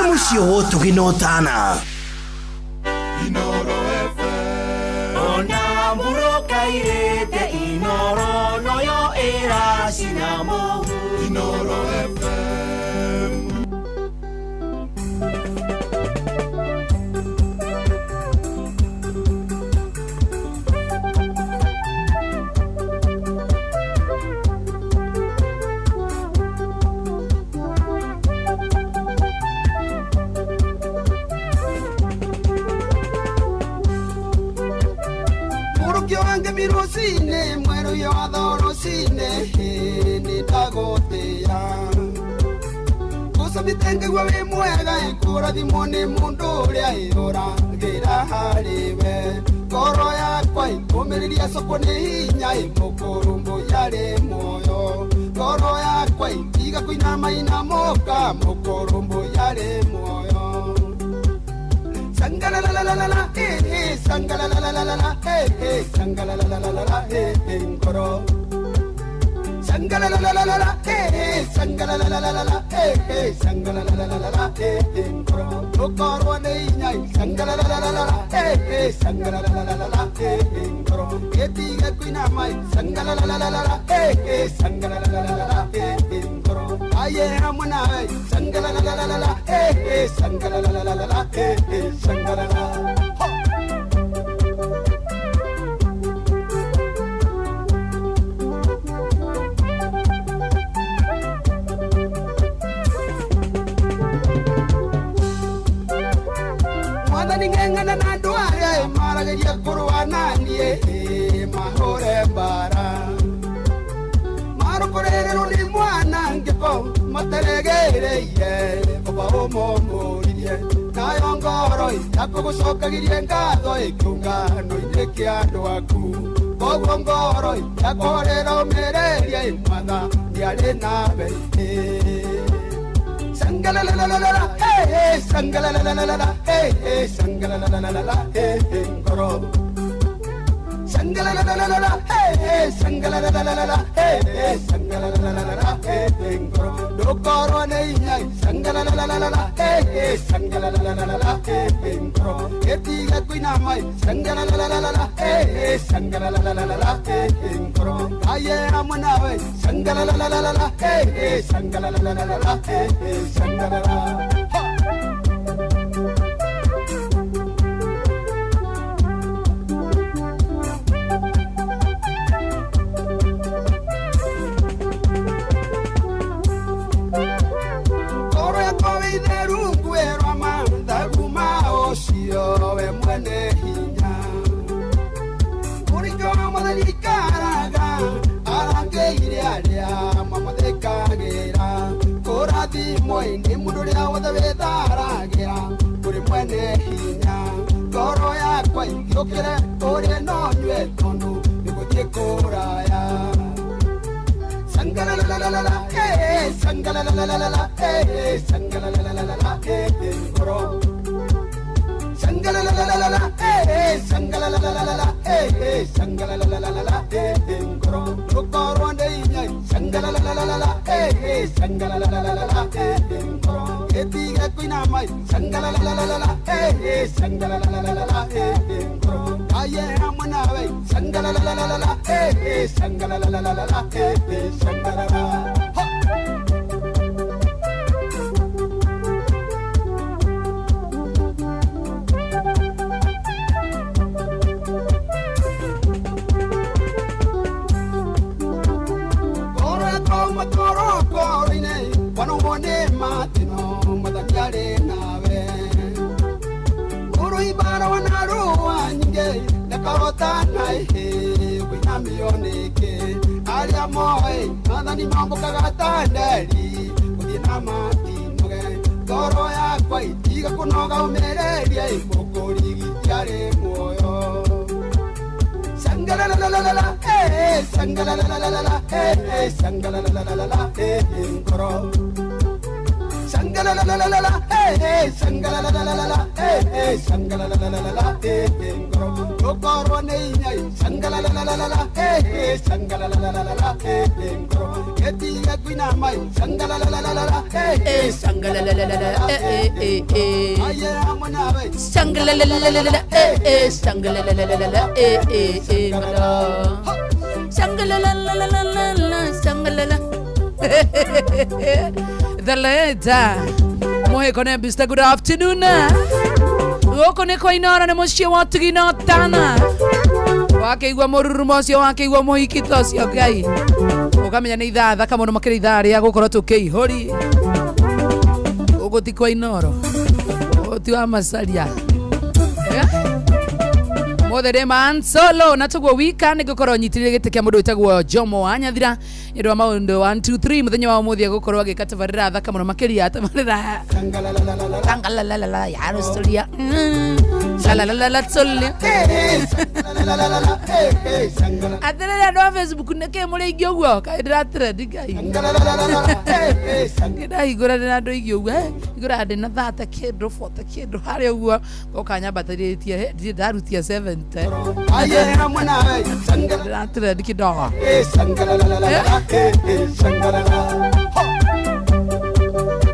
Nĩ mũciĩ wa ũtugi na ũtana. Inoro FM. Ona mburuka irĩte Inoro noyo ĩracina mũhu. Inoro FM. Mũrũkĩ wa ngemi rũcinĩ, mwerũ watho rũcinĩ, nĩndagũtĩĩa. Gũcabĩte ngĩgua wĩ mwega, kũrathimwo nĩ mũndũ ũrĩa ũragĩra harĩ we. Ngoro yakwa ĩkũmĩrĩria coko nĩ hinya, mũkũrũmbũ yarĩ muoyo. Ngoro yakwa itiga kũinamainamũka, mũkũrũmbũ yarĩ muoyo. Sangalalalalala, eh, eh, sangalalalalala, eh, eh, sangalalalalala, eh, eh, ngoro. Sangalalalalala, eh, eh, sangalalalalala, eh, eh, sangalalalalala, eh, eh, ngoro. Ndũkorwo nĩ inya, sangalalalalala, eh, eh, sangalalalalala, eh, eh, ngoro. Gĩtige kũinama, sangalalalalala, eh, eh, sangalalalalala, eh, eh, ngoro. Aye hamwe nawe, sangalalalalala, eh, eh, sangalalalalala, eh, eh, sangalala. Ho! Mwathani ng'eng'ana na andũ arĩa marageria kũrũa na niĩ, mahũre mbara. Marũkũrĩrĩrwo nĩ mwanangĩko materegereirie, oba ũmũmũririe. Nayo ngoro yakũgũcokagirie ngatho kĩũngano-inĩ kĩa andũ aku. Koguo ngoro yakũhorera ũmĩrĩrie, Mwathani arĩ nawe. Sangalalalalala, hey, hey, sangalalalalala, hey, hey, sangalalalalala, hey, hey, ngoro. Sangalalalalala, hey, hey, sangalalalalala, hey, hey, sangalalalalala, hey, hey, ngoro. Ndũkorwo nĩ inya, sangalalalalala, hey, hey, sangalalalalala, hey, hey, ngoro. Gĩtige kũinama, sangalalalalala, hey, hey, sangalalalalala, hey, hey, ngoro. Aye hamwe nawe, sangalalalalala, hey, hey, sangalalalalala, hey, hey, sangalala. Ha! Ngoro yakwa wĩ itheru ngwĩrwo mathagu ma ũcio we mwene hinya. Mũringo wa Mwathani ikaraga arangĩire arĩa mamũthĩkagĩra. Kũrathimwo nĩ mũndũ ũrĩa wothe wĩtharagĩra kũrĩ mwene hinya. Ngoro yakwa ĩngĩũkĩre ũrĩe no nyue tondũ nĩgũthiĩ kũraya. Sangalalalalala, eh, sangalalalalala, eh, sangalalalalala, eh, ngoro. Sangalalalalala, eh, sangalalalalala, eh, sangalalalalala, eh, ngoro. Ndũkorwo ndĩ inya, sangalalalalala, eh, sangalalalalala, eh, ngoro. Gĩtige kũinama, sangalalalalala, eh, sangalalalalala, eh, ngoro. Aye hamwe nawe, sangalalalalala, eh, sangalalalalala, eh, sangalala. Ha! Ngoro yakwa matoro-ngoro-inĩ, wanũmwo nĩ matĩno, Mwathani arĩ nawe. Ũrũibara wanarũa nyingĩ, ndakahotana ĩhĩ, kũinamio nĩkĩ? Arĩa moĩ Mwathani mambũkaga ta nderi, gũthiĩ na matinoge. Ngoro yakwa itiga kũnoga ũmĩrĩrie, mũkũrigiti arĩ muoyo. Sangalalalalala, eh, sangalalalalala, eh, sangalalalalala, eh, ngoro. Sangalalalalala, eh, sangalalalalala, eh, sangalalalalala, eh, ngoro. Ndũkorwo nĩ inya, sangalalalalala, eh, sangalalalalala, eh, ngoro. Etiga kuinama sangalalalala eh eh sangalalalala eh eh eh ayera mwanawe sangalalalala eh eh sangalalalala eh eh eh sangalalalala sangalala the letter mohe kone bista good afternoon goko ne koinora ne muciĩ wa tugino tana wakeigua mũrurumo ũcio wakeigua mũhikito ũcio Ngai ũkamenya nĩ ithaa thaka mũno makĩria ithaa rĩa gũkorwo tũkĩihũri gũkũ ti kwa Inooro gũkũ ti wa Macaria mothe ndĩ man solo na tuguo wika nĩ ngũkorwo nyitĩrĩire gĩtĩ kĩa mũndũ wĩtagwo Jomo wa Nyathira nĩ ũndũ wa maũndũ 1 2 3 mũthenya wa ũmũthĩ egũkorwo agĩka tabarĩra thaka mũno makĩria tabarĩra sangalalalala ya rusuria salalalala tsolli atĩrĩrĩ andũ a Facebook nĩkĩ mũrĩ aingĩ ũguo kaĩ ndĩratrend Ngai ndahingũra ndĩna andũ aingĩ ũguo hingũraga ndĩna 30 kĩndũ 40 kĩndũ harĩa ũguo ngoka nyambatĩrĩtie ndirĩ ndarutia 70 ayera mwanawe ndĩratrend kidogo sangalalalala sangalala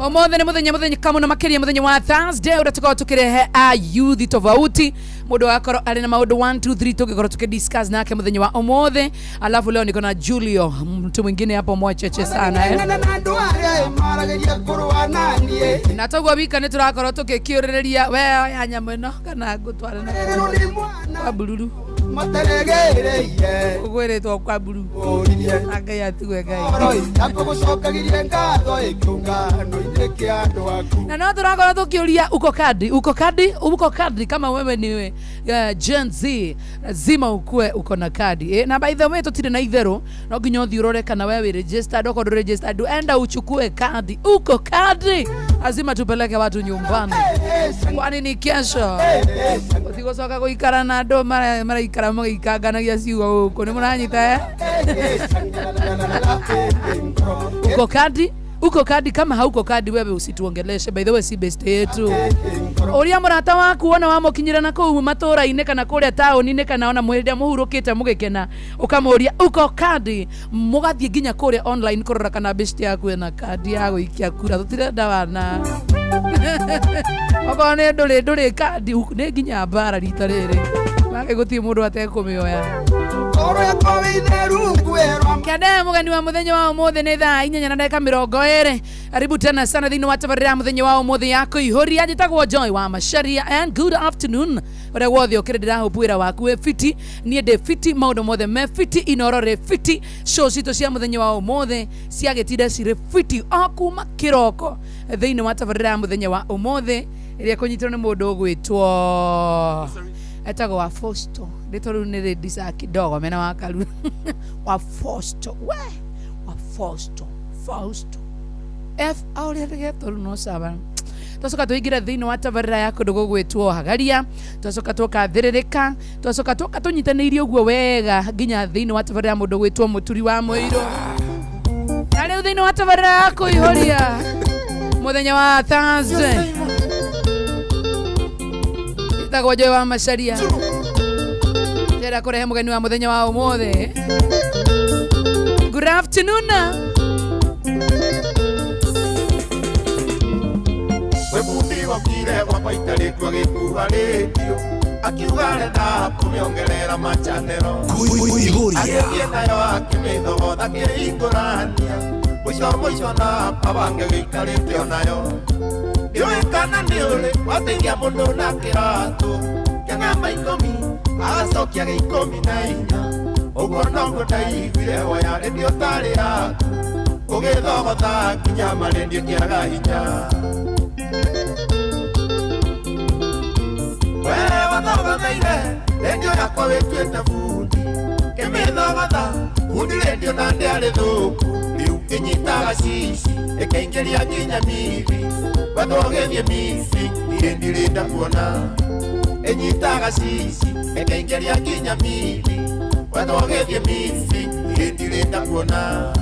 Omothe nĩ mũthenya mũthenya kamuno makĩria mũthenya wa Thursday ũrĩa tũkoragwo tũkĩrehe a youth tofauti mũndũ agakorwo arĩ na maũndũ 1 2 3 tũngĩkorwo tukidiscuss nake mũthenya wa ũmũthĩ. Alafu leo niko na Julio mtu mwingine hapo mwacheche sana na toguo wika nĩ tũrakorwo tũgĩkĩũrĩrĩria we ya nyamũ ĩno kana ngũtware na kwa bururu ũgwĩrĩtwo kwa bururu na Ngai atigue Ngai na no tũrakorwo tũkĩũria uko kadi uko kadi uko kadi kama wewe ni Gen Z lazima ukue uko na kadi na by the way tũtirĩ na itherũ no nginya ũthiĩ ũrore kana wewe registered uko registered enda uchukue kadi uko kadi lazima tupeleke watu nyumbani kwani ni kesho ũtigũcoka gũikara na andũ maraikara mũgĩikanganagia ciugo gũkũ nĩ mũranyita uko kadi uko kadi kama hauko kadi wewe usituongeleshe by the way si best yetu uria murata waku wona wamukinyira na kuu matura-inĩ kana kuria taũni-inĩ kana ona mwĩrĩa mũhurũkĩte mũgĩkena ũkamũria uko kadi mũgathiĩ nginya kuria online kũrora kana best yaku ĩna kadi ya gũikia kura tũtirenda wana okorwo nĩ ndũrĩ kadi nĩ nginya mbara rita rĩrĩ make gũtirĩ mũndũ atekũmĩoya Kende mugeni wa muthenya wa umuthi ni thaa inyanya na ndagika mirongo iri. Karibu tena sana thiini wa tabarĩra muthenya wa umuthi ya kuihuria njitagwo Joy wa Macharia and good afternoon uria wothe ukire ndirahope wira waku wi fiti nie ndi fiti maundu mothe me fiti Inooro ri fiti show citũ cia muthenya wa umuthi ciagĩtinda cirĩ fiti o kuma kĩroko thiini wa tabarĩra ya muthenya wa umuthi ĩrĩa ĩkũnyitĩrwo nĩ mũndũ ũgwĩtwo etagwo wa Fausto rĩtwa rĩu nĩ rĩndicaga kidogo mena wa Karu wa Fausto we wa Fausto Fausto F aũrĩa rĩgetwo rĩu no sawa twacoka tũingĩra thĩinĩ wa tabarĩra ya kũndũ gũgwĩtwo Hagaria twacoka tũkathĩrĩrĩka twacoka tũka tũnyitanĩirie ũguo wega nginya thĩinĩ wa tabarĩra ya mũndũ gwĩtwo Mũturi wa Mũirũ na rĩu thĩinĩ wa tabarĩra ya kũihũria mũthenya wa Thursday ĩtagwo Joy wa Macharia ndĩrenda kũrehe mũgeni wa mũthenya wa ũmũthĩ. Good afternoon. We bundi wakire gwakwa itarĩ kuo gĩkua rĩndiũ akiuga arenda kũmĩongerera machanero agĩthiĩ nayo akĩmĩthogotha kĩhingũrania mũico mũico na kabange gĩikarĩte onayo ndiũĩ kana nĩ ũrĩ wateithia mũndũ na kĩratũ kĩng'amba ikũmi agacokia gĩ ikũmi na inya ũguo noguo ndaiguire woya rĩndiũ tarĩ yaku ũgĩthogotha nginya marĩndiũ kĩaga hinya we wathogothaire rĩndiũ yakwa wĩtuĩte bundi kĩmĩthogotha bundi rĩndiũ na ndĩarĩ thũku rĩu ĩnyitaga cici ĩkaingĩria nginya mibi wetũgĩthiĩ misi niĩ ndirĩnda kuona ĩnyitaga cici ĩkaingĩria nginya mibi wetũgĩthiĩ misi niĩ ndirĩnda kuona.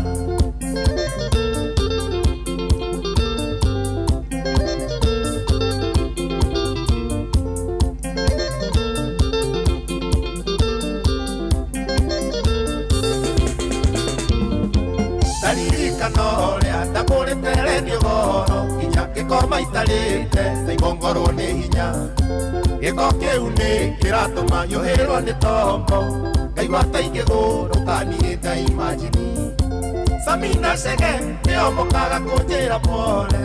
Saimongorwo nĩ hinya gĩko kĩu nĩ kĩratũma nyũhĩrwo nĩ tombo ngaigua ta ingĩgũrũka niĩ ndaimajini Samina Chege nĩo mokaga kũnjĩra pole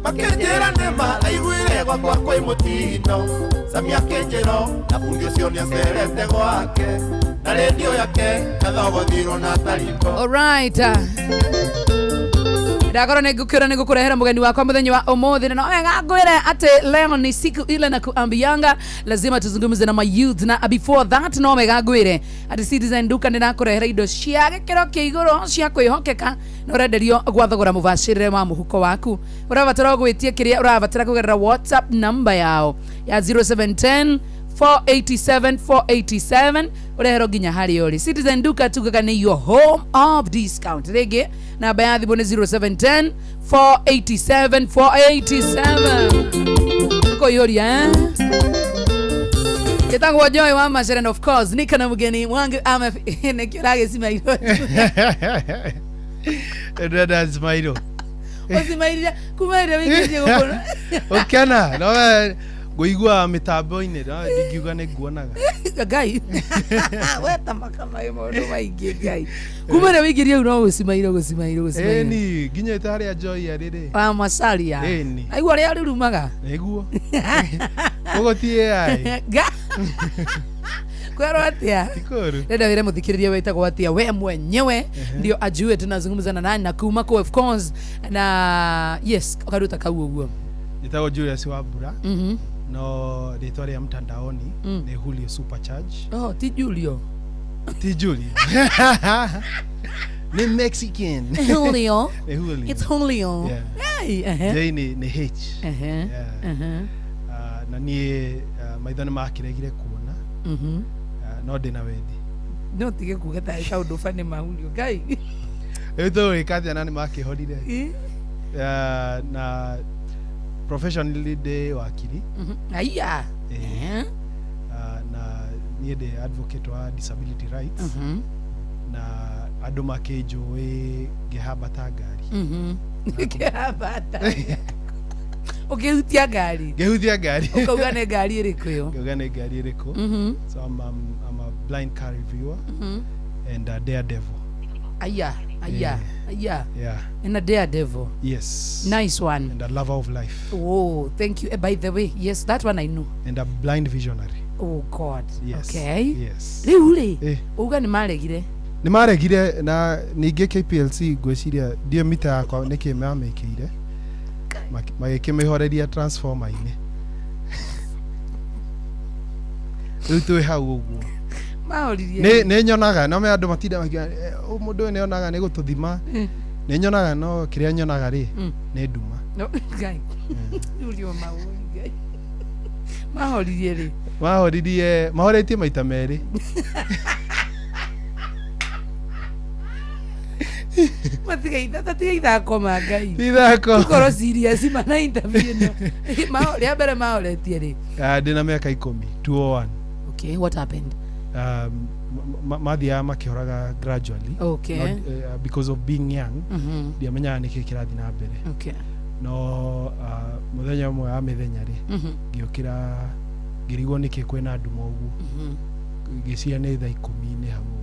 makĩnjĩra nĩma aiguire gwakwa kwĩ mũtino Sami akĩnjĩra na bundi ũcio nĩacerete gwake na redio yake athogothirwo na tarimbo. Alright. Ndakorwo nä ngå nä ngå kå rehera må geni wakwa må thenya wa å na no wega ngwä atä leo ni siku ile na kuambianga lazima tuzungumze na mayouth na before that no wega ngwä atä Citizen Duka nä rakå rehera indo cia gä kä ro kä igå rå cia kwä hokeka na å renderio gwa thogora må bacä rä re wa må huko waku å rabatara gwä tie kä rä a å rabatara kå gerera WhatsApp namba yao ya 0710 487 487 urehero nginya harä å rä. Citizen Duka tugaga nä your home of discount. Rĩngĩ namba ya thimũ nĩ 0710 487 487. Kũiyũria eh? Gĩtagwo Joy wa Macere and of course niko na mgeni wangu ama nĩkĩo ũragĩcimairwo. Ndĩrenda cimairwo. Ũcimairire kuma rĩrĩa wĩingĩtie gũkũ. Ũkena no ngũigua mĩtambo-inĩ no ndingiuga nĩ nguonaga. Ngai weta makamaĩ maũndũ maingĩ Ngai kuma rĩrĩa wĩingĩrie hau no gũcimairwo gũcimairwo gũcimairwo. Ĩni nginyĩte harĩa Joy arĩ rĩ. Wa Macharia. Ĩni. Aigua ũrĩa rĩrumaga. Nĩguo. Koguo ti AI. Kwerwo atia? Ti kũũru. Renda wĩre mũthikĩrĩria wĩtagwo atia we mwenyewe ndio ajue tunazungumza na nani na kuma ku of course na yes karuta kau ũguo. Njĩtagwo Julius Wambura. No rĩtwa rĩa mtandaoni nĩ Julio Supercharge. Oh, ti Julio. Ti Julio. Nĩ Mexican. Julio. Nĩ Julio. It's Julio. Yeah. Hey, ehe. J nĩ H. Ehe. Yeah. Ehe. Na niĩ maitho nĩ makĩregire kuona. No ndĩna wendi. No tige kuga ta kaũndũ bani ma Julio Ngai. Rĩu tũgwĩka atĩa na nĩ makĩhorire. Na professionally ndĩ wakiri. Aya. Na niĩ ndĩ advocate wa disability rights. Na andũ makĩnjũĩ ngĩhambata ngari. Ngĩhambata. Ũkĩhutia ngari. Ngĩhutia ngari. Ũkauga nĩ ngari ĩrĩkũ ĩyo? Ngauga nĩ ngari ĩrĩkũ. So I'm a blind car reviewer and a daredevil. Aya, aya, aya. Yeah. And a daredevil. Yes. Nice one. And a lover of life. Oh, thank you. By the way, yes, that one I know. And a blind visionary. Oh God. Yes. Okay. Yes. Rĩu rĩ, uga nĩ maregire. Nĩ maregire na ningĩ KPLC ngwĩciria ndiũ mita yakwa nĩkĩ mamĩkĩire. Magĩkĩmĩhoreria transformer-inĩ. Rĩu twĩ hau ũguo. Mahoririe. Nĩ nyonaga no me andũ matinda makiuga mũndũ ũyũ nĩonaga nĩ gũtũthima. Nĩ nyonaga no kĩrĩa nyonaga rĩ nĩ nduma. No, Ngai. Julio maũĩ Ngai. Mahoririe rĩ? Mahoririe, mahoretie maita merĩ. Matiga ithako ma Ngai. Ti ithako. Tukorwo serious mana interview ĩno. Rĩa mbere mahoretie rĩ? Ndĩna mĩaka 10, 201. Okay, what happened? Mathiaga makĩhoraga gradually. Okay. Not, because of being young. Ndiamenyaga nĩkĩ kĩrathiĩ na mbere. Okay. No mũthenya ũmwe wa mĩthenya rĩ, ngĩũkĩra ngĩrigwo nĩkĩ kwĩna nduma ũguo. Ngĩciria nĩ thaa 10 hau ũguo.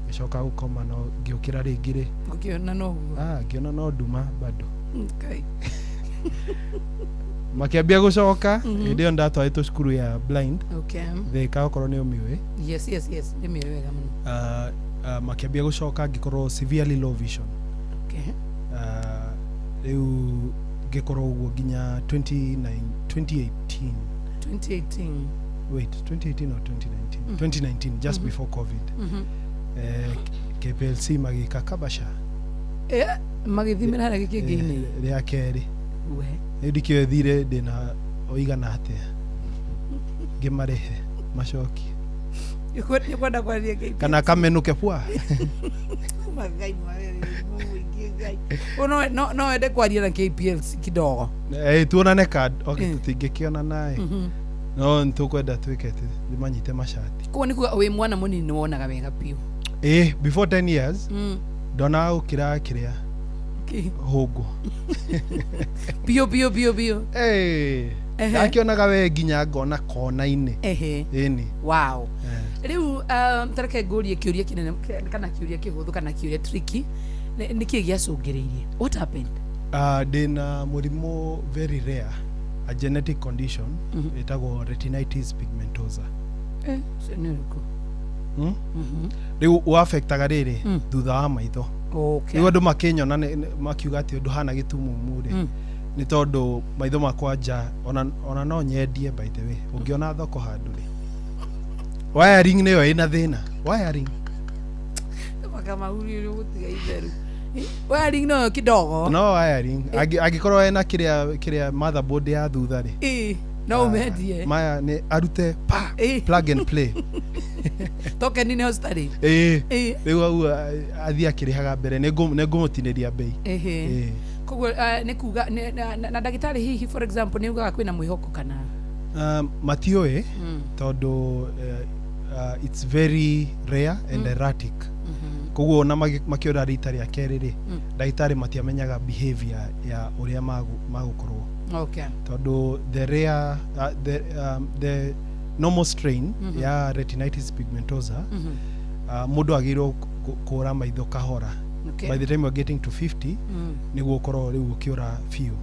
Ngĩcoka gũkoma no ngĩũkĩra rĩngĩ rĩ. Ũkĩona no ũguo. Ngĩona no nduma bado. Okay. Makĩambia gũcoka hĩndĩ ĩyo ndatwarĩtwo cukuru ya blind. Okay. Thika okorwo nĩ ũmĩũĩ. Yes, yes, yes. Nĩ wega mũno. Makĩambia gũcoka ngĩkorwo severely low vision. Okay. Rĩu ngĩkorwo ũguo nginya 2018. 2018. Wait, 2018 or 2019? 2019, just before COVID. KPLC magĩka kabasha. Magĩthimĩra harĩa gĩkĩngĩ-inĩ. Rĩa kerĩ. We. Rĩu ndikĩũĩ thirĩ ndĩna ũigana atĩa. Ngĩmarĩhe macokie. Nĩkwenda kwaria KPLC. Kana kamenũke pua. Ngai Ngai. No wende kwaria na KPLC kidogo. Tuonane card. Okay, tũtingĩkĩonana ĩ. No nĩtũkwenda twĩke atĩ ndĩmanyite macati. Koguo nĩ kuga wĩ mwana mũnini nĩ wonaga wega biũ. Before 10 years ndonaga gũkĩra kĩrĩa Kĩ? Hũngũ. Biũ biũ biũ biũ. Eh, Ehe. ndakĩonaga we nginya ngona kona-inĩ. Ehe. Ĩni. Wow. Eh. Rĩu tareke ngũrie kĩũria kĩnene kana kĩũria kĩhũthũ kana kĩũria tricky. Nĩkĩ gĩacũngĩrĩirie? What happened? Ndĩna mũrimũ very rare, a genetic condition ĩtagwo retinitis pigmentosa. Eh, ũcio nĩ ũrĩkũ? Rĩu ũafektaga rĩrĩ thutha wa maitho. Okay. Rĩu andũ makĩnyona makiuga atĩ ndũhana gĩtumumu rĩ, nĩ tondũ maitho makwa nja ona no nyendie, by the way, ũngĩona thoko handũ rĩ, wiring nĩyo ĩna thĩna, wiring. Makamahuri ũgũtiga itheru. Wiring no kidogo. No wiring. Angĩkorwo ena kĩrĩa motherboard ya thutha rĩ, Ĩ, no ũmendie. Maya nĩ arute pa Ĩ. plug and play. Token nĩho citarĩ. Ĩĩ. Ĩ. Rĩu hau athiĩ akĩrĩhaga mbere, nĩ ngũmũtinĩria mbei. Ehe. Ĩĩ. Koguo nĩ kuga na ndagĩtarĩ hihi, for example, nĩ ugaga kwĩna mwĩhoko kana? Matiũĩ tondũ it's very rare and erratic, koguo ona makĩona rita rĩa kerĩ rĩ, ndagĩtarĩ matiamenyaga behavior ya ũrĩa magũkorwo, tondũ the rare the normal strain ya retinitis pigmentosa, mũndũ agĩrĩirwo kũra maitho kahora. By the time you're getting to 50 nĩguo ũkorwo rĩu ũkĩũra biũ,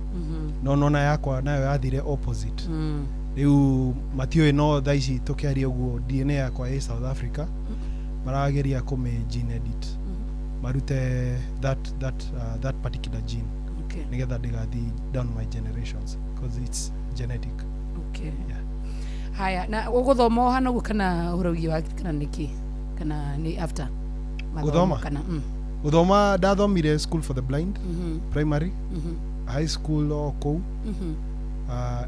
no nona yakwa nayo yathire opposite. Rĩu matiũĩ, no thaa ici tũkĩaria ũguo DNA yakwa ĩ South Africa, marageria kũmĩ gene edit marute that particular gene nĩgetha ndĩgathiĩ down my generations, because it's genetic. Yeah. Haya, na ũgũthoma o hana ũguo kana ũhoro wĩgiĩ wa kana nĩkĩ, kana nĩ after mathomo? Gũthoma? Kana Gũthoma ndathomire School for the Blind primary, high school o kũu,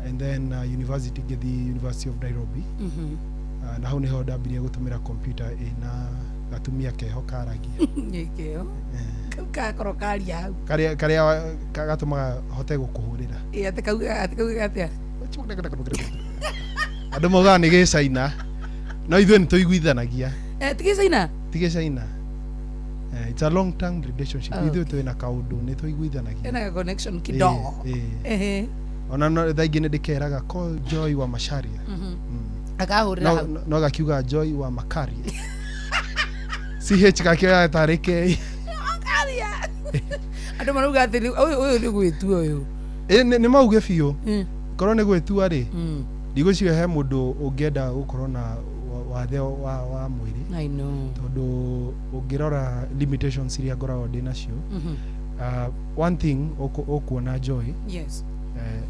and then university ngĩthiĩ University of Nairobi, na hau nĩho ndambirie gũtũmĩra computer ĩna gatumia keho karagia. Gĩkĩo kau gakorwo karia hau. Karĩa gatũmaga hote gũkũhũrĩra. Ĩ, atĩ kauga atĩa? Andũ maugaga nĩ gĩcaina, no ithuĩ nĩ tũiguithanagia. Eh, ti gĩcaina. Ti gĩcaina. It's a long term relationship. Oh. Ithuĩ twĩ na kaũndũ nĩ tũiguithanagia. Ena ga connection kidogo. Ĩ, ĩ. Ehe. Ona no thaa ingĩ nĩ ndĩkeraga, "Call Joy wa Macharia." Akahũrĩra No, hau. no gakiuga Joy wa Makaria, ch gakĩoya tarĩ k. Karia andũ marauga atĩ ũyũ nĩ gwĩtua ũyũ. Ĩ, nĩ mauge biũ. Korwo nĩ gwĩtua rĩ, ndigwĩciria he mũndũ ũngĩenda gũkorwo na wathe wa mwĩrĩ, I know. Tondũ ũngĩrora limitations iria ngoragwo ndĩ nacio, one thing ũkuona Joy,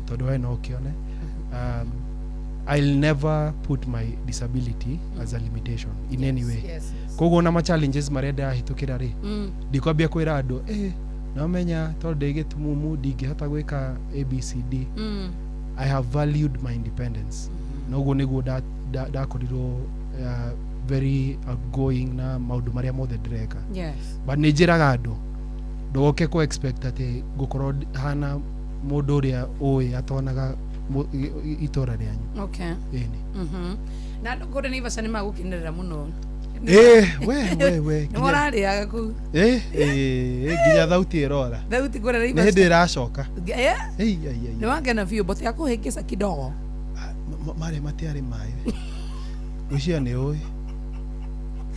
tondũ we no ũkĩone, I'll never put my disability as a limitation in any way. Koguo ona ma challenges marĩa ndĩrahĩtũkĩra rĩ, ndikwambia kwĩra andũ, nomenya tondũ ndĩ gĩtumumu ndingĩhota gwĩka ABCD. I have valued my independence, na ũguo nĩguo ndakorirwo very outgoing na maũndũ marĩa mothe ndĩreka. But nĩ njĩraga andũ ndũgoke kũ expect atĩ ngũkorwo hana mũndũ ũrĩa ũĩ atonaga itũra rĩanyu. Ĩni. Na andũ kũrĩa Naivasha nĩ magũkenerera mũno. Ĩ, we we we. Nĩ mararĩaga kũu. Ĩ ĩ, nginya thauti ĩrora. Thauti kũrĩa Nĩ Naivasha. hĩndĩ ĩracoka. Eh? Ei, ai, ai. Nĩ wangena biũ mbote ya kũhĩngĩca kidogo. Marĩa matiarĩ maĩ, gwĩciria nĩ ũĩ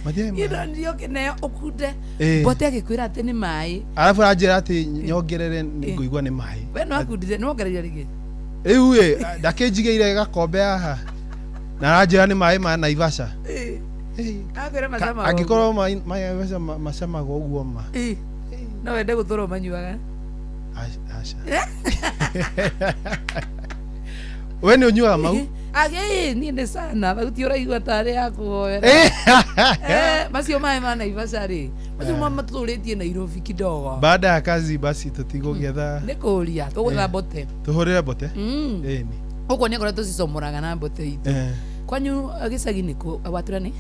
matiarĩ maĩ. Ino ndio kĩneo ũkunde. Ĩ. Mbote agĩkwĩra atĩ nĩ maĩ. Arabu aranjĩra atĩ nyongerere nĩ ngũigua nĩ maĩ. We nĩ wakundire, nĩ wongereire rĩngĩ? Rĩu ĩ, ndakĩnjigĩire gakombe haha na aranjĩra nĩ maĩ ma Naivasha. Ĩ. Ĩ, Akwĩra macama. Angĩkorwo maĩ maĩ Naivasha macamaga ũguo ma. Ĩ. No wende gũtũra ũmanyuaga? Aca, we nĩ ũnyuaga mau? Agĩ niĩ nĩ sana thauti ũraigua tarĩ ya kũhoera. Eh, macio maĩ ma Naivasha rĩ, macio ma matũrĩtie Nairobi kidogo. Baada ya kazi basi tũtigũgĩetha. Nĩ kũria tũgũtha mbote. Tũhũrĩre mbote. Ĩni. Ũguo nĩ akoretwo tũcicomoraga na mbote itũ. Kwanyu gĩcagi nĩ kũ watura nĩ?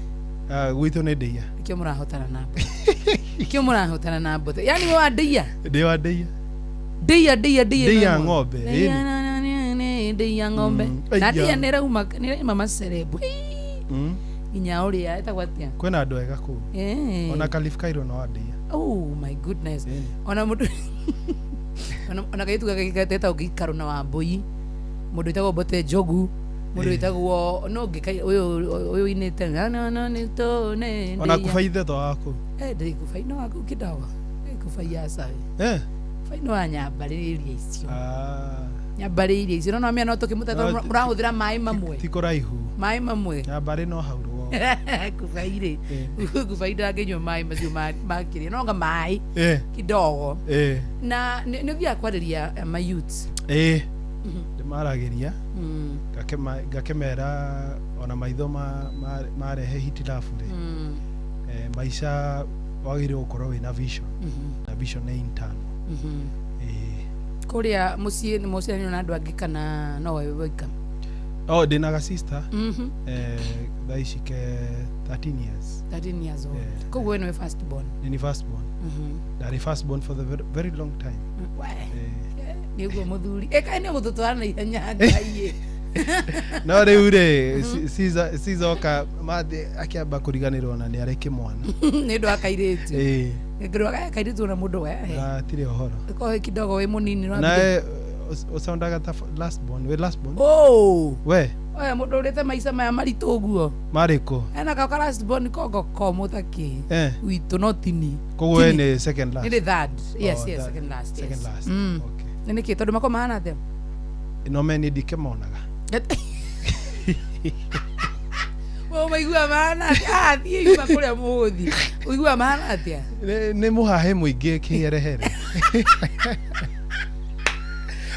Ah, gwitũ nĩ ndĩia. Nĩkĩo mũrahotana na mbote, nĩkĩo mũrahotana na mbote, yani we wa ndĩia. Ndĩ wa ndĩia. Ndĩia, ndĩia, ndĩia. Ndĩia ng'ombe, Ndĩia, ĩni. Ndĩia ng'ombe. Na Aiya. ndĩia nĩ ĩrauma macerebu nginya ũrĩa ĩtagwo atĩa. Kwĩna andũ ega kũu. Ona Khalif Kairo no wa ndĩia. Oh my goodness. Ĩni. Ona mũndũ Ona kairĩtu gaka getagwo Gĩikaro na Wambũi, mũndũ wĩtagwo Mbote Njogu, mũndũ wĩtagwo no ngĩ ũyũ ũinĩte na na nĩ tũ Ona kubaithe to waku. Ndĩ kubai no waku kidogo. Kubai aca. Eh. Kubai no wa nyambarĩrĩria icio. Ah. Nyambarĩrĩria icio no no no tũkĩmũteta mũrahũthĩra maĩ mamwe. Ti kũraihu. Maĩ mamwe. Nyambarĩ no hau rũgongo. Kubai rĩ. Kubai ndangĩnyua maĩ macio makĩria. No anga maĩ kidogo. Na nĩ ũthiaga kwarĩria ma youths. Ndĩmaragĩria. Ngakĩmera ona maitho marehe hitilafu rĩ. Maica wagĩrĩirwo gũkorwo wĩna vision. Na vision nĩ internal. Kũrĩa mũciĩ nĩ mũciaranĩirwo na andũ angĩ kana no wewe wika? Oh, ndĩna ga sister. Thaa ici ke 13 years. 13 years old. Koguo we nĩwe first born? Nĩ first born. Ndarĩ first born for the very, very long time. Nĩ ũguo mũthuri. Ĩkaĩ nĩ gũtũtwara na ihenya Ngai. No rĩu rĩ cicoka mathi akĩamba kũriganĩrwo na nĩ arĩ kĩmwana. Nĩ ũndũ wa kairĩtu. Ngĩrwo kairĩtu ona mũndũ we. Hatirĩ ũhoro. Ko kidogo wĩ mũnini no. Nawe ũsoundaga ta last born, wĩ last born? Oh. We. Oya mũndũ ũrĩte maica maya maritũ ũguo. Marĩkũ? Ena ka last born kongo komũ ta kĩ. Witũ no tini. Koguo we nĩ second last. Nĩ third. Yes, yes, second last. Second last. Okay. Nĩ nĩkĩ tondũ mako mahana atĩa? No me nĩ ndikĩmonaga. Wo maigua mahana atĩa? Ah, thiĩ yuma kũrĩa mũgũthiĩ. Ũigua mahana atĩa? Nĩ mũhahe mũingĩ kĩherehere.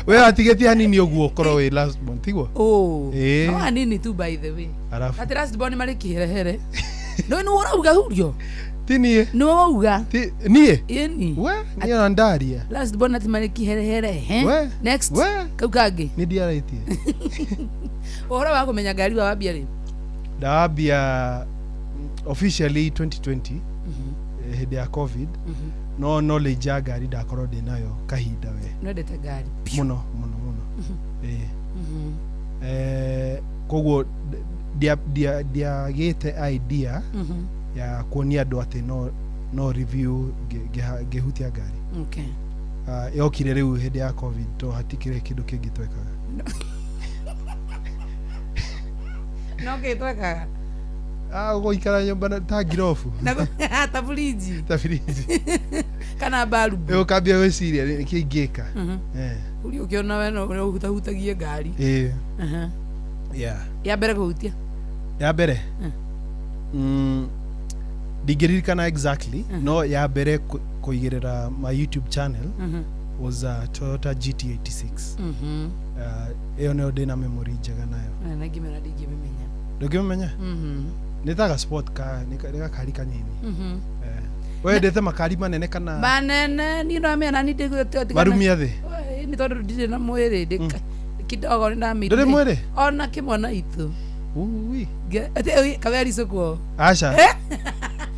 We watigĩtie hanini ũguo ũkorwo wĩ last born, tiguo? Oh. No hanini tu by the way. Atĩ last born marĩ kĩherehere. No nĩ ũrauga hurio? Ti niĩ. Nĩwe wauga. Ti niĩ? Ĩni. We, niĩ ona ndaria. Last born atĩ marĩ kĩherehere. We. Next. We. Kau kangĩ. Nĩ ndiarĩtie. Ũhoro wa kũmenya ngari wa wambia rĩ? Ndawambia officially 2020 hĩndĩ ya COVID. No knowledge ya ngari ndakorwo ndĩ nayo kahinda we. Nĩwendete ngari? Mũno mũno mũno. Koguo ndiagĩte idea ya kuonia andũ atĩ no review ngĩhutia ngari. Okay. Yokire rĩu hĩndĩ ya COVID to hatikĩrĩ kĩndũ kĩngĩ twekaga. No kĩ twekaga? Gũikara nyũmba ta ngirobu. Ta fridge. Ta fridge. Kana barubu. Ũkambia gwĩciria nĩkĩ ingĩka. Ũrĩa ũkĩona we no ũhutahutagie ngari. Yeah. Ya mbere kũhutia? Ya mbere? Ndingĩririkana exactly, no ya mbere kũigĩrĩra my YouTube channel was a Toyota GT86. Ĩyo nĩyo ndĩna memory njega nayo. Na ngĩmera ndingĩmĩmenya. Ndũngĩmĩmenya? Nĩ ta ga sport ka nĩ gakari kanini. We wendete makari manene kana? Manene niĩ no mena ni ndĩgũtigana. Marumia thĩ? Nĩ tondũ ndirĩ na mwĩrĩ kidogo nĩ ndamĩrire. Ndũrĩ mwĩrĩ? Ona kĩmwana itũ. Ui. Atĩ kaweri cukwo. Aca.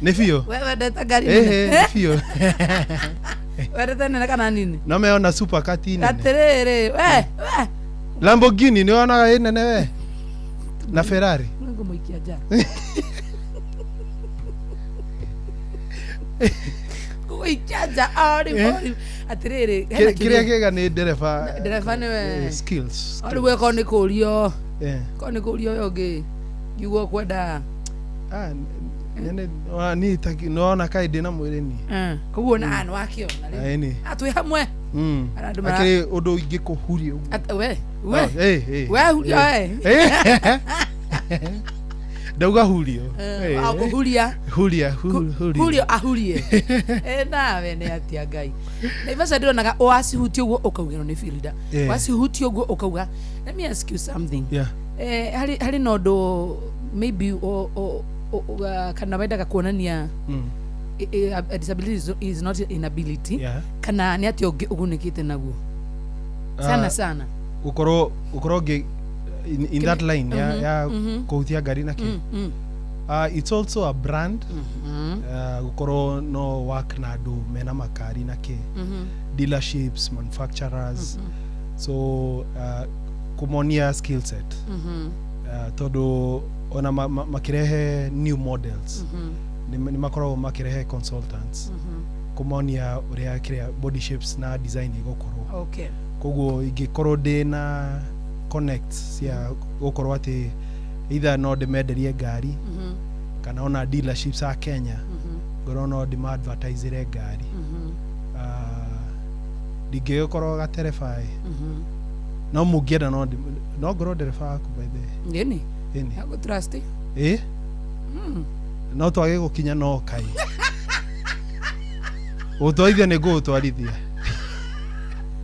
Nĩ biũ? We wendete ngari nene? Nĩ biũ. Wendete nene kana nini? No meona super car ti nene. Atĩrĩrĩ, we. Lamborghini nĩ wonaga ĩ nene we? Na Ferrari? Ngũmũikia nja. Ngũgũikia nja o rĩu. Atĩrĩrĩ, kĩrĩa kĩega nĩ ndereba. Ndereba nĩwe. Skills. O rĩu ĩkorwo nĩ kũrio. Korwo nĩ kũrio ũyũ ũngĩ ngiuga ũkwenda. Niĩ nĩwona kaĩ ndĩna mwĩrĩ niĩ. Koguo na nĩ wakĩona rĩu. Twĩ hamwe. Akĩrĩ ũndũ ingĩkũhuria ũguo. We. We huria we. Ndauga hurio. Kũhuria. Huria, huria. Hurio ahurie. Nawe nĩ atia Ngai. Naivasha ndĩronaga wacihutia ũguo ũkauga ĩno nĩ Fielder. Wacihutia ũguo ũkauga let me ask you something. Harĩ na ũndũ maybe kana wendaga kuonania disability is not inability. Kana nĩ atĩa ũngĩ ũgunĩkĩte naguo? Sana sana. Gũkorwo in that line ya kũhutia ngari na kĩ. It's also a brand. Gũkorwo no work na andũ mena makari na kĩ. Dealerships, manufacturers. So kũmonia skill set. Tondũ ona makirehe new models. Nĩ makoragwo makirehe consultants. Kũmonia ũrĩa kĩrĩa body shapes na design igũkorwo. Koguo ingĩkorwo ndĩ na connect cia gũkorwo atĩ either no ndĩmenderie ngari kana ona dealerships a Kenya, ngorwo no ndĩma-advertisere ngari. Ah, ndingĩgĩkorwo gatereba ĩ, no mũngĩenda no ngorwo ndereba waku, by the way. Ngeni. Ĩni. Agũtrust. Ĩ, no twage gũkinya, no kai gũtwarithia nĩ ngũgũtwarithia.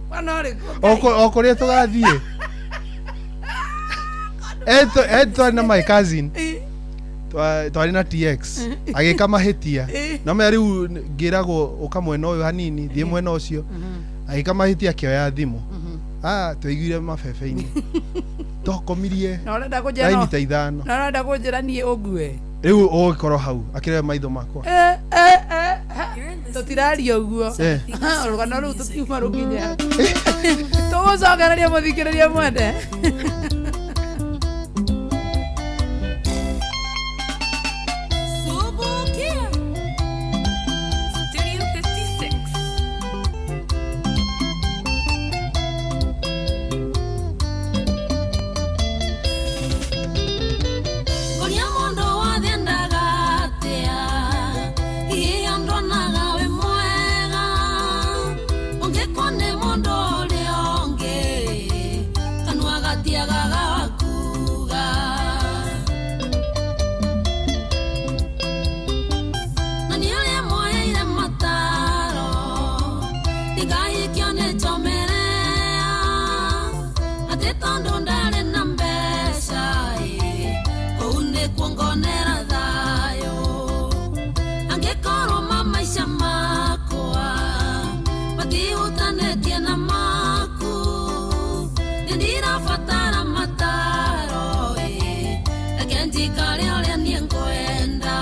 Mwana ũrĩkũ? O kũrĩa tũgathiĩ. Twarĩ na my cousin, twarĩ na TX, agĩka mahĩtia. No mea rĩu ngĩragwo ũka mwena ũyũ hanini, thiĩ mwena ũcio, agĩka mahĩtia, akĩoya thimũ. Ah, twaiguire mabebe-inĩ, twakomirie Na ũrenda kũnjĩra raini no ta 5. Na ũrenda kũnjĩra niĩ ũngue? Rĩu ũgĩkorwo hau akĩrebe maitho makwa. Eh, eh, eh, ha, tũtiraria ũguo. Rũgano rũu tũtiuma rũkinye hau. Tũgũcokereria, mũthikĩrĩria mwende. Subukia Studio 56. Kuria mundu wothe endaga atia, hihi ndonaga wĩ mwega ũngĩkwo nĩ mũndũ ũrĩa ũngĩ, kanua gatiagaga kuga. Na nĩ ũrĩa mwoheire mataro ndikahikio nĩ njomerea, atĩ tondũ ndarĩ na mbeca ĩ, kũu nĩkuo ngonera thayũ. Angĩkorwo ma maica makwa matihutanĩtie na maku, nĩ ndirabatara mataro ĩ, reke njikare ũrĩa niĩ ngwenda.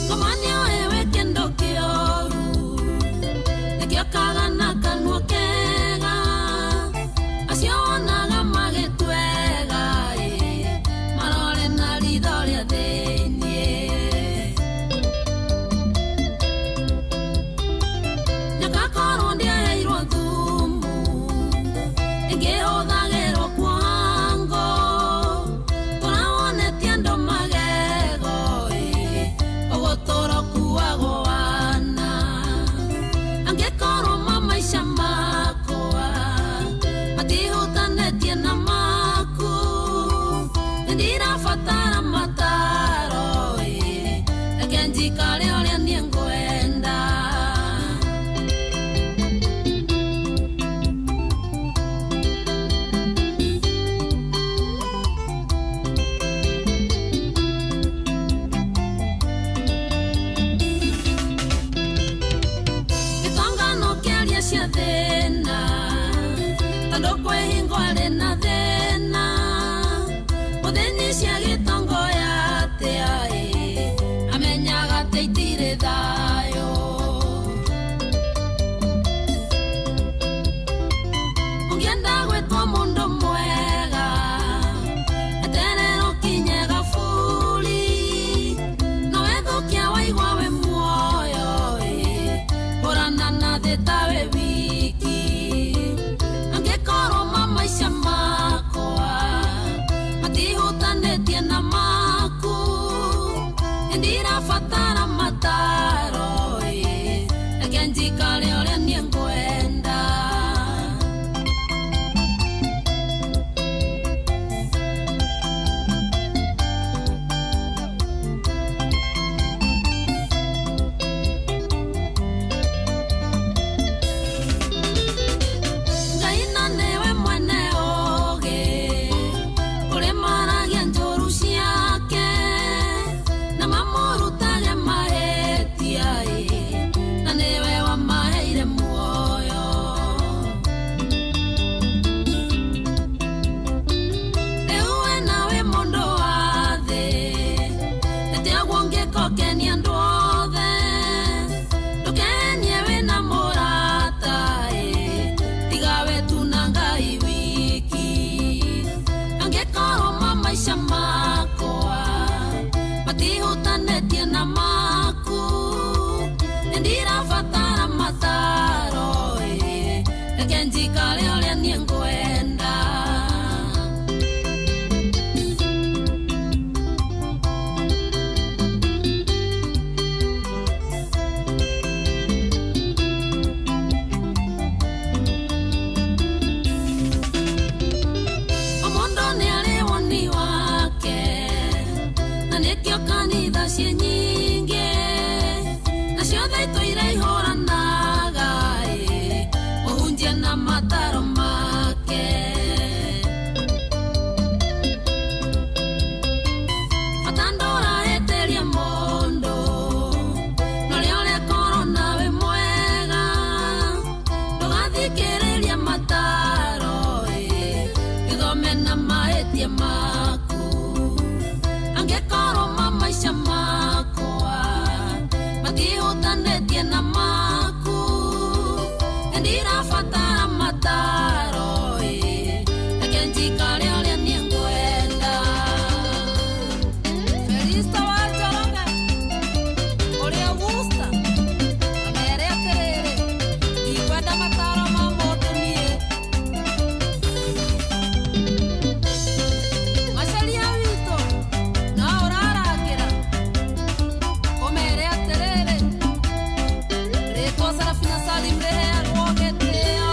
Ngomania wewe kĩndũ kĩoru nĩkĩo kaga na kanua kega, acio wonaga magĩtwega ĩ, marore na ritho rĩa thĩiniĩ. Nyakakorwo ndiaheirwo thumu ĩngĩhũthagĩrwo kuoha ngo, tũrawonetie andũ magego ĩ, ũgũtũra ũkuagwo wana. Angĩkorwo ma maica makwa matihutanĩtie na maku, nĩ ndirabatara mataro ĩ, reke njikare ũrĩa niĩ ngwenda. Gĩtongano kĩaria cia thĩna, tondũ kwĩ hingo arĩ na thĩna, mũthĩni cia gĩtongo ya atĩa ĩ, amenyaga atĩ itirĩ thayũ. Ũngĩenda gwĩtwo mũndũ mwega, eterera ũkinye gaburi, no wethũkia waigua wĩ muoyo ĩ, kũrana na thĩ ta wĩ wiki. Angĩkorwo ma maica makwa matihutanĩtie na maku, nĩ ndirabatara mataro ĩ, reke njikare ũrĩa niĩ ngwenda. Ngai na nĩwe mwene ũũgĩ kũrĩ maragia njũru ciake na mamũrutage mahĩtia ĩ. maica makwa matihutanĩtie na maku nĩndirabatara mataro ĩ reke njikare ũrĩa niĩ ngwenda. Omondo nĩ arĩ woni wake na nĩkĩo kanitha ciĩ nyingĩ na ciothe itũire ihũranaga ĩ mũhunjia na mataro make. Bata ndũrahĩtĩria mũndũ na ũrĩa ũrekorwo nawe mwega ndũgathikĩrĩria mataro ĩ gĩthome na mahĩtia maku angĩkorwo ma maica makwa matihutanĩtie na maku nĩndirabatara mataro ĩ reke njikare ũrĩa niĩ ngwenda. Felista wa Njoroge ũrĩa Wusta amere atĩrĩrĩ ndikwenda mataro ma mũndũ niĩ. Macaria witũ no ũrarangĩra ũmere atĩrĩrĩ rĩtwa Sarafina Salim rĩheagwo gĩtĩo.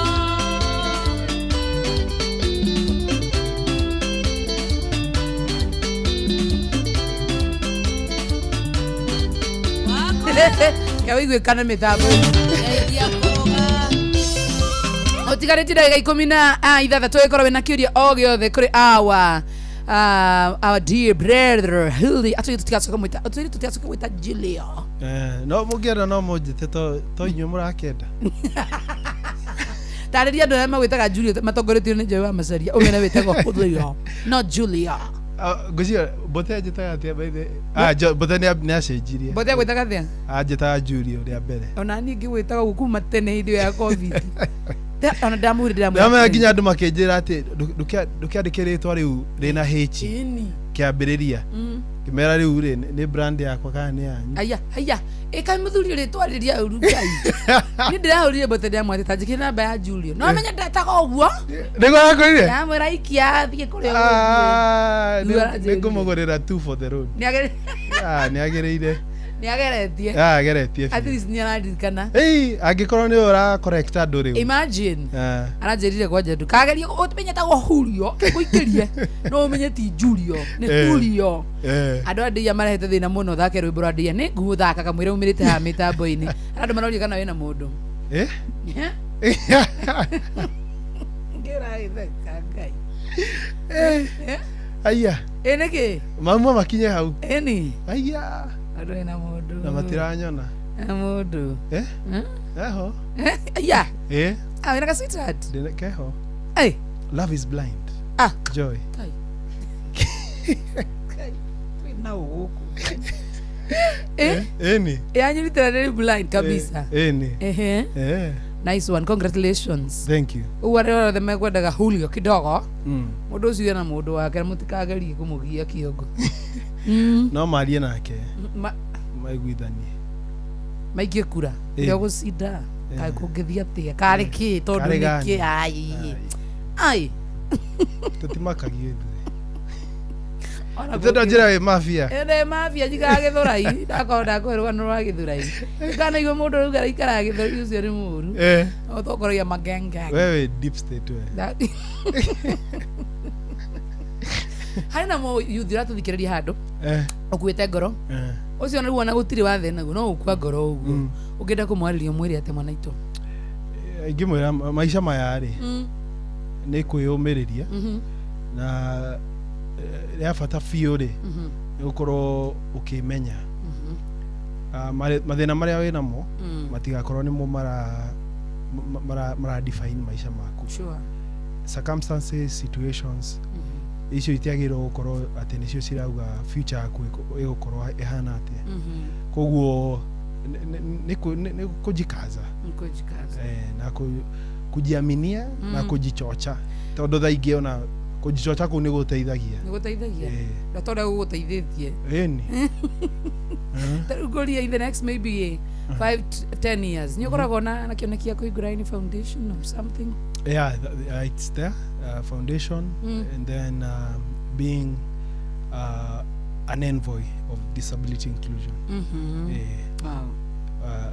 Kawiguĩkana mĩtambo Ndeithia kũrũga. Ũtigarĩtie ndagĩka 16 ĩkorwo wĩna kĩũria o gĩothe kũrĩ our dear brother Hildy atwĩre tũtigacoka mwĩta atwĩre tũtigacoka gwĩta Julia. No mũngĩenda no mũnjĩte to inyuĩ mũrakĩenda. Tarĩria andũ arĩa magwĩtaga Julia matongoretio nĩ Joy wa Macaria ũmene wĩtagwo Julio no Julia. Ngwĩciria Mbote anjĩtaga atĩa by the Mbote nĩ acenjirie. Mbote agwĩtaga atĩa? Anjĩtaga Julio rĩa mbere. Ona niĩ ngĩgwĩtaga ũguo kuma tene hĩndĩ ĩyo ya COVID. Ona ndamwĩrire Ndamenya ndamwĩra nginya andũ makĩnjĩra atĩ ndũkĩandĩke rĩtwa rĩu rĩna H Ĩni. kĩambĩrĩria. Ngĩmera rĩu rĩ nĩ brand yakwa kana nĩ yanyu. Aya aya ĩka mũthuri rĩtwa rĩrĩa ũru Ngai. Niĩ ndĩrahũrire Mbote ndamwatĩ ta njĩkĩre namba ya Julio no amenye ndetaga ũguo. Nĩguo arakwĩrire? Ndamwĩra ikia thiĩ kũrĩa ũgũthiĩ. Rĩu aranjĩrire. Nĩngũmũgũrĩra two for the road. Nĩ agĩrĩire. Nĩ ageretie. Ageretie At biũ. least nĩ araririkana. Ĩi angĩkorwo nĩ ũra correct andũ rĩu. Imagine. Aranjĩrire kwanja ndũkagerie ũmenye tagwo Julio ũikĩrie no ũmenye ti Julio nĩ Julio. Andũ a ndĩia marehete thĩna mũno thake rwĩmbo rwa ndĩia nĩ ngũthaka kamwĩra umĩrĩte haha mĩtambo-inĩ andũ maroria kana wĩna mũndũ. Ngĩragĩtheka Ngai. Aya. Ĩ nĩkĩ? Mauma makinye hau. Ĩni. Aya. Andũ wĩna mũndũ. Na matiranyona. Na mũndũ. Eho. Aya. Wĩna ka sweetheart? Ndĩna keho. Ai. Love is blind. Joy. Kai. Twĩna ũgũkũ. Ĩni. Yanyu literally blind kabisa. Ĩni. Ehe. Nice one. Congratulations. Thank you. Ũguo arĩa othe mekwendaga Julio kidogo. Mũndũ ũcio ena mũndũ wake mũtikagerie kũmũgia kĩongo. No marie nake. Maiguithanie. Maikie kura. Ũrĩa ũgũcinda. Kaĩ kũngĩthiĩ atĩa? Karĩ kĩ tondũ nĩ kĩ? Ai. Ai. Tũtimakagio ithuĩ. Ithuĩ njĩra wĩ mafia. Ĩndĩ mafia njikaraga Gĩthũrai. Ndakorwo ndakũhe rũgano rwa Gĩthũrai. Ndũkanaigua mũndũ ũrauga araikaraga Gĩthũrai ũcio nĩ mũũru. Ũtongoragia magenge. Wewe deep state we. Harĩ na mũyuthi ũratũthikĩrĩria handũ ũkuĩte ngoro ũcio nĩguo ona gũtirĩ wathe naguo no ũkua ngoro ũguo ũngĩenda kũmwarĩria ũmwĩre atĩa mwana itũ? Ingĩmwĩra maica maya rĩ nĩ kwĩyũmĩrĩria na rĩa bata biũ rĩ nĩ gũkorwo ũkĩmenya mathĩna marĩa wĩnamo matigakorwo nĩmo mara define maica maku. Circumstances, situations icio itiagĩrĩirwo gũkorwo atĩ nĩcio cirauga future yaku ĩgũkorwo ĩhana atĩa. Koguo nĩ kujikaza na kujiaminia na kujichocha tondũ thaa ingĩ ona Kũjichocha kũu nĩ gũteithagia. Nĩ gũteithagia. Ĩĩ. Na to ũrĩa gũgũteithĩtie. Ĩni. Ta rĩu ngũria, in the next maybe 5 10 years, nĩ ũkoragwo na kĩoneki gĩa kũhingũra any foundation or something? Yeah, it's there, foundation, and then being an envoy of disability inclusion. Yeah. Wow.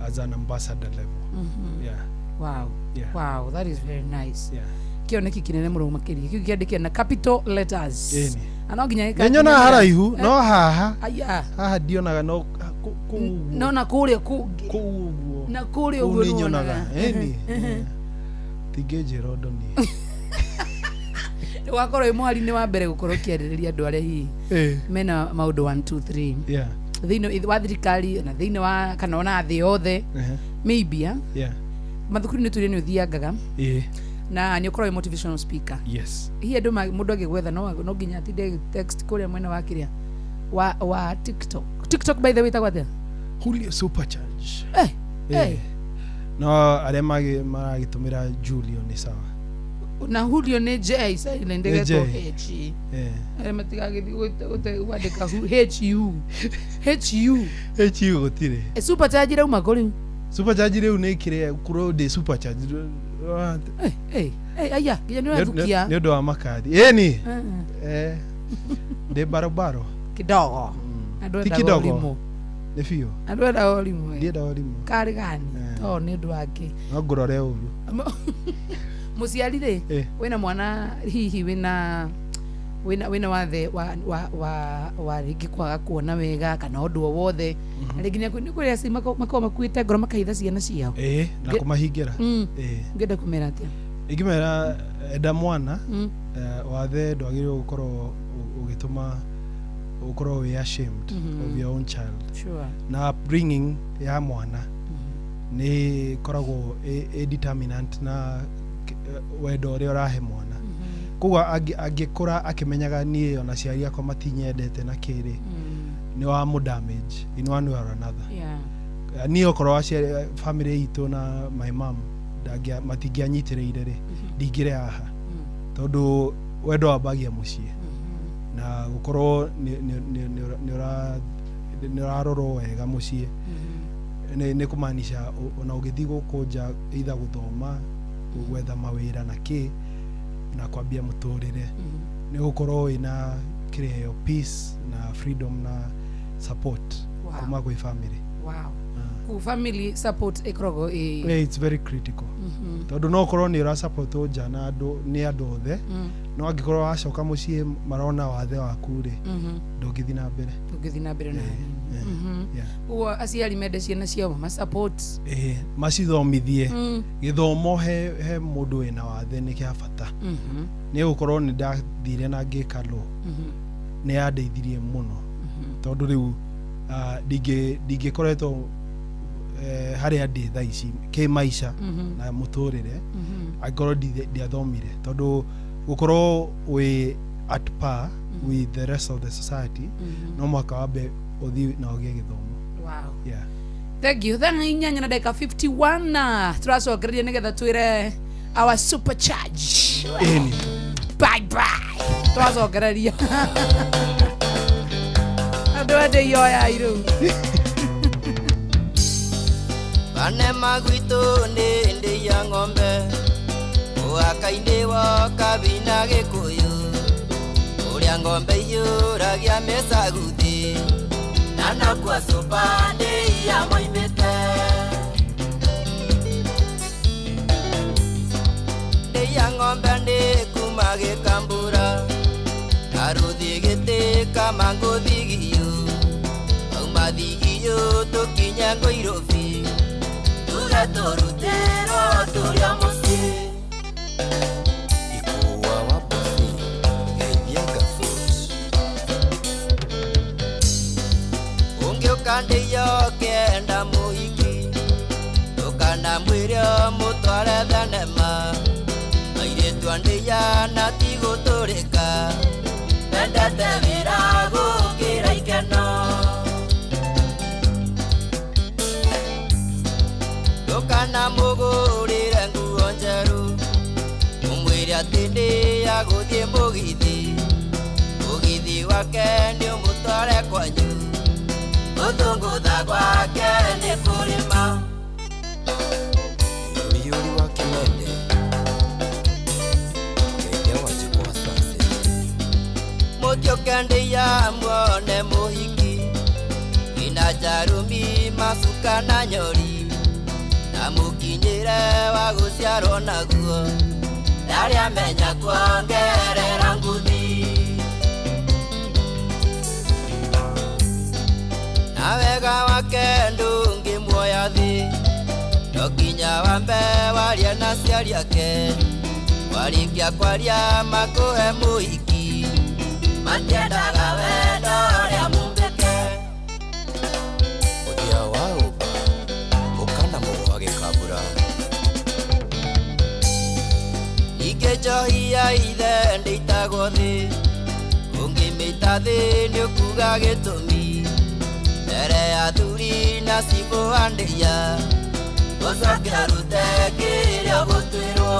As an ambassador level. Yeah. Wow. Yeah. Wow, that is very nice. Yeah. Kĩoneki kĩnene mũno makĩria kĩu kĩandĩke na capital letters. Ĩni. Na no nginya Nĩ nyonaga haraihu, no haha Aya. haha ndionaga, no kũu ũguo. No na kũrĩa kũngĩ. Kũu ũguo. Na kũrĩa Kũu ũguo nĩ nĩwonaga. nyonaga. Ĩni. Tingĩnjĩra ũndũ niĩ. Wakorwo wĩ mũhari-inĩ wa mbere gũkorwo ũkĩarĩrĩria andũ arĩa hihi mena maũndũ 1 2 3 thĩinĩ wa thirikari na thĩinĩ wa kana ona thĩ yothe, maybe ah? Yeah. Mathukuru-inĩ tũrĩa nĩ ũthiangaga Ĩĩ. na nĩ ũkorwo wĩ motivational speaker. Yes. Hihi andũ mũndũ angĩgwetha no nginya atinde text kũrĩa mwena wa kĩrĩa wa TikTok? TikTok, by the way, ĩtagwo atĩa? Julio Supercharge. Eh, Eh. eh. No arĩa maragĩtũmĩra Julio nĩ sawa. Na Julio nĩ J silent. Nĩ Ĩgetwo J. H. Eh. Arĩa matigagĩthiĩ kwandĩka H U H U. H U gũtirĩ. Eh, Supercharge irauma kũ rĩu? Supercharge rĩu nĩ kĩrĩa kũrwo ndĩ supercharge. Eh, eh, eh, aya nginya nĩ ũrathukia. Nĩ ũndũ wa makadi. Ĩni. Eh. Eh. Ndĩ barobaro. Kidogo. Andũ Ti endaga kidogo. ũrimũ. Nĩ biũ. Andũ endaga ũrimũ, eh. Ndiendaga ũrimũ. Karĩ gani? Eh. To nĩ ũndũ wake. No ngũrore ũru. Mũciari rĩ, wĩna mwana hihi wĩna wathe wa rĩngĩ kwaga kuona wega kana ũndũ o wothe, na rĩngĩ nĩ kũrĩ aciari makoragwo makuĩte ngoro makahitha ciana ciao. Ĩĩ, na kũmahingĩra. Ĩĩ. Ũngĩenda kũmera atĩa? Ingĩmera enda mwana, wathe ndwagĩrĩirwo gũkorwo ũgĩtũma ũkorwo wĩ ashamed of your own child. Na upbringing ya mwana nĩ ĩkoragwo ĩ determinant na wendo ũrĩa ũrahe mwana. Koguo angĩkũra akĩmenyaga niĩ ona aciari akwa matinyendete na kĩrĩ, nĩ wa mũ damage in one way or another. Niĩ okorwo aciari, family itũ na my mom matingĩanyitĩrĩire rĩ, ndingĩrĩ haha, tondũ wendo wambagia mũciĩ na gũkorwo nĩ ũrarorwo wega mũciĩ nĩ kũmaanisha ona ũgĩthiĩ gũkũ nja, either gũthoma, gwetha mawĩra na kĩ na kwambia mũtũrĩre, nĩ gũkorwo wĩna kĩrĩa peace na freedom na support kuma kwĩ family. Wow. Ku family support ĩkoragwo ĩ Yeah, it's very critical, tondũ no ũkorwo nĩ ũrasupportwo nja na andũ nĩ andũ othe, no angĩkorwo wacoka mũciĩ marona wathe waku rĩ, ndũngĩthiĩ na mbere. Ndũngĩthiĩ na mbere na Eh, yeah. Koguo aciari mende ciana ciao, mama support. Ĩĩ, macithomithie. Gĩthomo he mũndũ wĩna wathe nĩ kĩa bata. Nĩ gũkorwo nĩ ndathire na ngĩka law, nĩ yandeithirie mũno, tondũ rĩu ndingĩkoretwo harĩa ndĩ thaa ici kĩmaica na mũtũrĩre angĩkorwo ndiathomire, tondũ gũkorwo wĩ at par with the rest of the society, no mũhaka wambe ũthiĩ na ũgĩe gĩthomo. Yeah. Thank you. Thaa 8:51 na tũracokereria nĩgetha twĩre our supercharge Ĩni. Bye bye. Tũracokereria andũ ende ioyai rĩu. Vanema gwitũ nĩ ndĩ ya ng'ombe mũhaka-inĩ wa Kabina Gĩkũyũ, ũrĩa ng'ombe iyũragia mĩcaguthi na nakuo cuba ndĩ ya moimĩte, ndĩ ya ng'ombe ndĩ kuma Gĩkambura na rũthi gĩtĩ kama ngũthigio auma thigio tũkinye Ngũirũbi tuge tũrutĩrwo tũrĩa mũciĩ. Ikuwa wa bosi geithiaga foot. Ũngĩũka ndĩyo kenda mũhiki, ndũkanamwĩre mũtware thenema, airĩtu a ndĩya na ti gũtũrĩka, mendete wĩra gũkĩra ikeno. Ndũkanamũgũrĩre nguo njerũ, ũmwĩre Anjĩrire atĩ nĩ agũthiĩ mũgithi Mũgithi wake nĩ ũmũtware kwanyu Gũthũngũtha gwake nĩ kũrĩma Yuriuri wa Kimende Geithia Wanjikũ wa Sunset Mũthiũke ndĩia muone mũhiki Ina njarumi macuka na nyori Na mũkinyĩre wa gũciarwo naguo Ndarĩ amenya kuongerera nguthi Na wega wake ndũngĩmuoya thĩ No nginya wambe warie na aciari ake Warĩkia kwaria makũhe mũhiki Matiendaga wendo ũrĩa mumbĩke Mũthia wa ũmba Ũkana mũgwa gĩkambura Ningĩ njohi ya ithe ndĩitagwo thĩ Ũngĩmĩita thĩ nĩũkuga gĩtũmi Mbere ya athuri na cibũ a ndĩia Ũcoke ũrute kĩrĩa ũgũtuĩrwo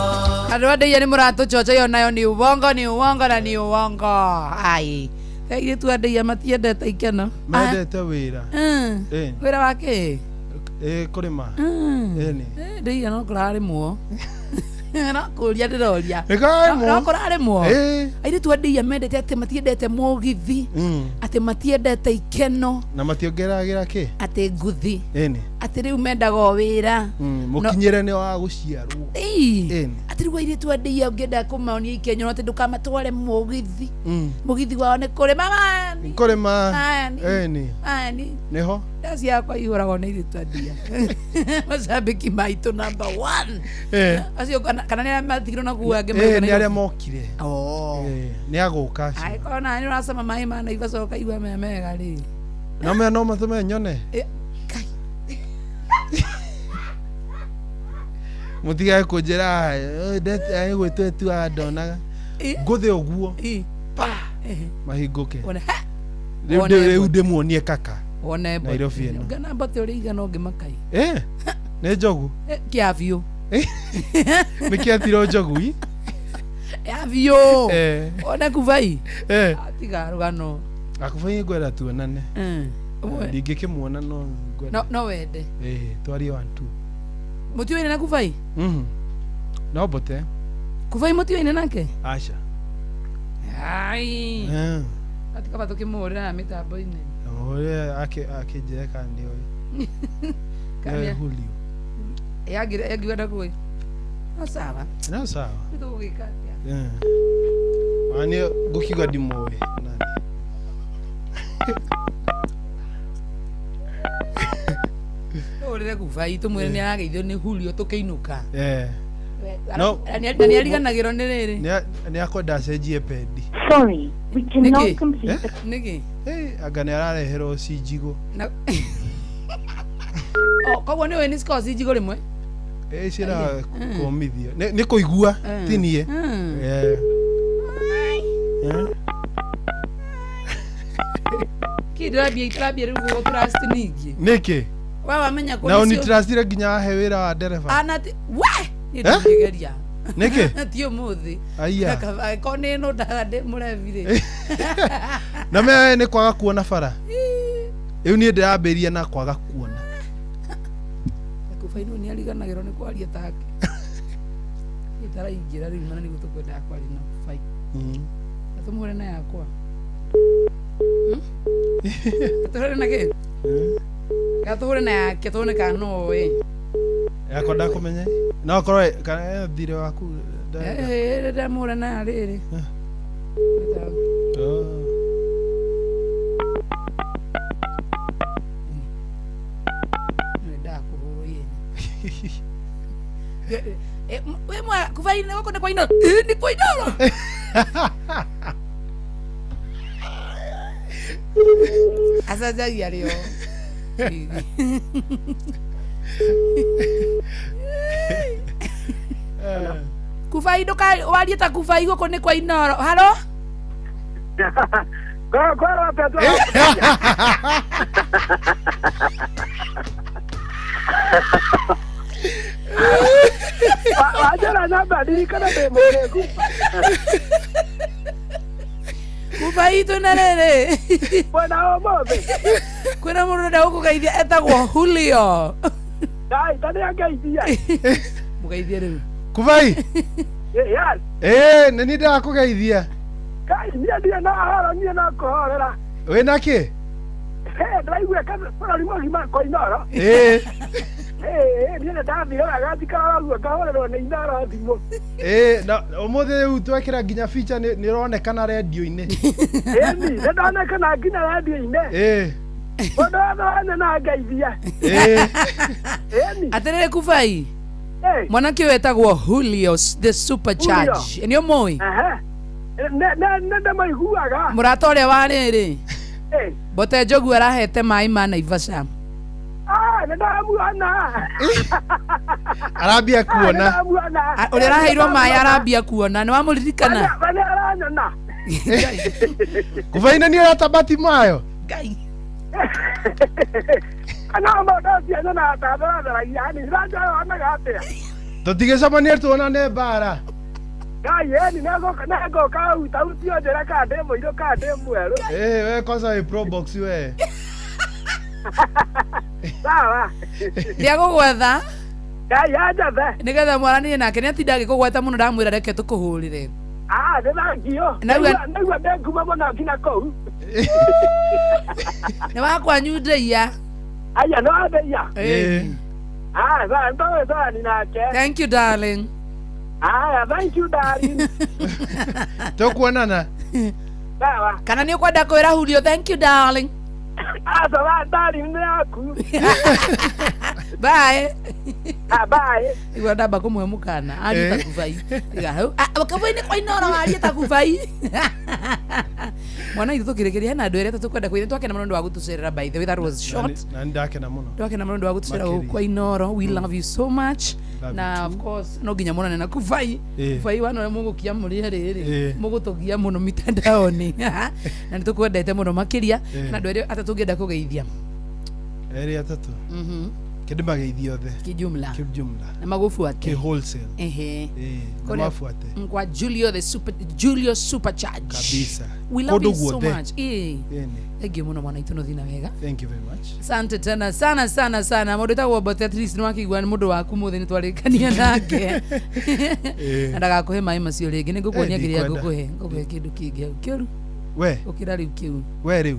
andå a ndäia nä må ratå coca ä yo nayo nä uongo nä uongo na nä uongo ai airä a ndäia matiendete ikeno Mendete wĩra. Ĩni. wä ra wa kä Ĩ kũrĩma. Ĩni. ndäia no kå rarä mwo no kå ria ndä roria Nĩ kũrarĩmwo. no kå rarä mwo Ĩ. airä a ndäia mendete atä matiendete mũgithi atä matiendete ikeno Na mationgeragĩra kĩ? atä nguthi Ĩni. atä rä u mendaga o wä ra Mũkinyĩre nĩ wa gũciarwo. Ĩĩ. Atĩ rĩu airĩtu a ndĩia ũngĩenda kũmaonia ikenyo atĩ ndũkamatware mũgithi mũgithi wao nĩ kũrĩma mani Kũrĩma. Mani. Ĩni. mani Nĩho. nda ciakwa ihũragwo nĩ airĩtu a ndia macambĩki maitũ number one Eh. acio kana kana nĩ arĩa matigirwo na kuo angĩ Ĩ nĩ arĩa mokire. Oh. Ĩ, Nĩ agũka acio. Angĩkorwo na nĩ ũracama maĩ ma Naivasha ũkaigua me mega rĩ Na mea no matũme nyone. Ĩ, Mũtigae kũnjĩra gwĩtwo tu ndonaga. Ngũthe ũguo. Mahingũke. Wone, ha! Rĩu Wone rĩu ndĩmuonie kaka. wone mbote. Nairobi ĩno. Ũngĩona mbote ũrĩa igana ũngĩmakai Eh, nĩ njogu. Kĩa biũ Nĩ kĩatirwo njogu i? ya biũ Eh. wone kubai Eh. tiga rũgano Akubai ngwenda tuonane. Ũmwe. Ndingĩkĩmuona no ngwenda. no no wende Eh, twarie one two. mũtiũĩne na kubai Mhm. No mbote. kubai mũtiũĩne nake Aca. ai Eh. atikaba tũkĩmũhũrĩra na mĩtambo-inĩ Ũrĩa akĩnjĩra kana nĩoĩ. Kana Nĩoĩ nĩ- Julio. yangiuga ndakũĩ no sawa No sawa. Rĩu tũgũgĩka atĩa Eh. Ona niĩ ngũkiuga ndimũĩ. Nani. Tũhũrĩre kubai tũmwĩre nĩ arageithio nĩ Julio tũkĩinũka Eh. Na No. nĩ ariganagĩrwo nĩ rĩrĩ Nĩ akwenda acenjie pendi. Sorry, we cannot Nĩkĩ? complete the Nĩkĩ? Eh, anga nĩ arareherwo ci njigũ. Na- Oh, koguo nĩ ũĩ nĩ cikoragwo ci njigũ rĩmwe Eh, cira kũmithio. Nĩ kũigua ti niĩ. Eh. Eh. Kĩ ndĩrambia itarambia rĩu gũgũ trust ningĩ Nĩkĩ? we wamenya Na ũnitrustire nginya wahe wĩra wa ndereba. anati we niĩ Eh? ndingĩgeria Nĩkĩ? ti ũmũthĩ Aya. angĩkorwo nĩ ĩno ndaga ndĩ mũrebi rĩ Na me nĩ kwaga kuona bara. Rĩu niĩ ndĩrambĩrĩria na kwaga kuona. kubainwo nĩ ariganagĩrwo nĩ kwaria take itaraingĩra rĩu mana nĩguo tũkwendaga kwaria na kubai na tũmũhũre na yakwa tũhũre na kĩ Kana tũhũre na yake tuone kana no ĩ Yakwa ndakũmenya. No akorwo kana eh, thirĩ waku. ndarenda. ndamũhũra na ya rĩrĩ Oh. Nĩendaga kũhũrwo ihenya. We mwa kubai gũkũ nĩ kwa Inooro. Ĩ, nĩ kwa Inooro. Acanjagia rĩo. Kubai ndũka warie ta kubai gũkũ nĩ kwa Inooro. Halo? Wanjĩra namba ndirikane ndĩ mũkĩgu. Kubai twĩna rĩrĩ. Mwena wa ũmũthĩ. Kwĩna mũndũ ũrenda gũkũgeithia etagwo Julio. Ngai, ta nĩangeithia. Mũgeithie rĩu. Kubai. Yes. Ĩĩ, nĩ niĩ ndĩrakũgeithia. Ngai, niĩ ndirĩ na ũhoro, niĩ no kũhorera. Wĩna kĩ? Ndĩraigua bũrũri mũgima kwa Inooro. Ĩĩ. Ĩĩ, niĩ nĩndathire wega njikara ũguo ngahũrĩrwo nĩ Inooro thimũ. Ĩĩ, na ũmũthĩ rĩu twekĩra nginya feature nĩ ĩronekana rendio-inĩ. Ĩni, nĩndonekana nginya rendio-inĩ. Ĩĩ. Mũndũ wothe wanyona angeithia. Ĩĩ. Ĩni. Atĩrĩrĩ Kubai. Mwanake ũyũ etagwo Julio the supercharge. Nĩ ũmũĩ? Nĩ ndĩmũiguaga. Mũrata ũrĩa wa rĩrĩ. Mbote Njogu arahete maĩ ma Naivasha. Ah, nĩndamuona. Arambia kuona. Nĩndamuona. Ũrĩa araheirwo maĩ arambia kuona. Nĩ wamũririkana? Bane aranyona. Kubai nĩ niĩ ũratabati mayo. Ngai. Kana mũndũ ũcio nyonaga ta tharatharagia hani ndĩranjonaga atĩa? Tũtigĩcemanie tuonane mbara. Ngai, ĩni nĩngũka ũtauti ũnjĩre kana ndĩ mũirũ kana ndĩ mwerũ. Ĩĩ, we kwanza wĩ pro box we. Sawa. Nĩagũgwetha. Ngai anjathe. Nĩgetha mwaranĩrie nake nĩ atinda agĩkũgweta mũno ndamwĩra reke tũkũhũrĩre. Ah, nĩ thangio. Naigua ndĩ nguma mũno nginya kũu. Nĩ wakwanyu ndeia. Aya, nĩ wandeia. Ĩĩ. Ah, sawa, nĩtũgwĩtwarani nake. Thank you darling. Aya, thank you darling. Tũkuonana. Sawa. Kana nĩ ũkwenda kwĩra Julio thank you darling. Ah, sawa, darling nĩ yaku. Bye. Ah, bye. Igua ndamba kũmũhe mũkana arie ta Kubai. Iga hau. Ah, Kubai nĩ kwa Inooro warie ta Kubai. Mwana itũ tũkĩrĩkĩria hena andũ erĩ atatũ kwenda kwĩra twakena mũno nĩ ũndũ wa gũtũcerera by the way that was short. Na nĩ ndakena mũno. Twakena mũno nĩ ũndũ wa gũtũcerera Makĩria. gũkũ kwa Inooro. We love you so much. Love Na you of course no nginya monane na Kubai. Ĩĩ. Kubai wana ũrĩa mũgũkia mũrĩ rĩrĩ. Ĩĩ. Mũgũtũgia mũno mitandaoni. Na nĩ tũkwendete mũno makĩria. Ĩĩ. Na andũ erĩ atatũ ũngĩenda kũgeithia. Erĩ atatũ. Kĩndĩmageithie othe. Kijumla. Kijumla. Na magũbuate. Kĩ wholesale. Ehe. Ĩĩ, na Kũrĩa- mabuate. Kwa Julio the super Julio supercharge. Kabisa. We love Kũndũ you so guothe. much. Ĩĩ. Ĩni. Thank you mũno mwana itũ no thina wega. Thank you very much. Asante tena sana sana sana. Mũndũ wĩtagwo Mbote at least nĩwakĩigua nĩ mũndũ waku mũthĩ nĩtwarĩkania nake. Na ndagakũhe maĩ macio rĩngĩ nĩ ngũkuonia Eh, kĩrĩa ndikwenda. ngũkũhe. Ngũkũhe kĩndũ kĩngĩ hau kĩũru. We. Gũkĩra rĩu kĩu. We rĩu.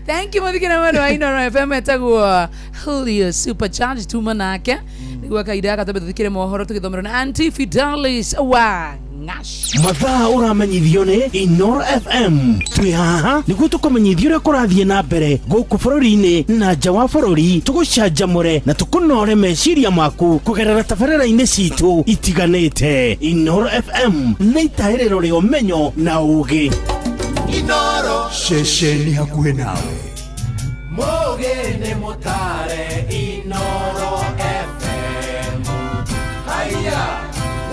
Thank you muthikira mwena wa Inooro FM etagwo Julio Supercharge tuma nake nĩguo kahinda gaka twambe tũthikĩre mohoro tũgĩthomerwo na Auntie Fidelis wa Ng'ash. Mathaa ũramenyithio nĩ Inooro FM. Twĩ haha nĩguo tũkũmenyithia ũrĩa kũrathiĩ na mbere gũkũ bũrũri-inĩ na nja wa bũrũri, tũgũcanjamũre na tũkũnore meciria maku kũgerera tabarĩra-inĩ citũ itiganĩte. Inooro FM nĩ itahĩrĩro rĩa ũmenyo na ũũgĩ. Inooro. Ceceni hakuhĩ nawe. Mũgĩ nĩ mũtare Inooro FM. Haya,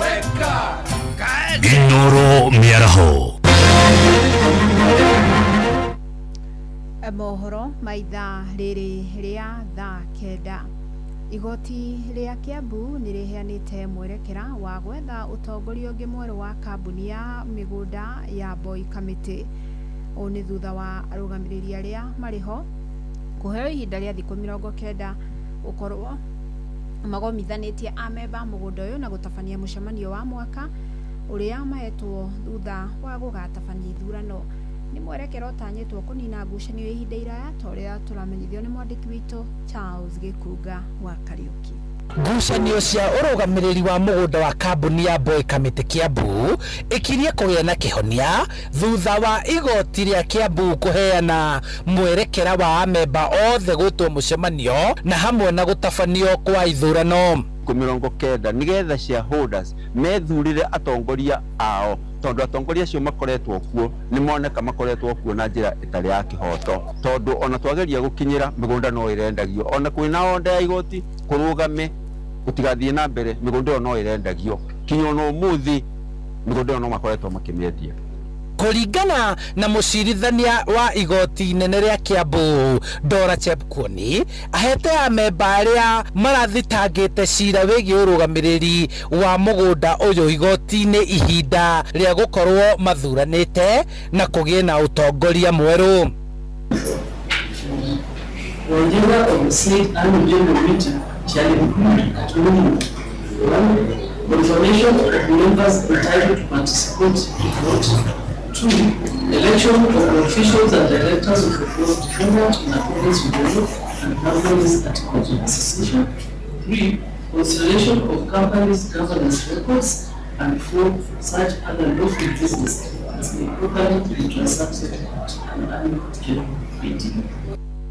weka. Inooro mĩaraho. Mohoro ma ithaa rĩrĩ rĩa thaa kenda. Igoti rĩa Kiambu nĩ rĩheanĩte mwerekera wa gwetha ũtongoria ũngĩ mwerũ wa kambuni ya mĩgũnda ya Boy Kamĩtĩ. Ũũ nĩ thutha wa arũgamĩrĩri arĩa marĩ ho kũheo ihinda rĩa thikũ 90 gũkorwo magomithanĩtie amemba mũgũnda ũyũ na gũtabania mũcemanio wa mwaka ũrĩa mahetwo thutha wa gũgatabania ithurano. Nĩ mwerekera ũtanyĩtwo kũnina ngucanio ya ihinda iraya ta ũrĩa tũramenyithio nĩ mwandĩki witũ Charles Gĩkunga wa Kariũki. Ngucanio cia ũrũgamĩrĩri wa mũgũnda wa kambuni ya Boy Kamĩtĩ Kiambu ĩkirie kũgĩa na kĩhonia thutha wa igoti rĩa Kiambu kũheana mwerekera wa amemba othe gwĩtwo mũcemanio na hamwe na gũtabanio kwa ithurano. 90 nigetha shareholders methurire atongoria ao tondu atongoria acio makoretwo kuo ni moneka makoretwo kuo na njira itari ya kihoto tondu ona twageria gukinyira migunda no irendagio ona kwina onda ya igoti kurugame gutigathie na mbere migunda ĩyo no irendagio kinya ona umuthi migunda ĩyo no makoretwo makimiendia. Kũringana na mũcirithania wa igoti inene rĩa Kiambu Dora Chepkwony, ahete amemba arĩa marathitangĩte cira wĩgiĩ ũrũgamĩrĩri wa mũgũnda ũyũ igoti-inĩ ihinda rĩa gũkorwo mathuranĩte na kũgĩe na ũtongoria mwerũ. The agenda of the said annual general meeting shall include at minimum 1. Confirmation of members entitled to participate in vote. 2. Election of the officials and directors of the fourth defendant in accordance with the law and company's articles of association. 3. Consideration of company's governance records. And 4. Such other lawful business as may properly be transacted at an annual general meeting.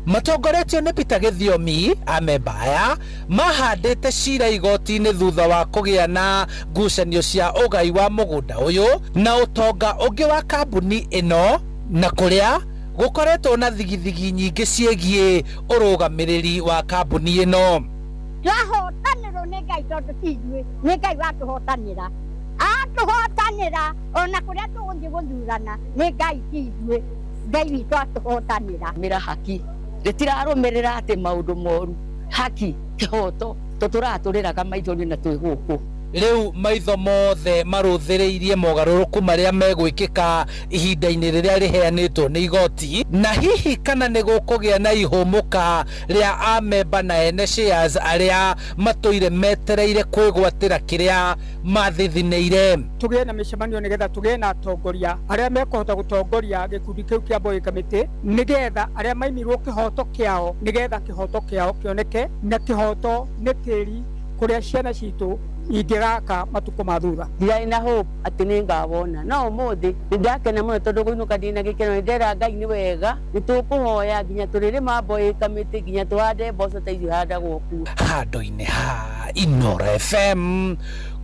Matongoretio nĩ Peter Gĩthiomi, amemba aya mahandĩte cira igoti-inĩ thutha wa kũgĩa na ngucanio cia ũgai wa mũgũnda ũyũ na ũtonga ũngĩ wa kambuni ĩno, na kũrĩa gũkoretwo na thigithigi nyingĩ ciĩgiĩ ũrũgamĩrĩri wa kambuni ĩno. Twahotanĩrwo nĩ Ngai tondũ ti ithuĩ, nĩ Ngai watũhotanĩra. Atũhotanĩra ona kũrĩa tũgũthiĩ gũthurana nĩ Ngai ti ithuĩ, Ngai witũ atũhotanĩra. Mĩra haki rĩtirarũmĩrĩra atĩ maũndũ moru, haki kĩhoto tũtũratũrĩraga maithori na twĩ gũkũ. Rĩu maitho mothe marũthĩrĩirie mogarũrũku marĩa megwĩkĩka ihinda-inĩ rĩrĩa rĩheanĩtwo nĩ igoti, na hihi kana nĩ gũkũgĩa na ihũmũka rĩa amemba na ene shares arĩa matũire metereire kwĩgwatĩra kĩrĩa mathithinĩire. Tũgĩe na mĩcemanio nĩgetha tũgĩe na atongoria arĩa mekũhota gũtongoria gĩkundi kĩu kĩa Boy Committee, nĩgetha arĩa maimirwo kĩhoto kĩao, nĩgetha kĩhoto kĩao kĩoneke, na kĩhoto nĩ tĩri kũrĩa ciana citũ ingĩgaka matukũ ma thutha. Ndirarĩ na hope atĩ nĩ ngawona, no ũmũthĩ nĩ ndakena mũno tondũ kũinũka ndĩna gĩkeno, nĩ ndera Ngai nĩ wega, nĩ tũkũhoya nginya tũrĩrĩma Boy Committee nginya tũhande mboco ta icio ihandagwo kuo. Handũ-inĩ ha Inoro FM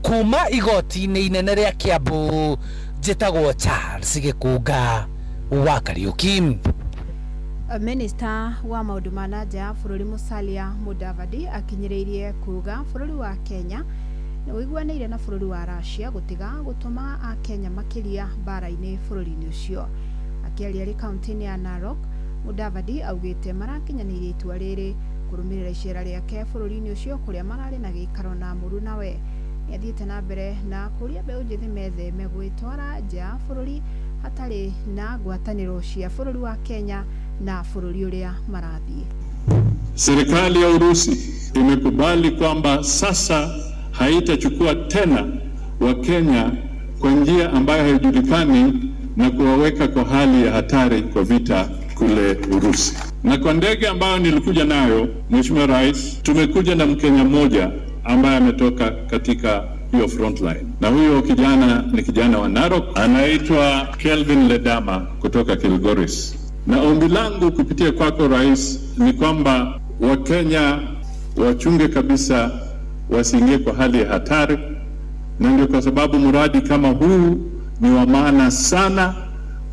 kuma igoti-inĩ inene rĩa Kiambu, njĩtagwo Charles Gĩkũnga wa Kariũki. Minista wa maũndũ ma na nja ya bũrũri Musalia Mudavadi akinyĩrĩirie kuga bũrũri wa Kenya nĩ ũiguanĩire na bũrũri wa Russia gũtiga gũtũma Akenya makĩria mbara-inĩ bũrũri-inĩ ũcio. Akĩaria arĩ kaunti-inĩ ya Narok, Mudavadi augĩte marakinyanĩirie itua rĩrĩ kũrũmĩrĩra icera rĩake bũrũri-inĩ ũcio kũrĩa mararĩ na gĩikaro na mũrunawe. Nĩathiĩte na mbere na kũria mbeũ njĩthĩ metheme gwĩtwara nja ya bũrũri hatarĩ na ngwatanĩro cia bũrũri wa Kenya na bũrũri ũrĩa marathiĩ. Serikali ya Urusi imekubali kwamba sasa haitachukua tena Wakenya kwa njia ambayo haijulikani na kuwaweka kwa hali ya hatari kwa vita kule Urusi. Na kwa ndege ambayo nilikuja nayo, Mheshimiwa Rais, tumekuja na Mkenya mmoja ambaye ametoka katika hiyo frontline, na huyo kijana ni kijana wa Narok, anaitwa Kelvin Ledama kutoka Kilgoris. Na ombi langu kupitia kwako Rais ni kwamba Wakenya wachunge kabisa wasiingie kwa hali ya hatari, na ndio kwa sababu mradi kama huu ni wa maana sana,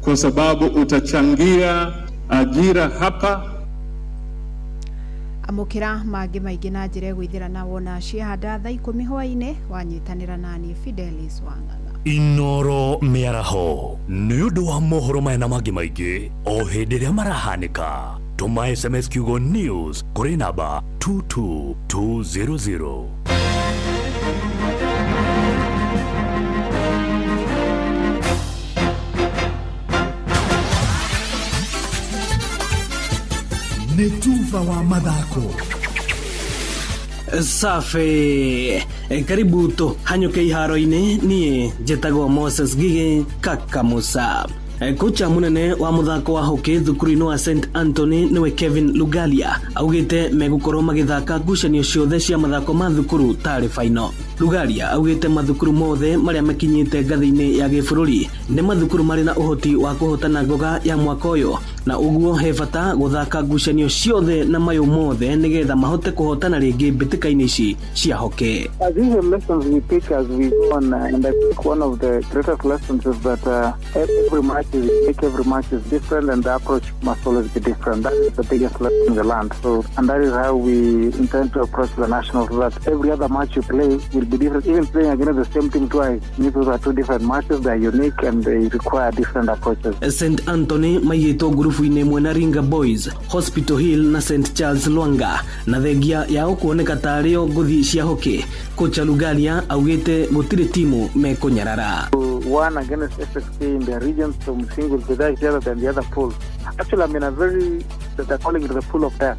kwa sababu utachangia ajira hapa. Amũkĩra mangĩ maingĩ na njĩra ĩgũithĩra wona ciahanda thaa 10 hwaĩ-inĩ wanyitanĩra nani Fidelis Wang'ang'a. Inoro mĩaraho nĩ ũndũ wa mohoro maya na mangĩ maingĩ o hĩndĩ ĩrĩa marahanĩka. Tũma SMS kiugo news kũrĩ namba 22200. Nĩ tuba wa mathako. Safi, karibu tu hanyuke iharo-inĩ. Niĩ njĩtagwo Moses Gige Kaka Musa. Kocha munene wa muthako wa hockey thukuru-inĩ wa St Anthony niwe Kevin Lugalia augĩte megũkorwo magĩthaka ngucanio ciothe cia mathako ma thukuru tarĩ final. Lugalia augĩte mathukuru mothe marĩa makinyĩte ngathĩ-inĩ ya gĩbũrũri nĩ mathukuru marĩ na ũhoti wa kũhotana ngoga ya mwaka ũyũ, na ũguo he bata gũthaka ngucanio ciothe na mayũ mothe nĩgetha mahote kũhotana rĩngĩ mbĩtĩka-inĩ ici cia hockey. These are lessons we pick as we go on, and I think one of the greatest lessons is that every match is unique, every match is different, and the approach must always be different. That is the biggest lesson we learned. So, and that is how we intend to approach the nationals, that every other match you play will be different. Even playing against the same team twice, those are two different matches. They are unique and they require different approaches. St Anthony maigĩtwo ngurubu-inĩ ĩmwe na Ringa Boys, Hospital Hill na St Charles Lwanga, na thengia yao kuoneka tarĩo ngũthi cia hockey. Kocha Lugalia augĩte gũtirĩ timu mekũnyarara. One against SSK in their region, so Musingu will be there the other than the other pool. Actually, I'm in a very, they're calling it the pool of death.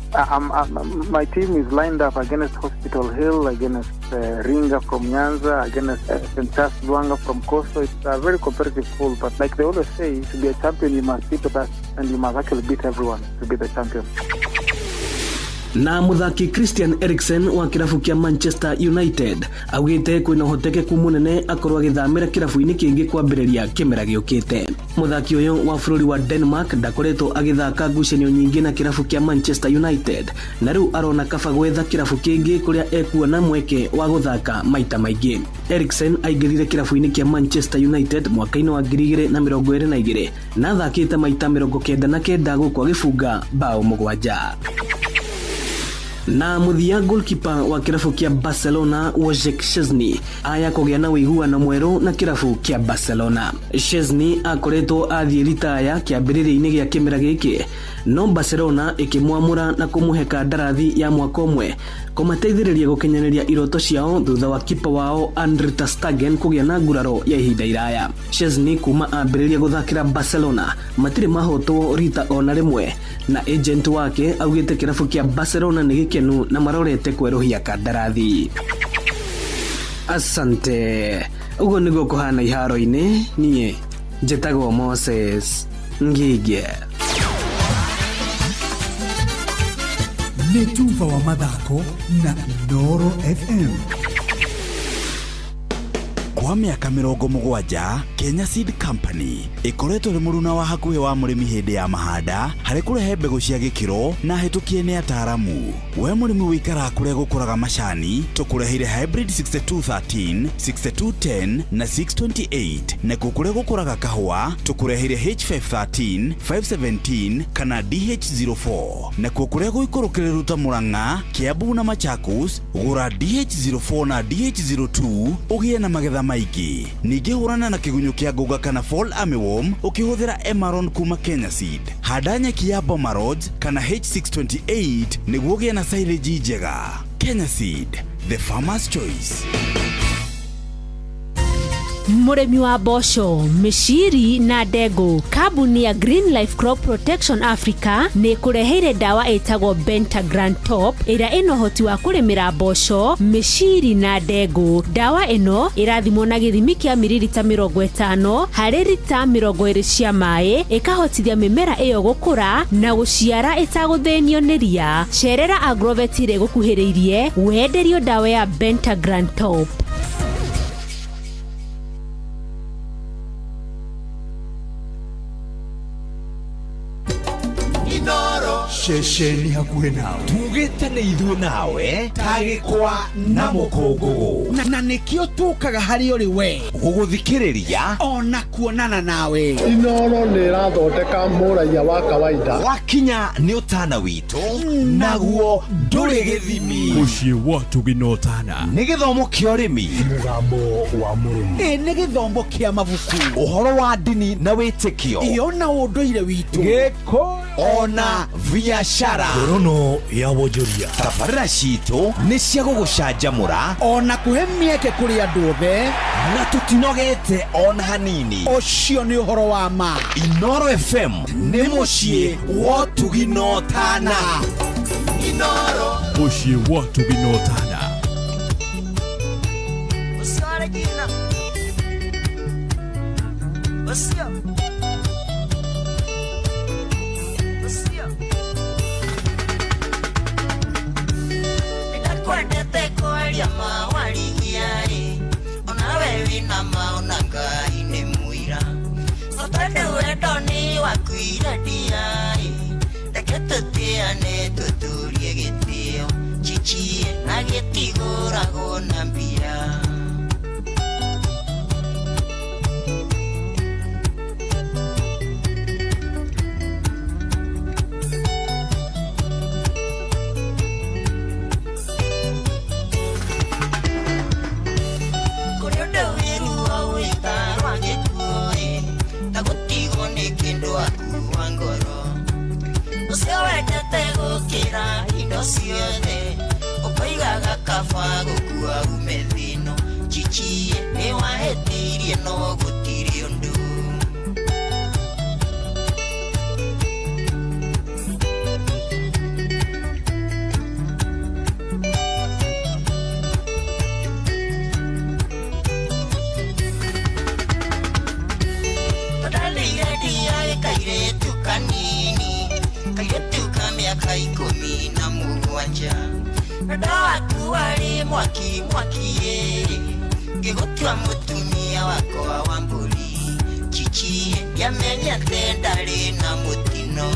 My team is lined up against Hospital Hill, against Ringa from Nyanza, against St. Charles Lwanga from Coastal. It's a very competitive pool, but like they always say, to be a champion, you must beat the best, and you must actually beat everyone to be the champion. Na muthaki Christian Eriksen wa kirabu kia Manchester United augite kwina uhotekeku munene akorwo agithamira kirabu-ini kingi kwambiriria kimera giukite. Muthaki uyu wa bururi wa Denmark ndakoretwo agithaka ngucanio nyingi na kirabu kia Manchester United, na riu arona kaba gwetha kirabu kingi kuria ekuona mweke wa guthaka maita maingi. Eriksen aingirire kirabu-ini kia Manchester United mwaka-ini wa 2022 na athakite maita 99 guku agibunga bao 7. Na muthia goalkeeper wa kirabu kia Barcelona Wojciech Szczesny aya kũgĩa na ũiguano mwerũ na kirabu kia Barcelona. Szczesny akoretwo athiĩ ritaya kĩambĩrĩria-inĩ gĩa kĩmera gĩkĩ, no Barcelona ĩkĩmwamũra na kũmũhe kandarathi ya mwaka ũmwe kũmateithĩrĩria gũkinyanĩria iroto ciao thutha wa kipa wao Andre ter Stegen kũgĩa na nguraro ya ihinda iraya. Szczesny kuma ambĩrĩria gũthakĩra Barcelona matirĩ mahotwo rita ona rĩmwe, na agent wake augĩte kĩrabu kĩa Barcelona nĩ gĩkenu na marorete kwerũhia kandarathi. Asante. Ũguo nĩguo kũhana iharo-inĩ. Niĩ njĩtagwo Moses Ngige. Nĩ tuba wa mathako na Inooro FM. Kwa mĩaka 70 Kenya Seed Company ĩkoretwo ĩrĩ mũruna wa hakuhĩ wa mũrĩmi hĩndĩ ya mahanda harĩ kũrehe mbegũ cia gĩkĩro na hĩtũkie nĩ ataaramu. We mũrĩmi wĩikaraga kũrĩa gũkũraga macani, tũkũreheire hybrid 6213, 6210 na 628, nakuo kũrĩa gũkũraga kahũa tũkũreheire H513, 517 kana DH04, nakuo kũrĩa gũikũrũkĩrĩru ta Murang'a, Kiambu na Machakos, gũra DH04 na DH02 ũgĩe na magetha maingĩ. Ningĩ hũrana na kĩgunyũ kĩa ngũnga kana fall armyworm ũkĩhũthĩra Emaron kuma Kenya Seed. Handa nyeki ya Boma Rhodes kana H628 nĩguo ũgĩe na silage njega. Kenya Seed, the farmer's choice. Mũrĩmi wa mboco, mĩciri na ndengũ, kambuni ya Green Life Crop Protection Africa nĩ ĩkũreheire ndawa ĩtagwo Bentagram Top ĩrĩa ĩna ũhoti wa kũrĩmĩra mboco, mĩciri na ndengũ. Ndawa ĩno ĩrathimwo na gĩthimi kĩa miririta 50 harĩ rita 20 cia maĩ, ĩkahotithia mĩmera ĩyo gũkũra na gũciara ĩtagũthĩnio nĩ ria. Cerera agrovet ĩrĩa ĩgũkuhĩrĩirie wenderio ndawa ya Bentagram Top. Ceceni hakuhĩ nawe tugĩte nĩ ithuĩ nawe ta gĩkwa na mũkũngũgũ, na nĩkĩo tũkaga harĩ ũrĩ we gũgũthikĩrĩria ona kuonana nawe. Inooro nĩ ĩrathondeka mũraiya wa kawaida. Wakinya nĩ ũtana witũ naguo ndũrĩ gĩthimi. Mũciĩ wa tũgĩnotana nĩ gĩthomo kĩa ũrĩmi, mũgambo wa mũrĩmi, ĩ nĩ gĩthomo kĩa mabuku, ũhoro wa ndini na wĩtĩkio, ĩyo na ũndũire witũ, gĩkũyũ ona biashara, ngorono ya wonjoria. Tabarĩra citũ nĩ cia gũgũcanjamũra ona kũhe mĩeke kũrĩ andũ othe, na tũtinogete ona hanini. Ũcio nĩ ũhoro wa ma. Inooro FM nĩ mũciĩ wa tũginotana. Inooro mũciĩ wa tũginotana. Kwendete kwaria mawarigiai onawe wina maona Ngai nĩ mũira tondũ wendo nĩ wakuire ndiai reke tũtĩane tũtũrie gĩtĩo chichie na gĩtigũragwo na mbia. Waku wa ngoro ũcio wendete gũkĩra indo ciothe ũkoigaga kaba gũkua ume thĩno chichie nĩ wahĩtirie no gũtirĩ ũndũ. Kairetu kanini kairetu ka mĩaka 17 wendo waku warĩ mwaki mwaki ngĩgũtua mũtumia wakwa wa mbũri chichi ndiamenyete ndarĩ na mũtino.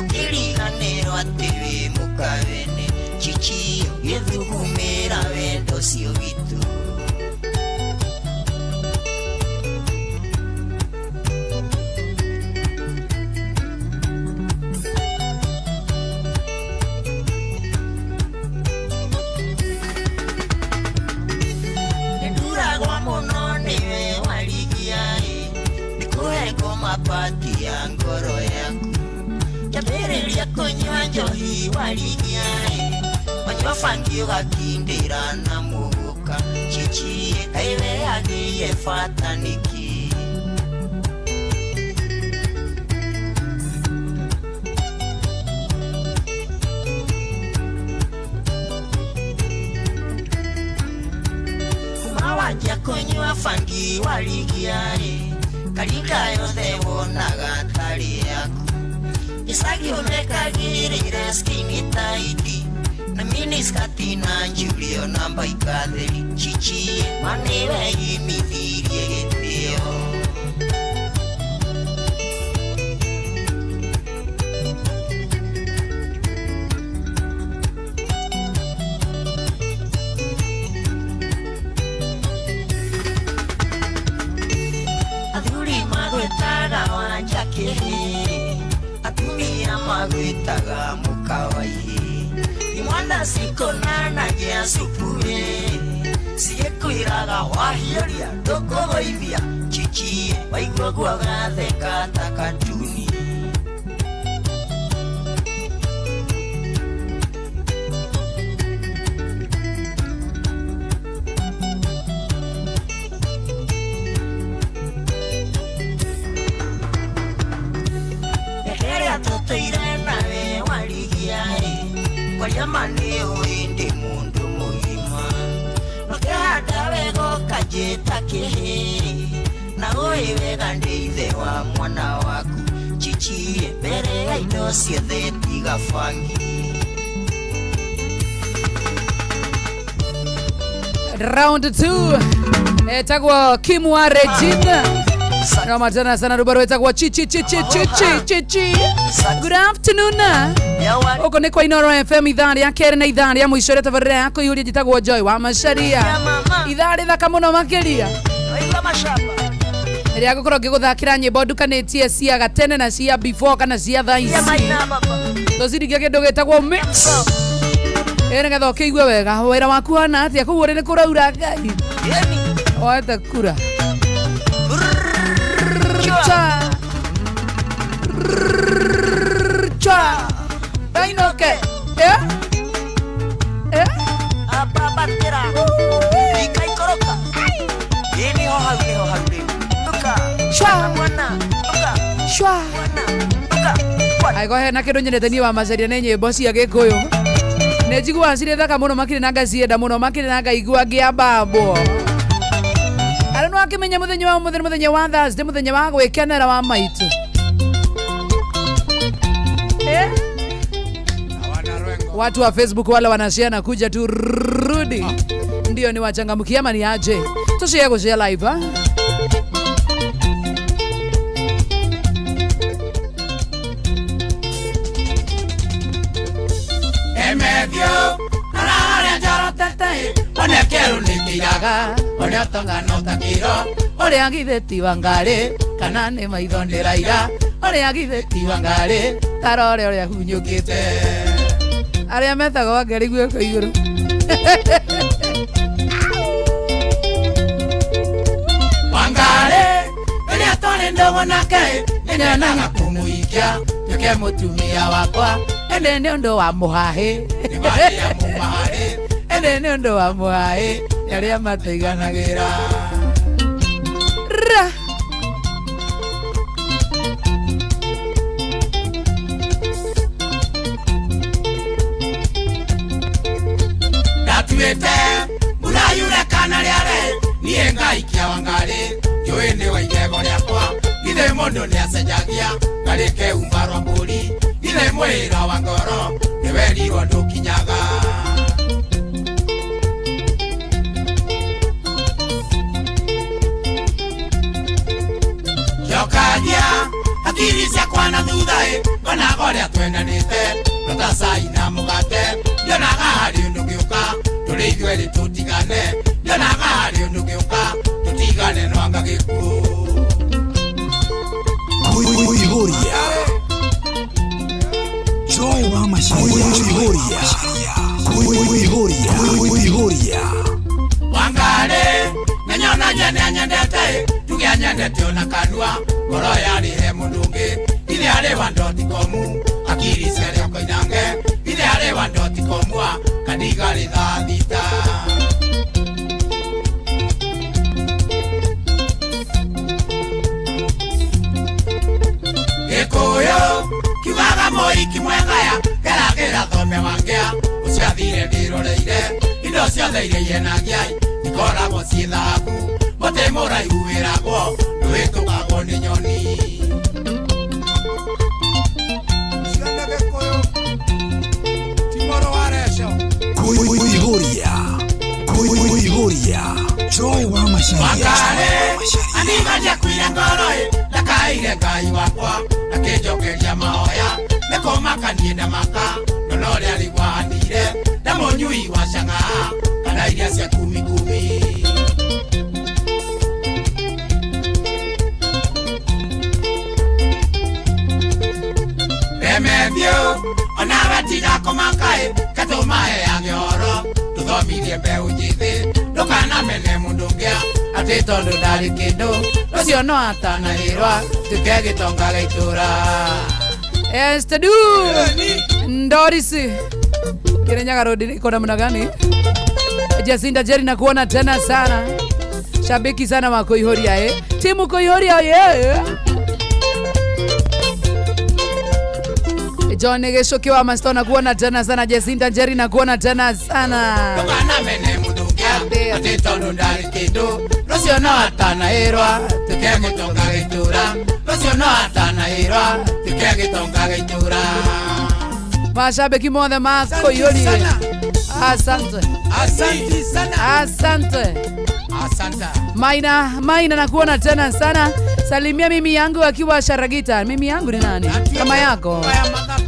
Ukiriganĩrwo atĩ wĩ mũkawene chichi gĩthugumĩra wendo ũcio witũ. Nĩnduragwo mũno nĩwe warigia nĩkũhe ngoma pati ya ngoro yaku kĩambĩrĩria kũnyua njohi warigia wanyua bangi ũgakindĩra na mũgũka chichi kaĩ we agĩire bata nĩkĩ. Kuma wanjia kũnyua bangi warigia karinga yothe wonaga tarĩ yaku icagi ũmekagĩrĩire skinny tight na miniskati na njulio na mbaikatheri chichi ma nĩwe imithirie gĩtĩo. Athuri magwĩtaga wanja kĩhĩ atumia magwĩtaga mũka wa ihĩ imwana cikonanagia supu cigĩkwĩraga wahiũria ndũkũgũithia chichi waigua guo gatheka ta katuni. Tũtũire nawe warigia kwaria ma nĩ ũĩ ndĩ mũndũ mũgima nokĩhanda wega ũkanjĩta kĩhĩ na ũĩ wega ndĩ ithe wa mwana waku chichi mbere ya indo ciothe tiga bangi. Round 2 etagwo Kimwa Regina Kama tena sana rubaro etagwo chichi chichi chichi chichi. Good afternoon. Uko ni kwa Inoro FM ithaa rĩa kerĩ na ithaa rĩa mũico rĩa tabarĩra ya kũihũria njĩtagwo Joy wa Macharia. Ithaa rĩthaka mũno makĩria rĩa gũkorwo ngĩgũthakĩra nyĩmbo ndukanĩtie cia gatene na cia before kana cia thaa ici tũcirikia kĩndũ gĩtagwo mix nĩgetha ũkĩigue wega wĩra waku hana atĩa kũu ũrĩ nĩ kũraura Ngai oete kura. Cha. Cha. Bainoke. Eh? Eh? Ababatera. Ikaikoroka. Ini ho hau ni ho hau ni. Tuka. Shwa. Bwana. Tuka. Shwa. Bwana. Tuka. Ai go hena kindu nyendete ni wa Macharia ni nyimbo cia Gikuyu. Nĩ njiguaga cirĩ thaka mũno makĩria na ngacienda mũno makĩria na ngaigua ngĩambambwo. Arĩa no akĩmenya mũthenya wa ũmũthĩ nĩ mũthenya wa Thursday, mũthenya wa gwĩkenera wa maitũ. Eh? Watu wa Facebook wale wanashare na kuja tu rudi. Ndio ni wachangamkia ama ni aje? Tushare kushare live ha? One kĩerũ nĩ kĩiraga one ũtonga no ta kĩro ũrĩa githĩ ti Wangarĩ kana nĩ maitho ndĩraira ũrĩa githĩ ti Wangarĩ tarore ũrĩa hunyũkĩte arĩa metagwo Wangarĩ guoko igũrũ. Wangarĩ rĩrĩa twarĩ ndogo nake nĩnyonaga kũmũhikia nduĩke mũtumia wakwa ĩndĩ nĩ ũndũ wa mũhahĩ ĩndĩ nĩ ũndũ wa mũhahĩ nĩ arĩa mataiganagĩra. Ra. Ndatuĩte mbura yure kana rĩare niĩ ngaikia Wangarĩ njũĩ nĩ wa igego rĩakwa githĩ mũndũ nĩacenjagia ngarĩ keumba rwa mbũri githĩ mwĩra wa ngoro nĩwerirwo ndũkinyaga. Njokagia hakiri ciakwa na thutha ĩ ngonaga ũrĩa twendanĩte no ta cai na mũgate ndionaga harĩ ũndũ ũngĩũka tũrĩ ithuerĩ tũtigane ndionaga harĩ ũndũ ũngĩũka tũtigane no anga gĩkuũ. Kuihuria Joy wa Macharia. Kuihuria Kuihuria Kuihuria Wangarĩ nĩnyonagia nĩanyendete tuge anyendete ona kanua ngoro yarĩ he mũndũ ũngĩ ithe arĩ wa ndotikomu akiri ciarĩ o koinange ithe arĩ wa ndotikomua kandigarĩ thaa thita. Gĩkũyũ kiugaga mũhiki mwegaya geragĩra thome wangĩa ũcio athire ndĩroreire indo ciothe iria ihenagia ikoragwo ciĩ thahabu mũtĩ mũraihu wĩragwo ndũhĩtũkagwo nĩ nyoni. Ciana Gĩkũyũ ti mũrũ wa Reco. Kuihuria Kuihuria Joy wa Macharia. Wangarĩ anigaria kuire ngoro ĩ ndakaire Ngai wakwa akĩnjokeria mahoya nĩkũmaka niĩ ndamaka nona ũrĩa rĩgwanire ndamũnyui wa cang'aa kana iria cia kumikumi. Remethio onawe tiga kũmaka ĩ ketũmaheage ũhoro tũthomithie mbeũ njĩthĩ ndũkanamene mũndũ ũngĩa atĩ tondũ ndarĩ kĩndũ ũcio no atanahĩrwa tuke gĩtonga gĩa itũra. Estadu Ndorisi Kirinyaga Road iko namna gani? Jacinda Jerry na kuona tena sana. Shabiki sana wa Koihoria eh. Timu Koihoria ye. John Geshoki wa Masto na kuona tena sana. Jacinda Jerry na kuona tena sana. Ndũkanamene mũndũ ũngĩa atĩ tondũ ndarĩ kĩndũ rũcio no atanahĩrwa tuke gĩtonga gĩa itũra rũcio no atanahĩrwa tuke gĩtonga gĩa itũra. Mashabiki mothe ma Koihoria. Asante. Asante sana. Asante. Asante. Maina, Maina nakuona tena sana. Salimia mimi yangu akiwa Sharagita. Mimi yangu ni nani? Kama yako.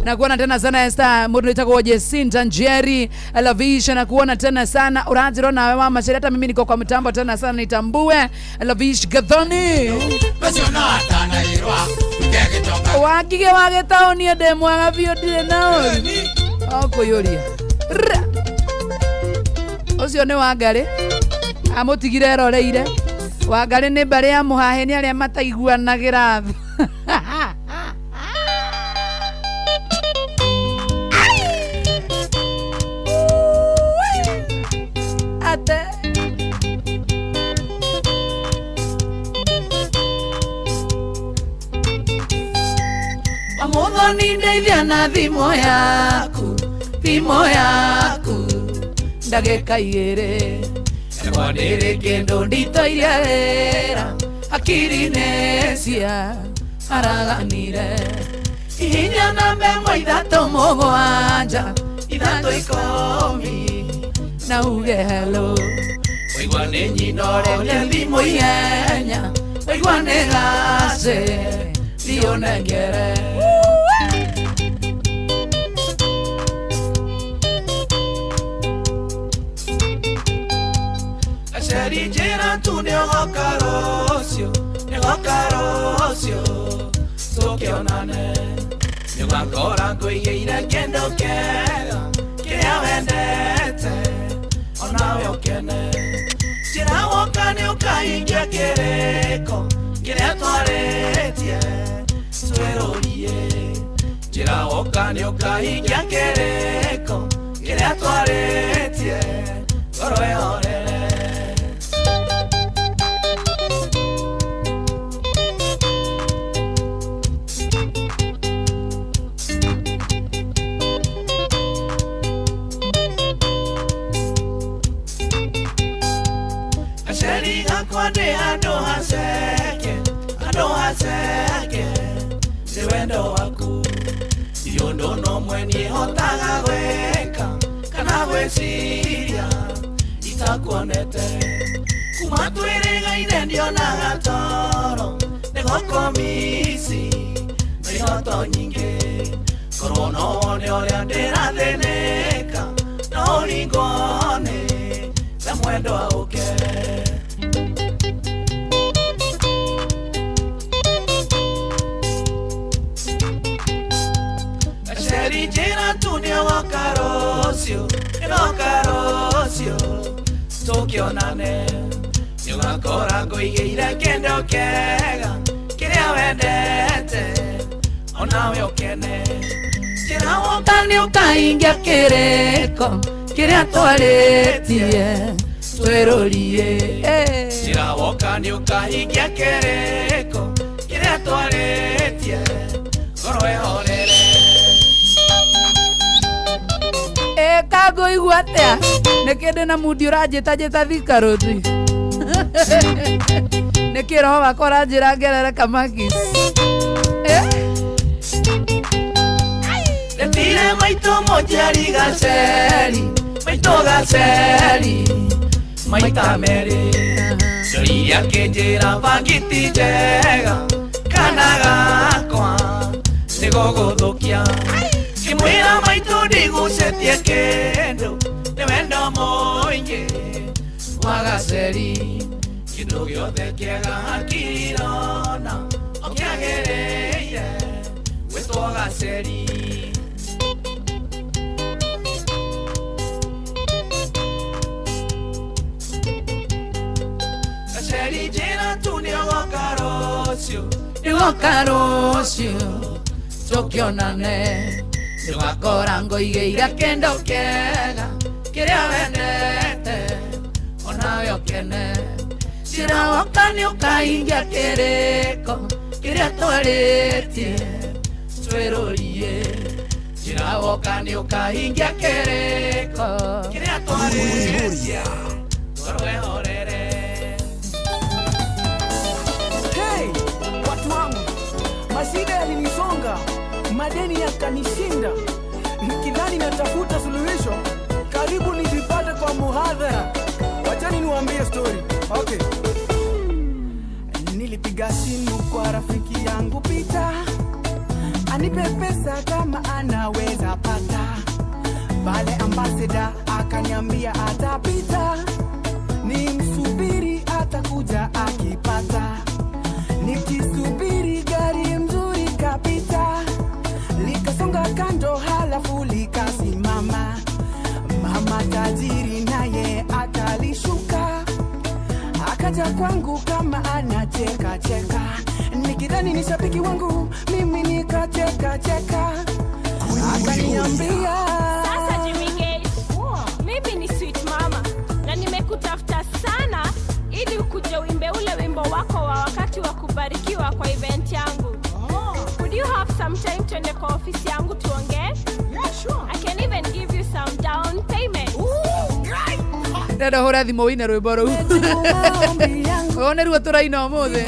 Nakuona tena sana Esther, mundu itakuwa Jacinta Njeri, Lavisha nakuona tena sana. Uranjiro na wewe mama hata mimi niko kwa mtambo tena sana nitambue. Lavish Gathoni. Wagige wage taoni ende mwaga biũ ndirĩ na ũru. Okũiyũria. Ũcio nĩ Wangarĩ. Amũtigire eroreire. Wangarĩ nĩ mbarĩ ya mũhahĩ nĩ arĩa mataiguanagĩra. Ate. Wamuthoni ndeithia na thimũ yaku, thimũ yaku ndagĩka igĩrĩ yakwa ndĩrĩ kĩndũ nditoirie wĩra hakiri-inĩ cia haraganire ihinya namba ĩmwe ithatũ mũgwanja ithatũ ikũmi na uge hello waigua nĩ nyina ũreke thimũ ihenya waigua nĩ gacĩ thiĩ ũnengere. Gaceri njĩra tu nĩũgoka rũciũ, nĩũgoka rũciũ tũkĩonane. Nĩũgakora ngũigĩire kĩndũ kĩega kĩrĩa wendete onawe ũkene. Njĩra woka nĩũkahingia kĩrĩko kĩrĩa twarĩtie twĩrũrie. Njĩra woka nĩũkahingia kĩrĩko kĩrĩa twarĩtie ngoro ĩhorere. Gaceri gakwa ndĩ handũ haceke, handũ haceke nĩ wendo waku. Ti ũndũ nomwe niĩ hotaga gwĩka kana gwĩciria itakuonete. Kuma twĩrĩgaine ndionaga toro nĩgũkũmici na iroto nyingĩ. Korwo no wone ũrĩa ndĩrathĩnĩka no ũringwo nĩ we mwendwa ũke. Gaceri njĩra tu nĩũgoka rũciũ, nĩũgoka rũciũ tũkĩonane. Nĩũgakora ngũigĩire kĩndũ kĩega kĩrĩa wendete onawe ũkene. Njĩra woka nĩũkahingia kĩrĩko kĩrĩa twarĩtie twĩrũrie. Njĩra woka nĩũkahingia kĩrĩko kĩrĩa twarĩtie ngoro ĩhorere. Kangũigua atĩa? Nĩkĩ ndĩna mundi ũranjĩtanjĩta Thika Road? Nĩkĩ roho wakwa ũranjĩra ngerere Kamakis? Ndetire maitũ mũnjiari gaceri, maitũ gaceri maita merĩ. Njoririe akĩnjĩra bangi ti njega kana gakwa nĩgũgũthũkia. Ngĩmwĩra maitũ ndigucetie kĩndũ nĩ wendo mũingĩ wa gaceri. Kĩndũ gĩothe kĩega hakiri irona ũkĩagĩrĩire gwĩtwo gaceri. Gaceri njĩra tu nĩũgoka rũciũ, nĩũgoka rũciũ tũkĩonane. Nĩũgakora ngũigĩire kĩndũ kĩega kĩrĩa wendete onawe ũkene. Njĩra woka nĩũkahingia kĩrĩko kĩrĩa twarĩtie twĩrũrie. Njĩra woka nĩũkahingia kĩrĩko kĩrĩa twarĩtie ngoro ĩhorere. Hey, watu wangu, mashida yalinisonga, madeni yakanishinda, nikidhani natafuta suluhisho, karibu nijipate kwa muhadhara. Wachani niwaambie story. Okay. Nilipiga simu kwa rafiki yangu Peter, anipe pesa kama anaweza pata. Pale ambassador akaniambia atapita, nimsubiri atakuja akipata. Nikisubiri gari mzuri kapita, likasonga kando halafu likasimama. Mama tajiri naye akalishuka, akaja kwangu kama anacheka cheka. Nikidhani ni shabiki wangu, mimi nikacheka cheka. Akaniambia sasa Jimmy Gate, mimi ni sweet mama na nimekutafuta sana ili ukuje uimbe ule wimbo wako wa wakati wa kubarikiwa kwa event yangu. Could you have some time tuende kwa ofisi yangu tuongee? Yeah, sure. I can even give you some down payment. Ooh, great. Ndenda hũra thimũ wĩine rwĩmbo rũu. Wone ruo tũraina ũmũthĩ.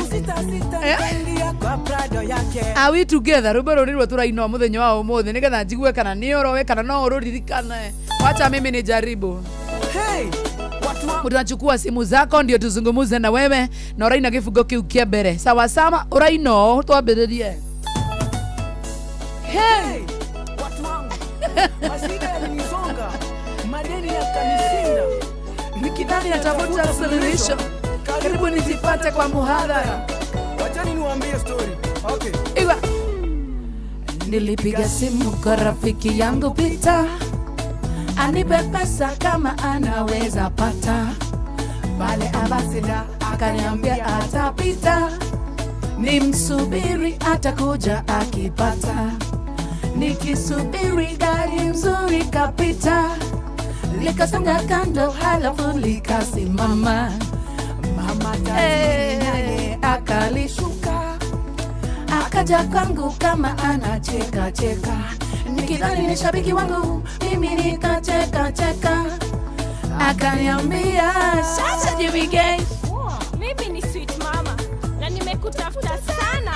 Are we together? Rwĩmbo rũu nĩruo tũraina mũthenya wa ũmũthĩ nĩgetha njigue kana nĩ ũroĩ kana no ũrũririkane. Wacha mimi nijaribu. Hey, watu wangu. Utachukua simu zako ndio tuzungumuze na wewe na ũraina gĩbungo kĩu kĩa mbere. Sawa sawa, ũraina ũũ twambĩrĩrie. Hey, watu wangu. Mashida yalinisonga, madeni yakanishinda. Nikidhani Nami natafuta suluhisho, karibu nijipate kwa muhadhara. Wachani niwaambie story. Okay. Iwa. Nilipiga simu kwa rafiki yangu Peter anipe pesa kama anaweza pata. Pale Ambassador akaniambia atapita, nimsubiri atakuja akipata. Nikisubiri gari mzuri kapita, likasonga kando halafu likasimama. Mama tajiri naye Akalishuka akaja kwangu kama anacheka cheka, nikidhani ni shabiki wangu, mimi nikacheka cheka. Akaniambia sasa Jimmy Gay, Mimi ni sweet mama na nimekutafuta sana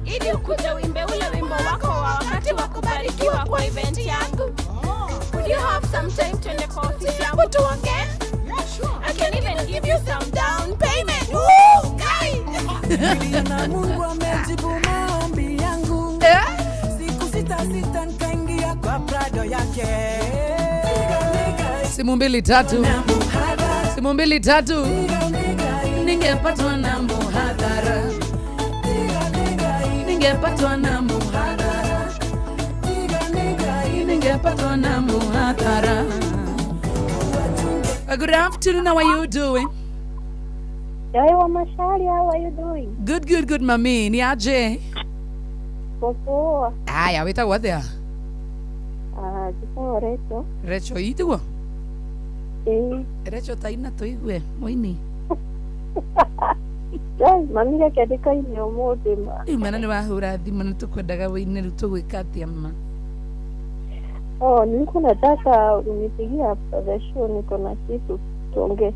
ili ukuje uimbe ule wimbo wako wa wakati wa kubarikiwa kwa event yangu. Would you have some time tuende kwa ofisi yangu tuongee? I can even give you some down payment. Woo, guy! Niliona Mungu amejibu maombi yangu. Siku sita sita nikaingia kwa Prado yake. Simu mbili tatu, simu mbili tatu, ningepatwa na muhadhara, ningepatwa na muhadhara, ningepatwa na muhadhara. Good afternoon, how are you doing? Joy wa Mashari, how are you doing? Good, good, good, mami. Ni aje? Poa. Aya, wĩtagwo atĩa? Ah, njĩtagwo Rachel. Recho itiguo? Ĩĩ. Recho ta ina tũigue mũini. Joy, mami reke ndĩkaine ũmũthĩ ma. Rĩu mana nĩ wahũra thimũ nĩ tũkwendaga wĩine rĩu tũgwĩka atĩa ma? Oh, nilikuwa nataka unipigie after the show, niko na kitu tuongee.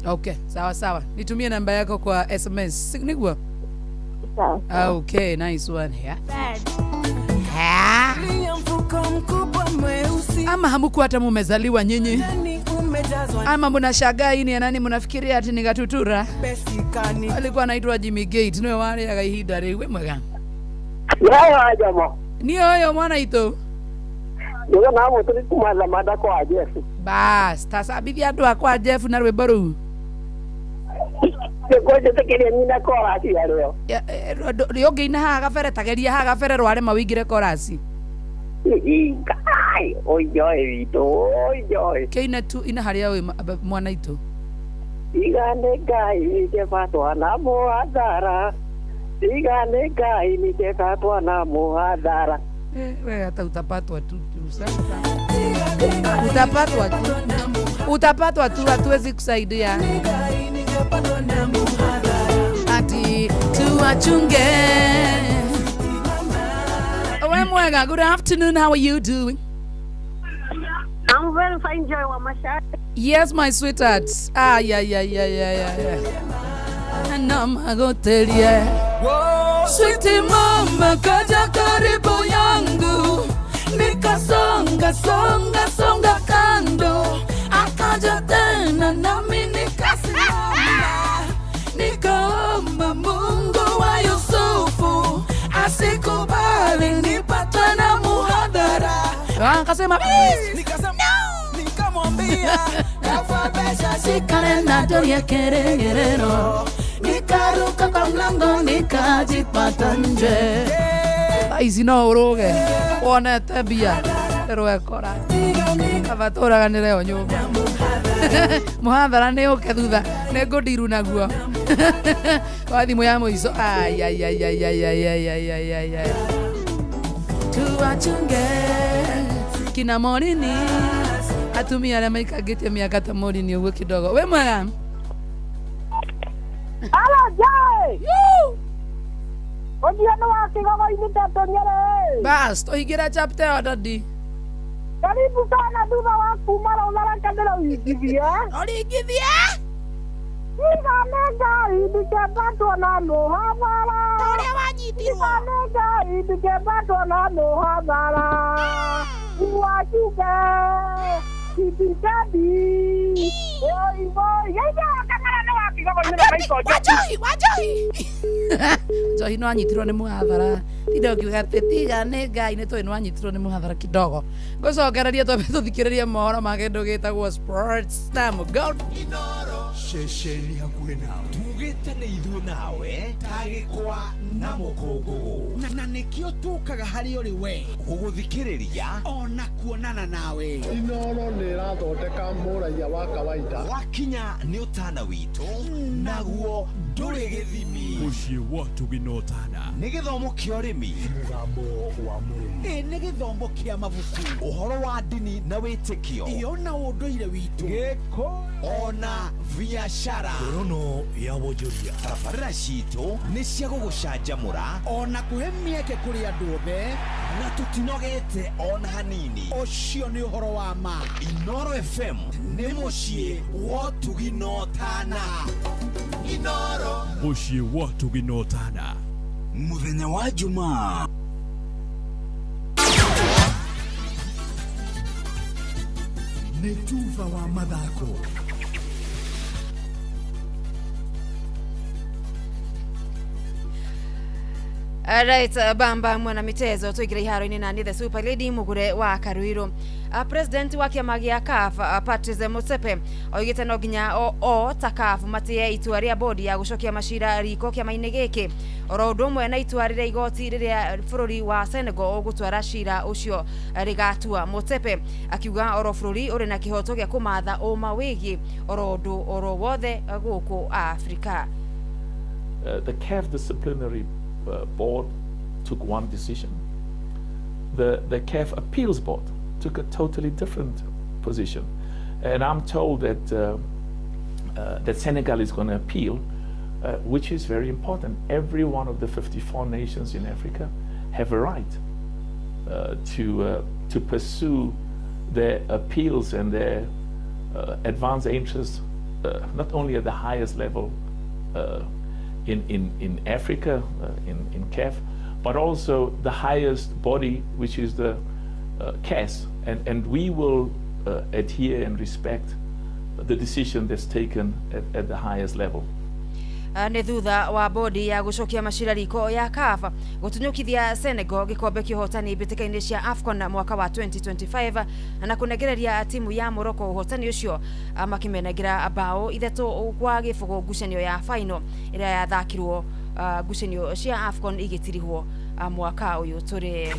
Okay, sawa sawa. Nitumie namba yako kwa SMS. Niguo? Sawa. Okay, nice one. Yeah. Nia mfuko mkubwa mweusi. Ama hamukuwa hata mumezaliwa nyinyi. Ndani umejazwa Ama mnashangaa hii ni ya nani, mnafikiria ati ni Gatutura. pesikani. Alikuwa anaitwa Jimmy Gate, niwe warĩaga ihinda rĩu. Wĩ mwega? Yayo ajamo. Niĩ ũyũ mwana itũ. Nigo na muturi kuma mada kwa Jeff. Bas, tacambithia andũ akwa Jeff na rwĩmbo rũu. Nĩngũnjĩtĩkĩria nyina korasi ya rĩo. Rĩ ũngĩina haha gabere tageria haha gabere rwarema wĩingĩre korasi. Ngai, oi joy witũ, oi joy. Kĩine tu ina harĩa wĩ mwana itũ. Tiga nĩ Ngai nĩngebatwa na mũhathara. Tiga nĩ Ngai nĩngebatwa na mũhathara. Wewe hata utapatwa tu tu sasa. Utapatwa tu. Utapatwa tu, hatuwezi kusaidia. Ati tuwachunge. We mwega, good afternoon, how are you doing? I'm very fine, Joy wa Mashari. Yes, my sweetheart. Ah, yeah, yeah, yeah, yeah, yeah, yeah. Namagoterie. Sweetie mama kaja karibu yangu, nikasonga songa songa kando, akaja tena nami nikasimama, nikaomba Mungu wa Yusufu asikubali nipatwe na muhadhara. Akasema Nikasema nikamwambia kafabesha sikale na doria keregerero, nikaruka kwa mlango nikajipata nje. Thaa ici no ũrũge wonete mbia rwekora kaba tũraganĩre o nyũmba mũhathara nĩ ũke thutha nĩ ngũndiru naguo wa thimũ ya mũico. Ai, ai, ai, ai, ai, ai, ai, ai, ai, ai, ai. Tuwachunge kina Morini, atumia arĩa maikangĩtie mĩaka ta Morini ũguo kidogo. Wĩ mwega? Hello, Joy. Ũthiĩ nĩ wa kĩgogo-inĩ Tetũnyere. Bas, tũhingĩre chapter ĩyo dadi. Karibu sana thutha wa kuma rũtharaka ndĩraũingithia. Ũringithia? Tiga nĩ Ngai ndikembatwo na mũhathara. Ta ũrĩa wanyitirwo. Tiga nĩ Ngai ndikembatwo na mũhathara. Uwachunge kibikabi. Oi, oi, yeye kamera nĩ wa kĩgogo-inĩ na maiko Wanjohi, Wanjohi. Njohi no anyitirwo nĩ mũhathara. Tinda ũkiuga atĩ tiga nĩ Ngai nĩ tũĩ no anyitirwo nĩ mũhathara kidogo. Ngũcokereria twambe tũthikĩrĩrie mohoro ma kĩndũ gĩtagwo sports na Mũgo. Inoro. Ceceni hakuhĩ nawe. Tugĩte nĩ ithuĩ nawe ta gĩkwa na mũkũngũgũ. Na nĩkĩo tũkaga harĩ ũrĩ we. Gũgũthikĩrĩria ona kuonana nawe. Inoro nĩ ĩrathondeka mũraiya wa kawaida. Wakinya nĩ ũtana witũ naguo ndũrĩ gĩthimi. Mũciĩ wa ũtugi na ũtana. Nĩ gĩthomo kĩa ũrĩmi. Mũgambo wa mũrĩmi. Ĩ nĩ gĩthomo kĩa mabuku. Ũhoro wa ndini na wĩtĩkio. Iyo na ũndũire witũ. Gĩkũyũ ona biacara. Ngorono ya wonjoria. Tabarĩra citũ nĩ cia gũgũcanjamũra ona kũhe mĩeke kũrĩ andũ othe. Na tũtinogete ona hanini. Ũcio nĩ ũhoro wa ma. Inoro FM nĩ mũciĩ wa ũtugi na ũtana. Inoro. Mũciĩ wa ũtugi na ũtana. Mũthenya wa Jumaa. Nĩ tuba wa mathako. Right, bamba mwana mitezo tuingire iharo-inĩ na nĩ the super lady mugure wa Karuiru. President wa kĩama gĩa CAF Patrice Motsepe oigĩte no nginya o ta CAF matĩe itua rĩa bodi ya gũcokia macira riko kĩama-inĩ gĩkĩ oro ũndũ ũmwe na itua rĩrĩa igoti rĩrĩa bũrũri wa Senegal ũgũtwara cira ũcio rĩgatua. Motsepe akiuga oro bũrũri ũrĩ na kĩhoto gĩa kũmatha ũma wĩgiĩ oro ũndũ oro wothe gũkũ Afrika. The CAF disciplinary board took one decision. The CAF appeals board took a totally different position. And I'm told that that Senegal is going to appeal, which is very important. Every one of the 54 nations in Africa have a right to pursue their appeals and their advance interests, not only at the highest level in Africa, in CAF, but also the highest body, which is the CAS. And we will adhere and respect the decision that's taken at the highest level. Nĩ thutha wa bodi ya gũcokia macira riko ya CAF gũtunyũkithia Senegal gĩkombe kĩa ũhotani mbĩtĩka-inĩ cia AFCON mwaka wa 2025 na kũnengereria timu ya Morocco ũhotani ũcio makĩmenengera bao 3-0 ngucanio ya final ĩrĩa yathakirwo ngucanio cia AFCON igĩtirihwo mwaka ũyũ tũrĩ.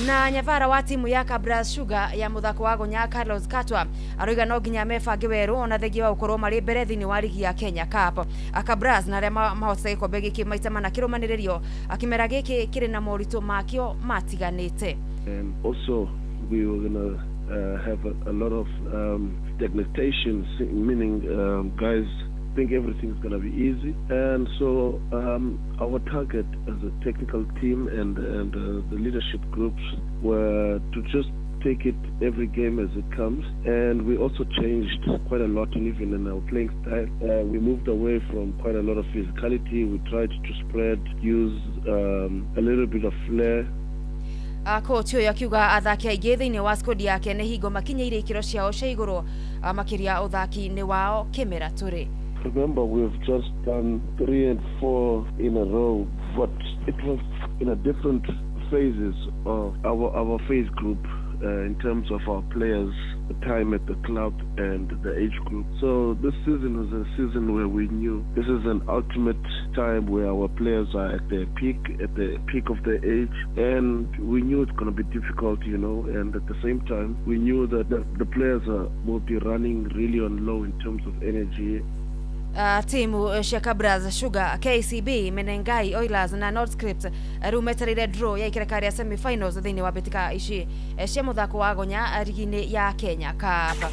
Na nyavara wa timu ya Kabras Sugar ya muthako wa gonya Carlos Katwa aroiga no nginya mebange werũ ona thengia wa gũkorwo marĩ mbere thĩinĩ wa ligi ya Kenya Cup. Kabras na arĩa mahotete gĩkombe gĩkĩ maita mana kĩrũmanĩrĩrio akĩmera gĩkĩ kĩrĩ na moritũ makĩo matiganĩte. And also we were gonna have a lot of stagnation, meaning guys think everything's going to be easy. And so our target as a technical team and the leadership groups were to just take it every game as it comes. And we also changed quite a lot, and even in our playing style. We moved away from quite a lot of physicality. We tried to spread, use a little bit of flair. Coach ũyũ akiuga athaki aingĩ thĩinĩ wa squad yake nĩ hingo makinyĩire ikĩro ciao cia igũrũ makĩria ũthaki-inĩ wao kĩmera tũrĩ. Remember, we've just done 3 and 4 in a row, but it was in a different phases of our phase group in terms of our players, the time at the club and the age group. So this season was a season where we knew this is an ultimate time where our players are at their peak, at the peak of their age, and we knew it's going to be difficult, you know, and at the same time, we knew that the players will be running really on low in terms of energy. Timu cia Kabras Sugar, KCB, Menengai, Oilers na Northscript rĩu metereire draw ya ikereka rĩa semi-finals thĩinĩ wa mbĩtĩka ici cia mũthako wa gonya rigi-inĩ ya Kenya Cup.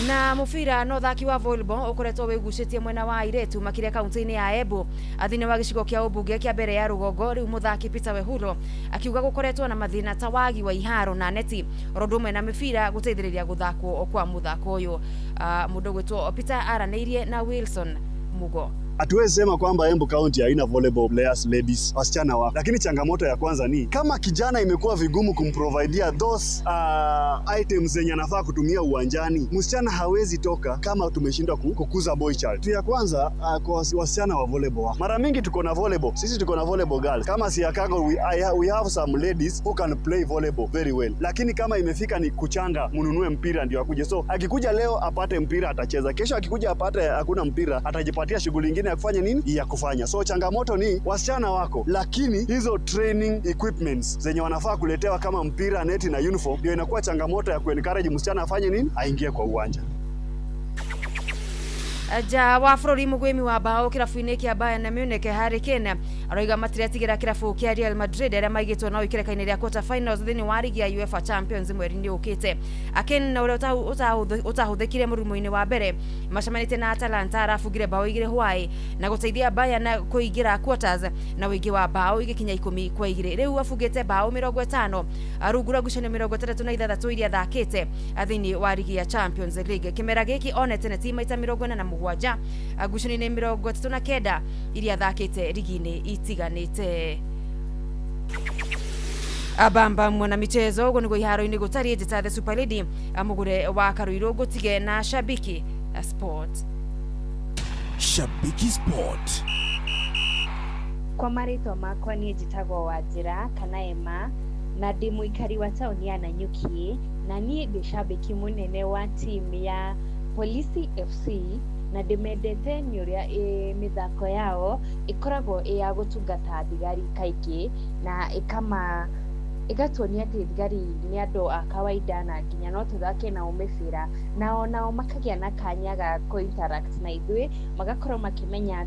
Na mũbira na ũthaki wa volleyball ũkoretwo wĩgucĩtie mwena wa airĩtu makĩria kaunti-inĩ ya Embu thĩinĩ wa gĩcigo kĩa ũmbunge kĩa mbere ya rũgongo. Rĩu mũthaki Peter Wehulo akiuga gũkoretwo na mathĩna ta wagi wa iharo na neti oro ũndũ ũmwe na mĩbira gũteithĩrĩria gũthakwo kwa mũthako ũyũ. Mũndũ ũgwĩtwo Peter aranĩirie na Wilson Mugo. Hatuwezi sema kwamba Embu County haina volleyball players ladies, wasichana wako, lakini changamoto ya kwanza ni kama kijana imekuwa vigumu kumprovidea those items zenye anafaa kutumia uwanjani, msichana hawezi toka kama tumeshindwa kukuza boy child. Kitu ya kwanza kwa wasichana wa volleyball wako. Mara mingi tuko na volleyball, sisi tuko na volleyball girls. Kama Siakago we have some ladies who can play volleyball very well, lakini kama imefika ni kuchanga, mnunue mpira ndio akuje. So akikuja leo apate mpira atacheza, kesho akikuja apate hakuna mpira atajipatia shughuli ingine ya kufanya nini, ya kufanya. So changamoto ni wasichana wako, lakini hizo training equipments zenye wanafaa kuletewa kama mpira, neti na uniform ndio inakuwa changamoto ya kuencourage msichana afanye nini, aingie kwa uwanja. Nja wa bũrũri mũgwĩmi wa mbaũ kĩrabu-inĩ kĩa Bayern Munich Harry Kane aroiga matiretigĩra kĩrabu kĩa Real Madrid arĩa maigĩtwo nao ikereka-inĩ rĩa quarter finals thĩinĩ wa rigi ya UEFA Champions mweri-inĩ ũkĩte. Kane na ũrĩa ũtahũthĩkire mũrumo-inĩ wa mbere macemanĩtie na Atalanta arabungire mbaũ 2 hwaĩ na gũteithia Bayern kũingĩra quarters na ũingĩ wa mbaũ igĩkinya 10-2. Rĩu abungĩte mbaũ 50 rungu rwa ngucanio 66 iria athakĩte thĩinĩ wa rigi ya Champions League. Kĩmera gĩkĩ onete neti maita 47 ngucanio-inĩ 39 iria athakĩte rigi-inĩ itiganĩte. Abamba mwana michezo uguo niguo iharo-inĩ gũtariĩ. Njĩta the Super Lady mũgũre wa Karuirũ ngũtige na Shabiki Sport. Shabiki Sport. Kwa marĩtwa makwa niĩ njĩtagwo Wanjĩra kana Emma na ndĩ mũikari wa taũni ya Nanyuki, na niĩ ndĩ shabiki mũnene wa team ya Polisi FC na ndĩmendete nĩ ũrĩa mĩthako yao ĩkoragwo ĩ ya gũtungata thigari kaingĩ na ĩgatuonia atĩ thigari nĩ andũ a kawaida na nginya no tũthake nao mĩbira, nao nao makagĩa na kanya ga kũ interact na ithuĩ, magakorwo makĩmenya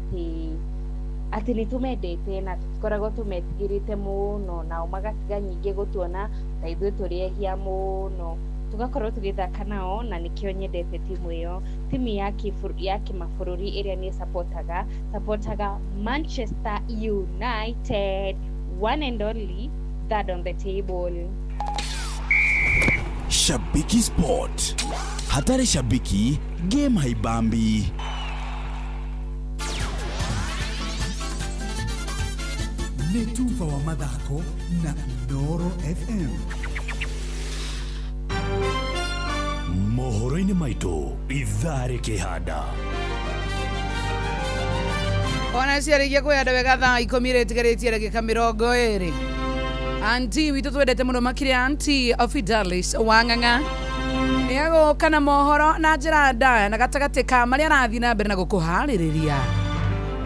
atĩ nĩ tũmendete na tũtikoragwo tũmetigĩrĩte mũno, nao magatiga nyingĩ gũtuona ta ithuĩ tũrĩ ehia mũno, tũgakorwo tũgĩthaka nao, na nĩkĩo nyendete timu ĩyo. Timu ya kĩmabũrũri ĩrĩa niĩ supportaga Manchester United, one and only, third on the table. Shabiki Sport. Hatari shabiki, game haibambi. Nĩ tuba wa mathako na Inooro FM. Mohoro-inĩ maitũ ithaa rĩkĩhanda. Ona ciarĩkia kwĩhanda wega thaa 10 rĩtigarĩtie ndagĩka 20. Anti witũ twendete mũno makĩria, Anti Fidelis Wang'ang'a nĩ agũka na mohoro na njĩra ndaya na gatagatĩ ka marĩa arathiĩ na mbere na gũkũharĩrĩria.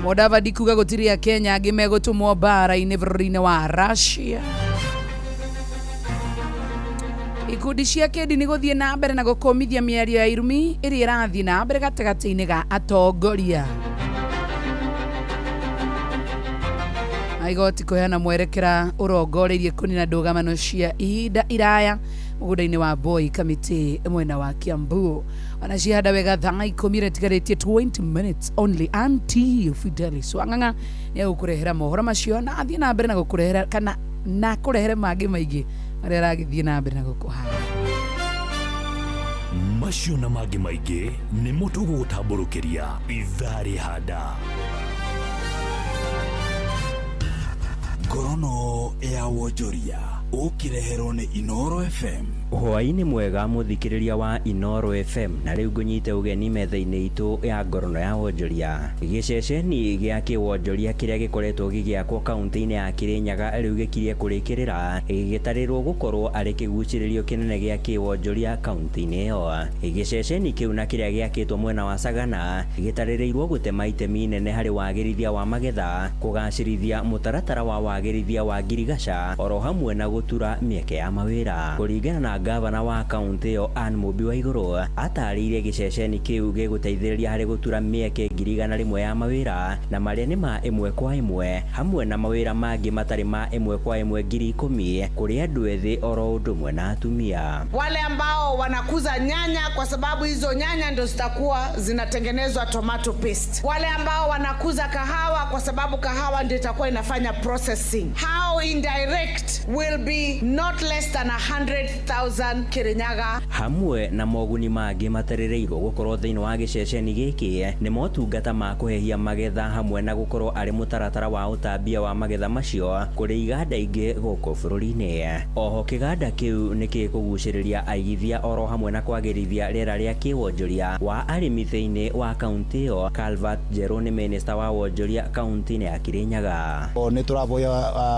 Mudavadi kuga gũtirĩ Akenya angĩ megũtũmwo mbara-inĩ bũrũri-inĩ wa Russia. Ikundi cia kĩndini gũthiĩ na mbere na gũkũmithia mĩario ya irumi ĩrĩa ĩrathiĩ na mbere gatagatĩ-inĩ ga atongoria. Igoti kũheana mwerekera ũrongoreirie kũnina ndũgamano cia ihinda iraya mũgũnda-inĩ wa Voi Kamiti mwena wa Kiambu. Ona cihanda wega thaa 10 rĩtigarĩtie 20 minutes only. Anti Fidelis Wang'ang'a nĩ egũkũrehera mohoro macio na athiĩ na mbere na gũkũrehera kana na kũrehere mangĩ maingĩ marĩa aragĩthiĩ na mbere na gũkũhara. Macio na mangĩ maingĩ nĩmo tũgũgũtambũrũkĩria ithaa rĩhanda. Ngorono ya wonjoria ũkĩreherwo nĩ Inooro FM. Hwaĩ-inĩ mwega mũthikĩrĩria wa Inooro FM, na rĩu ngũnyite ũgeni metha-inĩ itũ ya ngorono ya wonjoria. Gĩceceni gĩa kĩwonjoria kĩrĩa gĩkoretwo gĩgĩakwo kaunti-inĩ ya Kĩrĩnyaga rĩu gĩkirie kũrĩkĩrĩra, gĩtarĩrwo gũkorwo arĩ kĩgucĩrĩrio kĩnene gĩa kĩwonjoria kaunti-inĩ ĩyo. Gĩceceni kĩu na kĩrĩa gĩakĩtwo mwena wa Sagana gĩtarĩrĩirwo gũtema itemi inene harĩ wagĩrithia wa magetha, kũgacĩrithia mũtaratara wa wagĩrithia wa ngirigaca oro hamwe na gũtura mĩeke ya mawĩra. Kũringana na gavana wa kaunti ĩyo Anne Mũmbi wa Igũrũ, atarĩirie gĩceceni kĩu gĩgũteithĩrĩria harĩ gũtura mĩeke 100,000 ya mawĩra na marĩa nĩ ma ĩmwe kwa ĩmwe hamwe na mawĩra mangĩ matarĩ ma ĩmwe kwa ĩmwe 10,000 kũrĩ andũ ethĩ oro ũndũ ũmwe na atumia. Wale ambao wanakuza nyanya, kwa sababu hizo nyanya ndio zitakuwa zinatengenezwa tomato paste. Wale ambao wanakuza kahawa, kwa sababu kahawa ndio itakuwa inafanya processing. How indirect will be not less than 100,000 Kirinyaga. Hamwe na moguni mangĩ matarĩrĩirwo gũkorwo thĩinĩ wa gĩceceni gĩkĩ nĩ motungata ma kũhehia magetha hamwe na gũkorwo arĩ mũtaratara wa ũtambia wa magetha macio kũrĩ iganda ingĩ gũkũ bũrũri-inĩ. Oho kĩganda kĩu nĩ gĩkũgucĩrĩria aigithia oro hamwe na kwagĩrithia rĩera rĩa kĩwonjoria wa arĩmi thĩinĩ wa kaunti ĩyo. Calvert Njerũ nĩ minista wa wonjoria kaunti-inĩ ya Kirinyaga. Nĩ tũravoya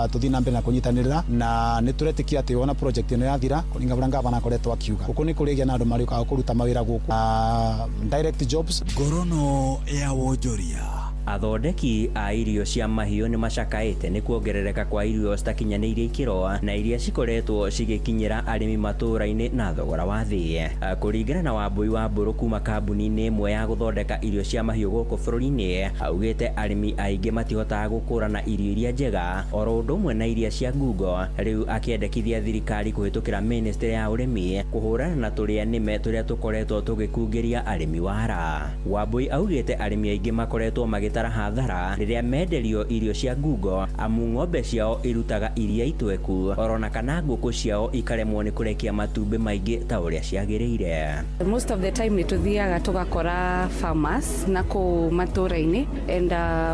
tũthiĩ na mbere na kũnyitanĩrĩra na nĩ tũretĩkia atĩ wona project ĩno yathira kũringa ũrĩa ngavana akoretwo akiuga gũkũ nĩ kũrĩgĩa na andũ marĩũkaga kũruta mawĩra gũkũ, direct jobs. Ngorono ya wonjoria. Athondeki a irio cia mahiũ nĩ macakaĩte nĩ kuongerereka kwa irio citakinyanĩirie ikĩro na iria cikoretwo cigĩkinyĩra arĩmi matũũra-inĩ na thogora wa thĩ. Kũringana na Wambui wa Mbũrũ kuma kambuni-inĩ ĩmwe ya gũthondeka irio cia mahiũ gũkũ bũrũri-inĩ, augĩte arĩmi aingĩ matihotaga gũkũrana irio iria njega oro ũndũ ũmwe na iria cia ngungo. Rĩu akĩendekithia thirikari kũhĩtũkĩra ministry ya ũrĩmi kũhũrana na tũrĩa nĩme tũrĩa tũkoretwo tũgĩkungĩria arĩmi wara. Wambui augĩte arĩmi aingĩ makoretwo magĩtara hathara rĩrĩa menderio irio cia ngungo amu ng'ombe ciao irutaga iria itweku orona kana ngũkũ ciao ikaremwo nĩ kũrekia matumbĩ maingĩ ta ũrĩa ciagĩrĩire. Most of the time nĩ tũthiaga tũgakora farmers na kũu matũũra-inĩ and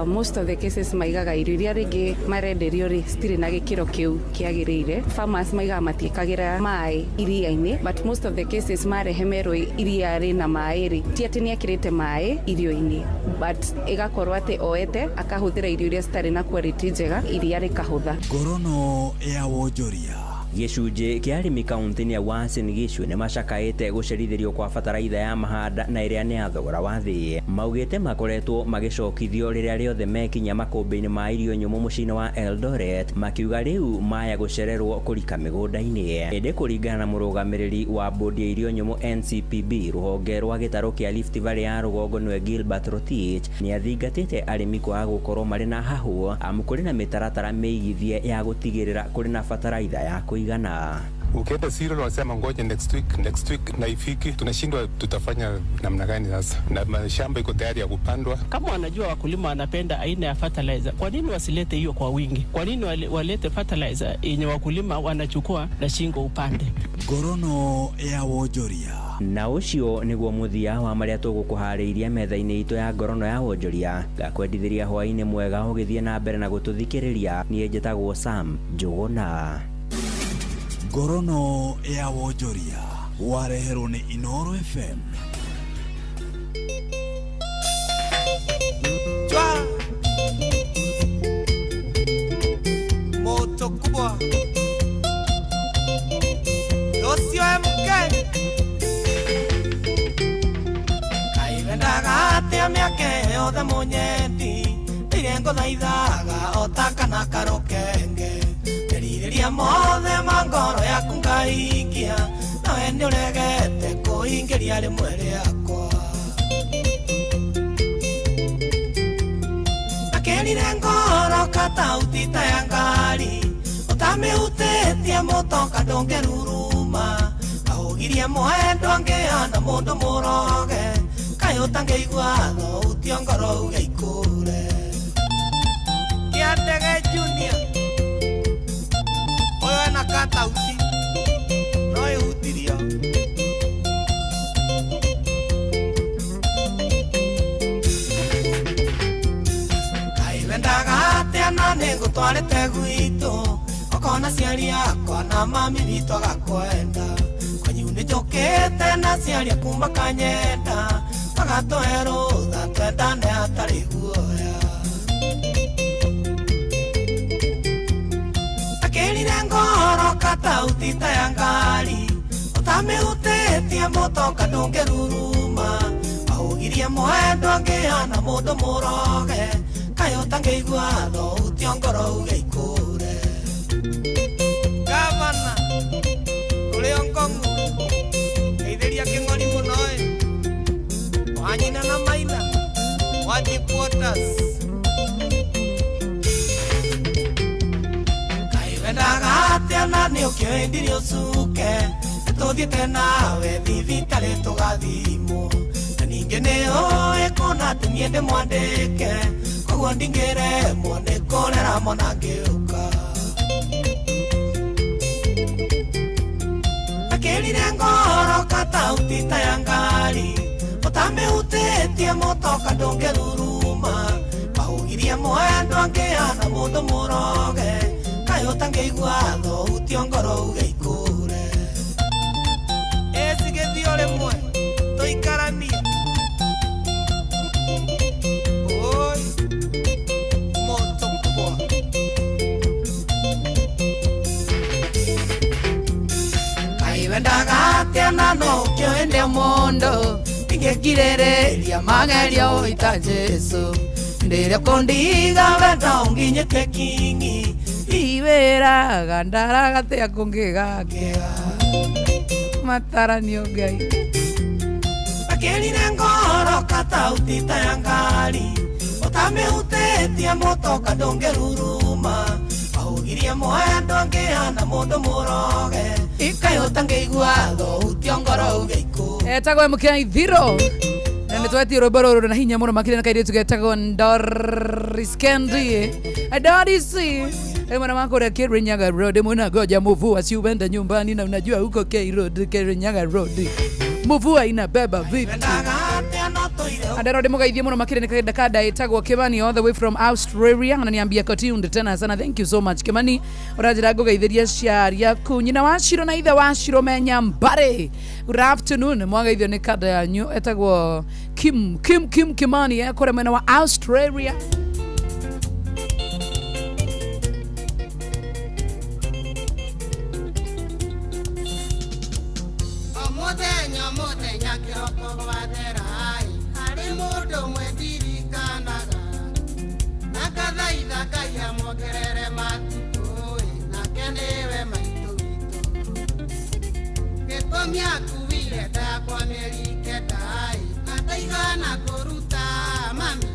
most of the cases maigaga irio iria rĩngĩ marenderio rĩ citirĩ na gĩkĩro kĩu kĩagĩrĩire. Farmers maigaga matiĩkagĩra maĩ iria-inĩ, but most of the cases marehe merwo iria rĩna maĩ rĩ ti atĩ nĩekĩrĩte maĩ irio-inĩ, but ĩgakorwo atĩ oete akahũthĩra irio iria citarĩ na quality njega, iria rĩkahũtha. Ngorono ya wonjoria. Gĩcunjĩ kĩa arĩmi kaunti-inĩ ya Uasin Gishu nĩ macakaĩte gũcerithĩrio kwa bataraitha ya mahanda na ĩrĩa nĩ ya thogora wa thĩ. Maugĩte makoretwo magĩcokithio rĩrĩa rĩothe mekinya makũmbĩ-inĩ ma irio nyũmũ mũciĩ-inĩ wa Eldoret, makiuga rĩu maya gũcererwo kũrika mĩgũnda-inĩ. Ĩndĩ kũringana na mũrũgamĩrĩri wa bodi ya irio nyũmũ NCPB rũhonge rwa gĩtarũ kĩa Rift Valley ya rũgongo nĩwe Gilbert Rotich, nĩ athingatĩte arĩmi kwaga gũkorwo marĩ na hahũ amu kũrĩ na mĩtaratara mĩigithie ya gũtigĩrĩra kũrĩ na bataraitha ya kũigana. Ukienda zero wanasema ngoja next week, next week na ifiki, tunashindwa tutafanya namna gani sasa, na mashamba iko tayari ya kupandwa. Kama wanajua wakulima wanapenda aina ya fertilizer, kwa nini wasilete hiyo kwa wingi? Kwa nini walete fertilizer yenye wakulima wanachukua na shingo upande? Ngorono ya wonjoria. Na ũcio nĩguo mũthia wa marĩa tũgũkũharĩirie metha-inĩ itũ ya ngorono ya wonjoria. Ngakwendithĩria hwaĩ-inĩ mwega ũgĩthiĩ na mbere na gũtũthikĩrĩria. Niĩ njĩtagwo Sam Njũgũna. Ngorono ya wonjoria wareherwo nĩ Inooro FM. Chwa moto kubwa Losio MK Kaivendaga atia miake yothe munyendi Ndire ngũthaithaga o ta kana karũkenge Merirĩria mothe ma ngoro yaku ngahingia nawe nĩũregete kũhingĩria rĩmwe rĩakwa. Akĩrire ngoro katauti ta ya ngari ũtamĩhutĩtie mũtoka ndũngĩruruma ahũgirie mwendwa ngĩhana mũndũ mũroge kaĩ ũtangĩigua thauti ngoro uge ikũre. Kĩandege Junior ũyũ ena katauti no ĩhutirio. Kaĩ wendaga atĩa na nĩngũtwarĩte gwitũ ũkona ciari akwa na mami witũ agakwenda kwanyu nĩnjũkĩte na ciari aku makanyenda magatũhe rũtha twendane hatarĩ guoya. Akĩrire ngoro katauti ta ya ngari ũtamĩhutĩtie mũtoka ndũngĩruruma ahũgirie mwendwa ngĩhana mũndũ mũroge kaĩ ũtangĩigua thauti ngoro uge ikũre. Gavana ũrĩa Ngong'u ngeithĩria kĩng'ori mũno ĩ wanyina na maitha wa Deep Waters. Kaĩ wendaga atĩa na nĩũkĩũĩ ndirĩ ũcuke nĩtũthiĩte nawe thibitarĩ tũgathimwo na ningĩ nĩũĩ kuona atĩ niĩ ndĩmwandĩke koguo ndingĩremwo nĩ kũrera mwana ngĩũka. Akĩrire ngoro katauti ta ya ngari ũtamĩhutĩtie mũtoka ndũngĩruruma mahugirie mwendo angĩhana mũndũ mũroge kaĩ ũtangĩigua thũhutio ngoro uge ikũre ĩcigĩthio rĩmwe tũikaranie oi moto kubwa Wendaga atĩa na nokĩo ĩndĩ mũndũ ingĩkirĩrĩria magerio ita Jesu ndĩrĩa kũndiga wenda ũnginyĩte kingi iwĩraga ndaragatĩa kũngĩgakĩa mataranio Ngai akĩrire ngoro katauti ta ya ngari ũtamĩhutĩtie mũtoka ndũngĩruruma mahugirie mwendo angĩhana mũndũ mũroge ikaĩ ũtangĩigua thũhutio ngoro uge ikũ etagwo MK Ithiro na nĩ twetie rwĩmbo rũrũ na hinya mũno makĩria na kairĩtu getagwo Doris Kendi Doris mwana wako ule Kirinyaga Road mnagoja mvua si uende nyumbani na unajua huko K Road Kirinyaga Road mvua inabeba vitu andero ndimugeithie muno makĩria nĩ kahinda kanda ĩtagwo Kimani all the way from Australia ananiambia kotiunde tena sana thank you so much Kimani ũranjĩra ngũgeithĩria ciari aku nyina wa Shiro na ithe wa Shiro menya mbare good afternoon mwageithio nĩ kanda yanyu ĩtagwo Kim Kim Kim Kimani ekũrĩa mwena wa Australia. Mũthenya mũthenya kĩroko gwathera-ĩ harĩ mũndũ ũmwe ndirikanaga na ngathaitha Ngai amuongerere matukũ-ĩ nake nĩwe maitũ witũ gĩtũmi akuire nda yakwa mĩeri kenda-ĩ na ndaigana kũruta mami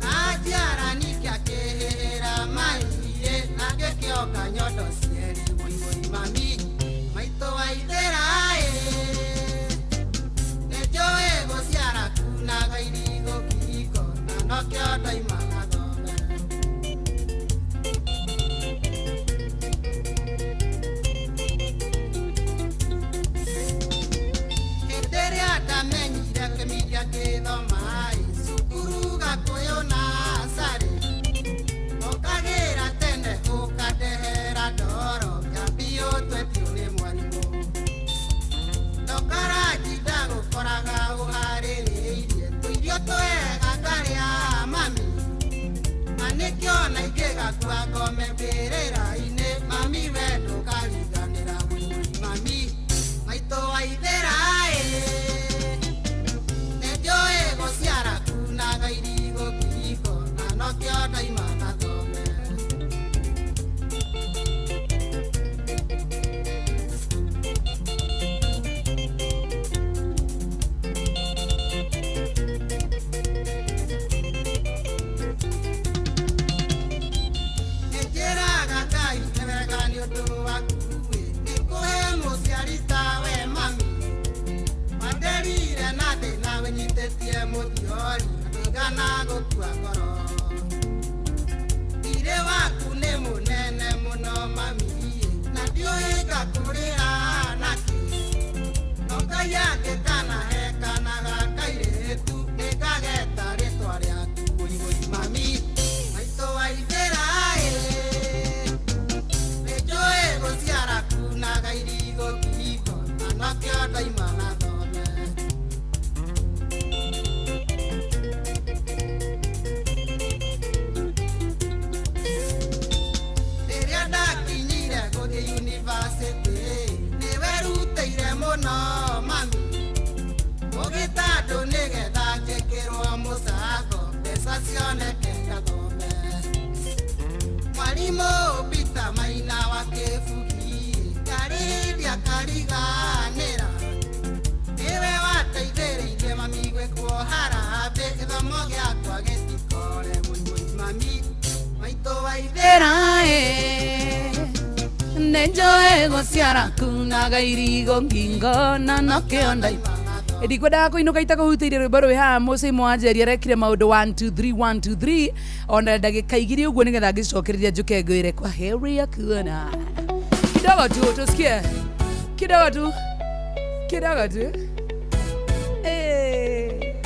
na njiara ningĩ akĩhĩhĩra mai-ĩ na ngĩkĩonga nyondo cierĩ wũi wũi mami maitũ wa ithera-ĩ nĩnjũĩ gũciara kunaga irigũ kĩhiko na nokĩo ndoimaga thome. Hĩndĩ ĩrĩa ndamenyire kĩmiria gĩthoma-ĩ cukuru Gakũyũ na Carĩ ũkagĩra tene ũkandehera ndoro kĩambiũ twetio nĩ mwarimũ ndũkaranji ndagũkoraga ũharĩrĩirie tũirio twega ngarĩa mami na nĩkĩo na ingĩgakua ngome mbĩrĩra-inĩ mami we ndũkariganĩra wũi mami maitũ wa ithera-ĩ nĩnjũĩ gũciara kunaga irigũ kĩhiko na nokĩo ndoimaga thome. Nĩnjĩraga Ngai nĩ wega nĩ ũndũ waku-ĩ nĩkũhe mũciari tawe mami wanderire na thĩna wĩnyitĩtie mũthiori ndũigana gũkua ngoro thirĩ waku nĩ mũnene mũno mami na ndiũĩ ngakũrĩha nakĩ no Ngai angĩkanahe kana ga kairĩtu nĩngageta rĩtwa rĩaku wũi wũi mami maitũ wa ithera-ĩ nĩnjũĩ gũciara kunaga irigũ kĩhiko na nokĩo ndoimaga thome. Rĩrĩa ndakinyire gũthiĩ yunivasĩtĩ nĩwerutĩire mũno mami ũgĩtandũ nĩgetha njĩkĩrwo mũcango mbeca cioneke ngathome mwarimũ Peter Maina wa Kĩbugi ndarĩ hĩndĩ akariganĩra nĩwe wateithĩrĩirie mami gwĩkwo harambĩ gĩthomo gĩakwa gĩtikore wũi wũi mami maitũ wa ithera-ĩ nĩnjũĩ gũciara kunaga irigũ ngingo na nokĩo ndaima ndikwendaga kũinũka itakũhutĩirie rwĩmbo rwĩ haha mũcii mwanjeri arekire maũndũ 1 2 3 1 2 3 ona ndagĩka igĩrĩ ũguo nĩgetha ngĩcokereria njũke ngwĩre kwa heri ya kuona kidogo tu tusikie Kidogo tu, kidogo tu. Eh.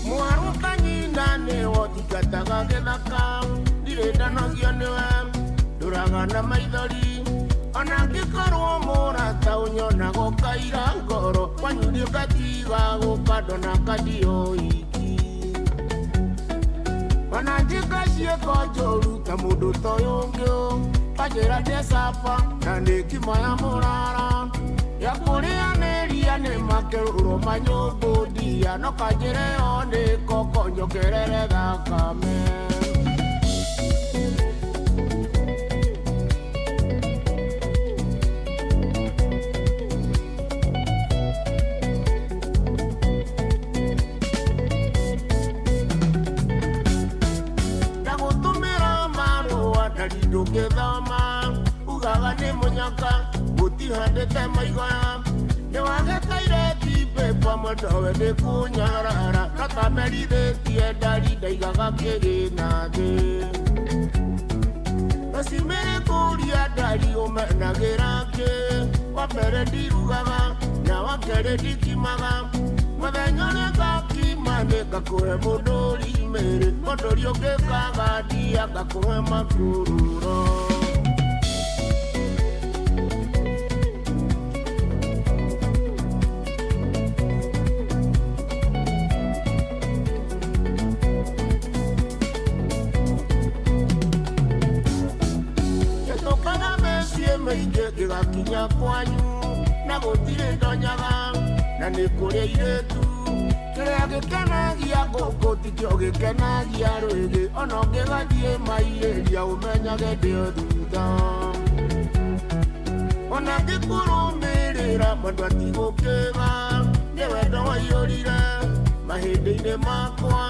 Mwaruka nyina nĩwe ũthingataga gĩthaka ndirĩ ndanogio nĩwe ndũraga na maithori ona ngĩkorwo mũrata ũnyonaga ũkaira ngoro kwanyu ũgatiga gũka ndona kandio iki ona njĩka ciĩko njũru ta mũndũ ta ũyũ ũngĩ kanjĩra ndecaba na nĩ ngima ya mũrara ya kũrĩanĩria nĩ makerũro manyũmbũ ndia no kanjĩre yo nĩ koko njokerere thakame. Ndagũtũmĩra marũa ndari ndũngĩthoma ugaga nĩ mũnyaka gũtihandĩte maigoya nĩwagĩkaire thimbĩkwa mwendowe nĩ kũnyarara no tamerithĩtie ndari ndaigaga kĩgĩna thĩ rũcimĩrĩ kũria ndari ũmenagĩra kĩ wa mbere ndirugaga na wa kerĩ ndikimaga mũthenya ũrĩa ngakima nĩ ngakũhe mũndũri mĩrĩ mũndũri ũngĩkaga ndia ngakũhe makururo. Gĩtũkaga mĩciĩ mĩingĩ gĩgakinya kwanyu na gũtirĩ ndonyaga na nĩ kũrĩ airĩtu kĩrĩa gĩkenagia ngũkũ tikĩo gĩkenagia rwĩgĩ ona ũngĩgathiĩ mairĩria ũmenyage ndĩo thutha ona ngĩkũrũmĩrĩra mwendwa tigũkĩga nĩ wendo waiyũrire mahĩndĩ-inĩ makwa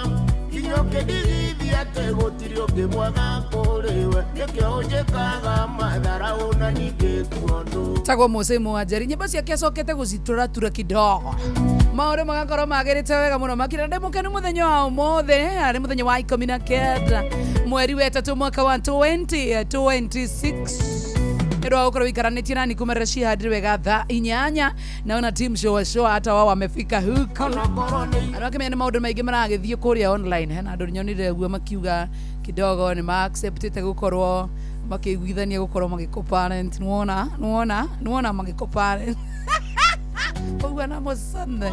nginya ũkĩndigithia atĩ gũtirĩ ũngĩ mwega kũrĩ we nĩkĩo ũnjĩkaga matharaũ na ningĩ tuondo. Tagwo Mose Mwanjeri nyimbo ciake acokete gũcitũratura kidogo maũndũ magakorwo magĩrĩte wega mũno makĩria. Ndĩ mũkenu mũthenya wa ũmũthĩ arĩ mũthenya wa 19 mweri wa 3 mwaka wa 2026 nĩ wa gũkorwo wĩikaranĩtie nani kumerera cihandire wega thaa 8. Naona team show show hata wao wamefika huku andũ akĩmenya nĩ maũndũ maingĩ maragĩthiĩ kũrĩa online. Hena andũ nyonire ũguo makiuga kidogo nĩ ma-acceptĩte gũkorwo makĩiguithania gũkorwo magĩco-parent. Nĩwona nĩwona nĩwona magĩco-parent ũguo na mũcane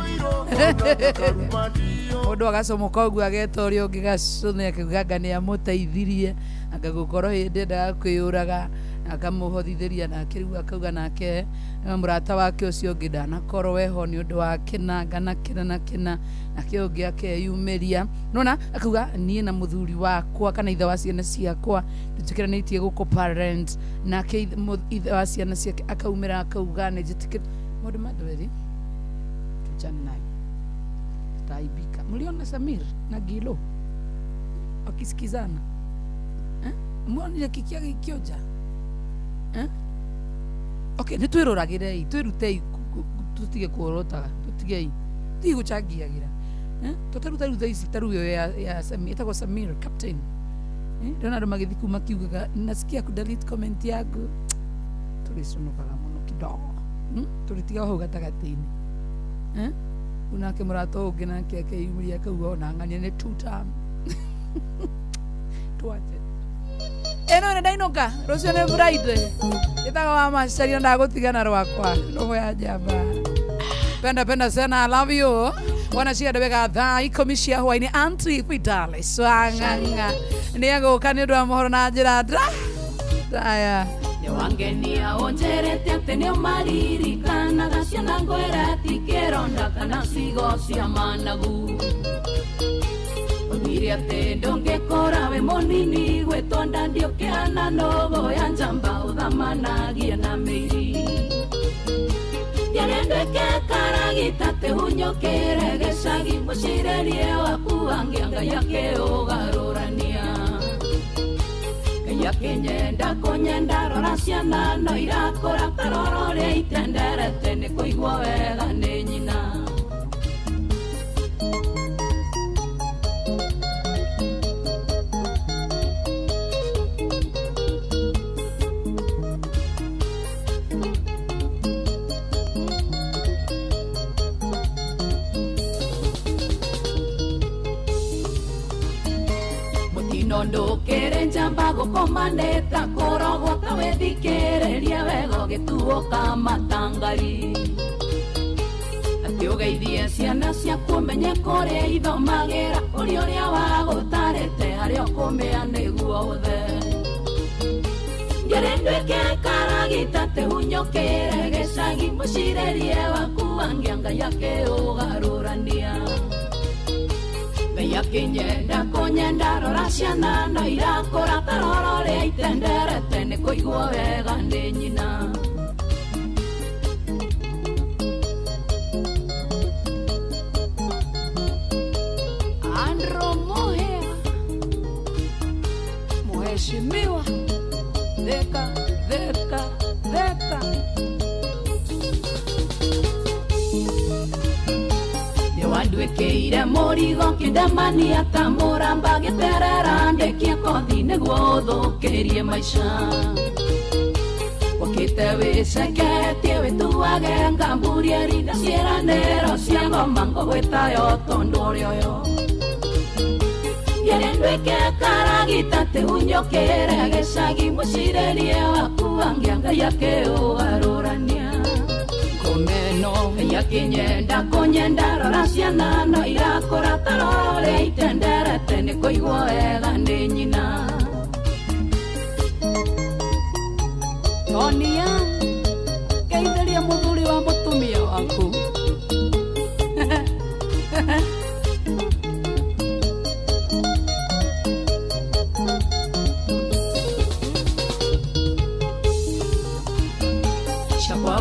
mũndũ agacomoka ũguo ageta ũrĩa ũngĩ gacũne akiuga anga nĩ amũteithirie anga gũkorwo hĩndĩ endaga kwĩyũraga akamũhothithĩria nake rĩu akauga nake mũrata wake ũcio ũngĩ ndanakorwo eho nĩ ũndũ wa kĩna na kĩna na kĩna nake ũngĩ akeyumĩria nona akauga niĩ na mũthuri wakwa kana ithe wa ciana ciakwa tũtĩkĩranĩtie gũkũ parent nake ithe wa ciana ciake akaumĩra akauga nĩ njĩtĩkĩra maũndũ ma ndweri tuchane nayo tutaibika. Mliona Samir na Gilo wakisikizana eh? Mwonire kiki gĩkĩonja eh? Okay, nĩ twĩroragĩrei twĩrutei tũtige kũrotaga tũtigei tũtige gũchangiagĩra eh? Tũtaruta rĩu thaa ici ta rĩu ĩyo ya Samir ĩtagwo Samir captain eh? Ndĩrona andũ magĩthiĩ kuu makiugaga nasikia kudelete comment yangu tũrĩconokaga mũno kidogo tũrĩtiga hau gatagatĩ-inĩ eh? Unake mũrata ũngĩ nake akeyumĩria akauga ona ng'ania nĩ two term twache ĩno nĩ ndainũka rũciũ nĩ Friday ĩtaga wa macaria ndagũtigana rwakwa roho ya njamba penda penda sana I love you wana cienda wega thaa 10 cia hwaĩ-inĩ Auntie Fidelis Wang'ang'a nĩ egũka nĩ ũndũ wa mohoro na njĩra ndaya Nĩwangenia ũnjĩrĩte atĩ nĩũmaririkanaga ciana ngwĩra ti kĩronda kana cigo cia managu Oigire atĩ ndũngĩkora wĩ mũnini gwĩtwo nda ndiũkĩhana nũgũ ya njamba ũthamanagia na mĩiri. Ndiarendeke karagita tehunyokere gĩcagi mũcirerie waku wangia Ngai akĩũgarũrania. Ngai akĩnyenda kũnyenda rora ciana no irakũra ta roro ũrĩa itenderete nĩ kũigwo wega nĩ nyina. Ndũkĩrĩ njamba gũkomanĩta kũrogwo ta wĩthikĩrĩrie wega ũgĩtuũka matangari. Atĩ ũgeithie ciana ciaku ũmenye kũrĩa ithomagĩra ũrĩa ũrĩa wagũtarĩte harĩa ũkũmĩa nĩguo ũthe. Ndiarĩ nduĩke karagita tehunyũkĩre gĩcagi mũcirerie waku wangia Ngai akĩũgarũrania. Ngai akĩnyenda kũnyenda rora ciana no irakũra ta roro ũrĩa itenderete nĩ kũigwo wega nĩ nyina. Andro Muhea, mheshimiwa Thika, Thika, Thika. Nduĩkĩire mũrigo kĩndemania ta mũramba gĩterera ndĩkie kothi nĩguo ũthũkĩrie maica. Wakĩte wĩceketie wĩtuage ngamburieri na ciĩranĩro cia ngoma ngũgwĩtayo tondũ ũrĩ ũyũ. Ndiarĩ nduĩke karagita tehunyũkĩre gĩcagi mũcirerie waku wangia Ngai akĩũgarũrania. Ngomeno Ngai akĩnyenda kũnyenda rora ciana no irakũra ta roro ũrĩa itenderete nĩ kũigwo wega nĩ nyina. Tonia, geithĩria mũthuri wa mũtumia waku.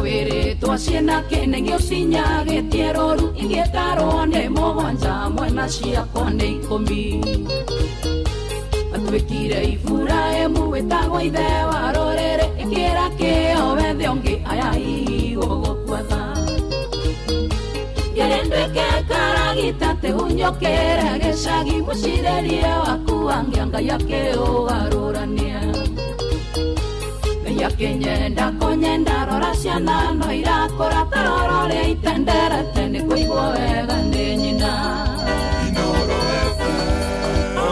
Wĩrĩtwo ciĩna kĩnegio cinyagĩtie rũru ingĩtarwo nĩ mũgwanja mwena ciakwa nĩ ikũmi. Atuĩkire Iburahĩmu wĩtagwo ithe wa rũrĩrĩ ĩkĩra kĩo wethe ũngĩ aya hihi gũgũkuatha. Ndiarĩ nduĩke karagita tehunyũkĩre gĩcagi mũcirerie waku wangia Ngai akĩũgarũrania. Ngai akĩnyenda kũnyenda rora ciana no irakũra ta roro ũrĩa itenderete nĩ kũigwo wega nĩ nyina.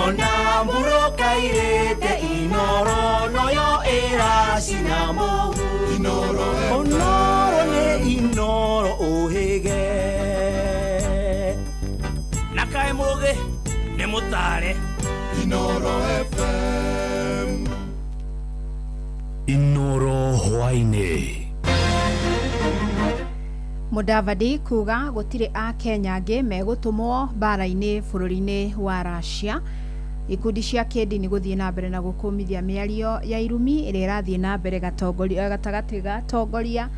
Ona mũrũkairĩte Inoro noyo ĩracina mũhu. Onoro nĩ Inoro ũhĩge na kaĩ mũgĩ nĩ mũtare. Inoro FM. Inoro hwaĩ-inĩ. Mudavadi kuga gũtirĩ a Kenya angĩ megũtũmwo mbara-inĩ bũrũri-inĩ wa Russia. Ikundi cia kĩndini gũthiĩ na mbere na gũkũmithia mĩario ya irumi ĩrĩa ĩrathiĩ na mbere gatagatĩ ga tongoria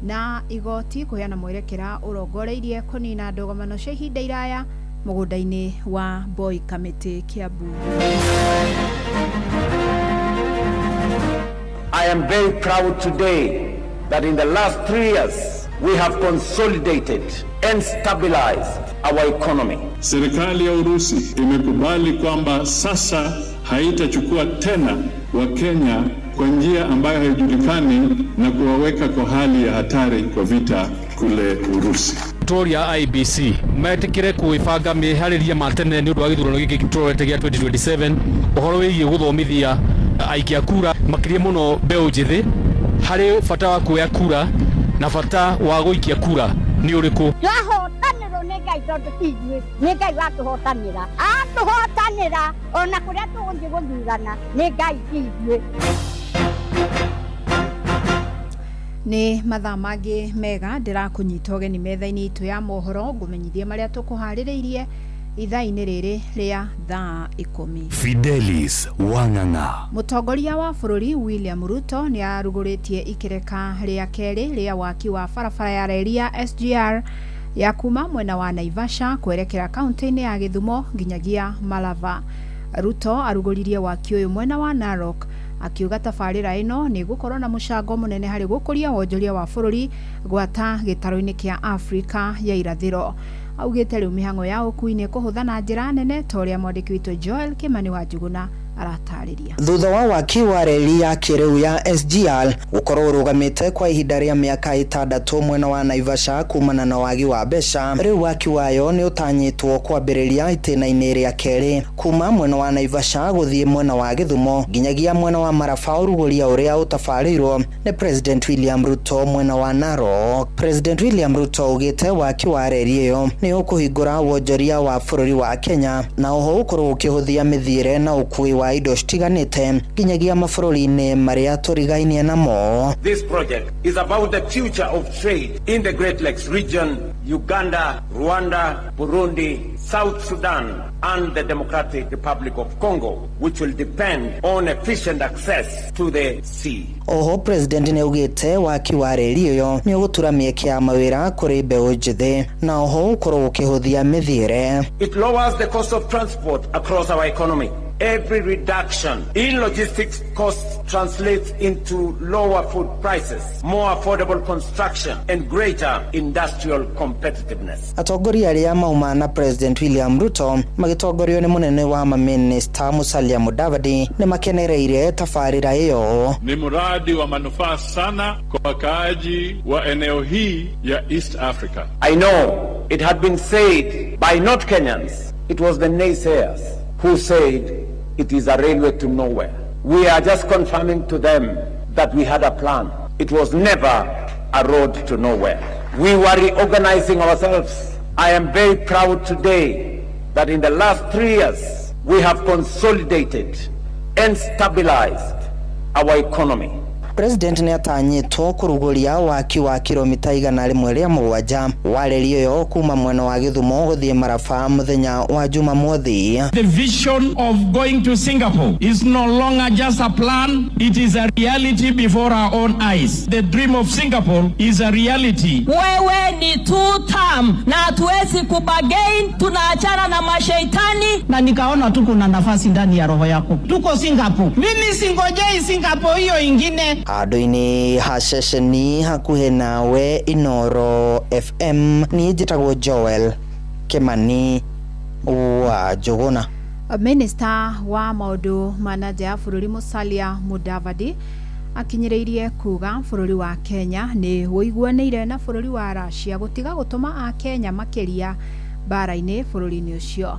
na igoti kũheana mwerekera ũrongoreirie kũnina ndũgamano cia ihinda iraya mũgũnda-inĩ wa Boy Kamĩtĩ Kiambu. I am very proud today that in the last 3 years we have consolidated and stabilized our economy. Serikali ya Urusi imekubali kwamba sasa haitachukua tena Wakenya kwa njia ambayo haijulikani na kuwaweka kwa hali ya hatari kwa vita kule Urusi. Toria IBC metikire kwibanga mihariria ma tene ni undu wa githurano giki turorete gia 2027 uhoro wigie guthomithia aikia kura makiria muno mbeu njithi hari bata wa kuoya kura na bata wa guikia kura ni uriku. Twahotanirwo nĩ Ngai tondũ ti ithuĩ, nĩ Ngai watũhotanĩra, atũhotanĩra ona kũrĩa tũgũthiĩ gũthurana nĩ Ngai ti ithuĩ. Nĩ mathaa mangĩ mega ndĩrakũnyita ũgeni metha-inĩ itũ ya mohoro ngũmenyithie marĩa tũkũharĩrĩirie ithaa-inĩ rĩrĩ rĩa thaa 10. Fidelis Wang'ang'a. Mũtongoria wa bũrũri William Ruto nĩ arugũrĩtie ikereka rĩa kerĩ rĩa waki wa barabara ya reri ya SGR ya kuma mwena wa Naivasha kwerekera kaunti-inĩ ya Gĩthumo nginyagia Malava. Ruto arugũririe waki ũyũ mwena wa Narok akiuga tabarĩra ĩno nĩ ĩgũkorwo na mũcango mũnene harĩ gũkũria wonjoria wa bũrũri gwata gĩtarũ-inĩ kĩa Afrika ya irathĩro. Augĩte rĩu mĩhang'o ya ũkui nĩ ĩkũhũtha na njĩra nene ta ũrĩa mwandĩki witũ Joel Kimani wa Njuguna aratarĩria. Thutha wa waki wa reri ya kĩrĩu ya SGR gũkorwo ũrũgamĩte kwa ihinda rĩa mĩaka 6 mwena wa Naivasha kumana na wagi wa mbeca, rĩu waki wayo nĩ ũtanyĩtwo kwambĩrĩria itĩna-inĩ rĩa kerĩ kuma mwena wa Naivasha gũthiĩ mwena wa Gĩthumo nginyagia mwena wa Maraba, ũrugũria ũrĩa ũtabarĩirwo nĩ President William Ruto mwena wa Narok. President William Ruto augĩte waki wa reri ĩyo nĩ ũkũhingũra wonjoria wa bũrũri wa Kenya na oho ũkorwo ũkĩhũthia mĩthiĩre na ũkui wa indo citiganĩte nginyagia mabũrũri-inĩ marĩa tũrigainie namo. This project is about the future of trade in the Great Lakes region, Uganda, Rwanda, Burundi, South Sudan and the Democratic Republic of Congo, which will depend on efficient access to the sea. Oho President nĩ augĩte waki wa reri ĩyo nĩ ũgũtura mĩeke ya mawĩra kũrĩ mbeũ njĩthĩ na oho ũkorwo ũkĩhũthia mĩthiĩre. It lowers the cost of transport across our economy. Every reduction in logistics costs translates into lower food prices, more affordable construction, and greater industrial competitiveness. Atongoria arĩa mauma na President William Ruto magĩtongorio nĩ mũnene wa mamĩnĩsta Musalia Mudavadi nĩ makenereire tabarĩra ĩyo. Ni mradi wa manufaa sana kwa wakaaji wa eneo hii ya East Africa. I know it had been said by not Kenyans, it was the naysayers who said it is a railway to nowhere. We are just confirming to them that we had a plan. It was never a road to nowhere. We were reorganizing ourselves. I am very proud today that in the last 3 years, we have consolidated and stabilized our economy. President nĩ atanyĩtwo kũrugũria waki wa kilomita 107 wa reri ĩyo kuma mwena wa Gĩthumo gũthiĩ Maraba mũthenya wa Jumamothi. The vision of going to Singapore is no longer just a plan, it is a reality before our own eyes. The dream of Singapore is a reality. Wewe ni two term na hatuwezi kubagain, tunaachana na mashaitani. Na nikaona tu kuna nafasi ndani ya roho yako. Tuko Singapore. Mimi singojei Singapore hiyo ingine. Handũ-inĩ ha ceceni hakuhĩ nawe Inoro FM niĩ njĩtagwo Joel Kimani wa Njuguna. Minista wa maũndũ ma na nja ya bũrũri Musalia Mudavadi akinyĩrĩirie kuga bũrũri wa Kenya nĩ ũiguanĩire na bũrũri wa Russia gũtiga gũtũma a Kenya makĩria mbara-inĩ bũrũri-inĩ ũcio.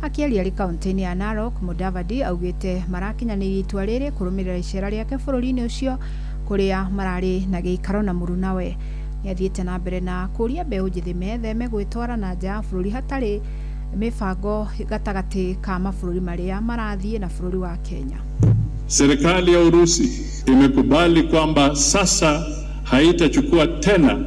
Akĩaria arĩ kaunti-inĩ ya Narok, Mudavadi augĩte marakinyanĩirie itua rĩrĩ kũrũmĩrĩra icera rĩake bũrũri-inĩ ũcio kũrĩa mararĩ na gĩikaro na mũrunawe. Nĩathiĩte na mbere na kũria mbeũ njĩthĩ metheme gwĩtwara na nja ya bũrũri hatarĩ mĩbango gatagatĩ ka mabũrũri marĩa marathiĩ na bũrũri wa Kenya. Serikali ya Urusi imekubali kwamba sasa haitachukua tena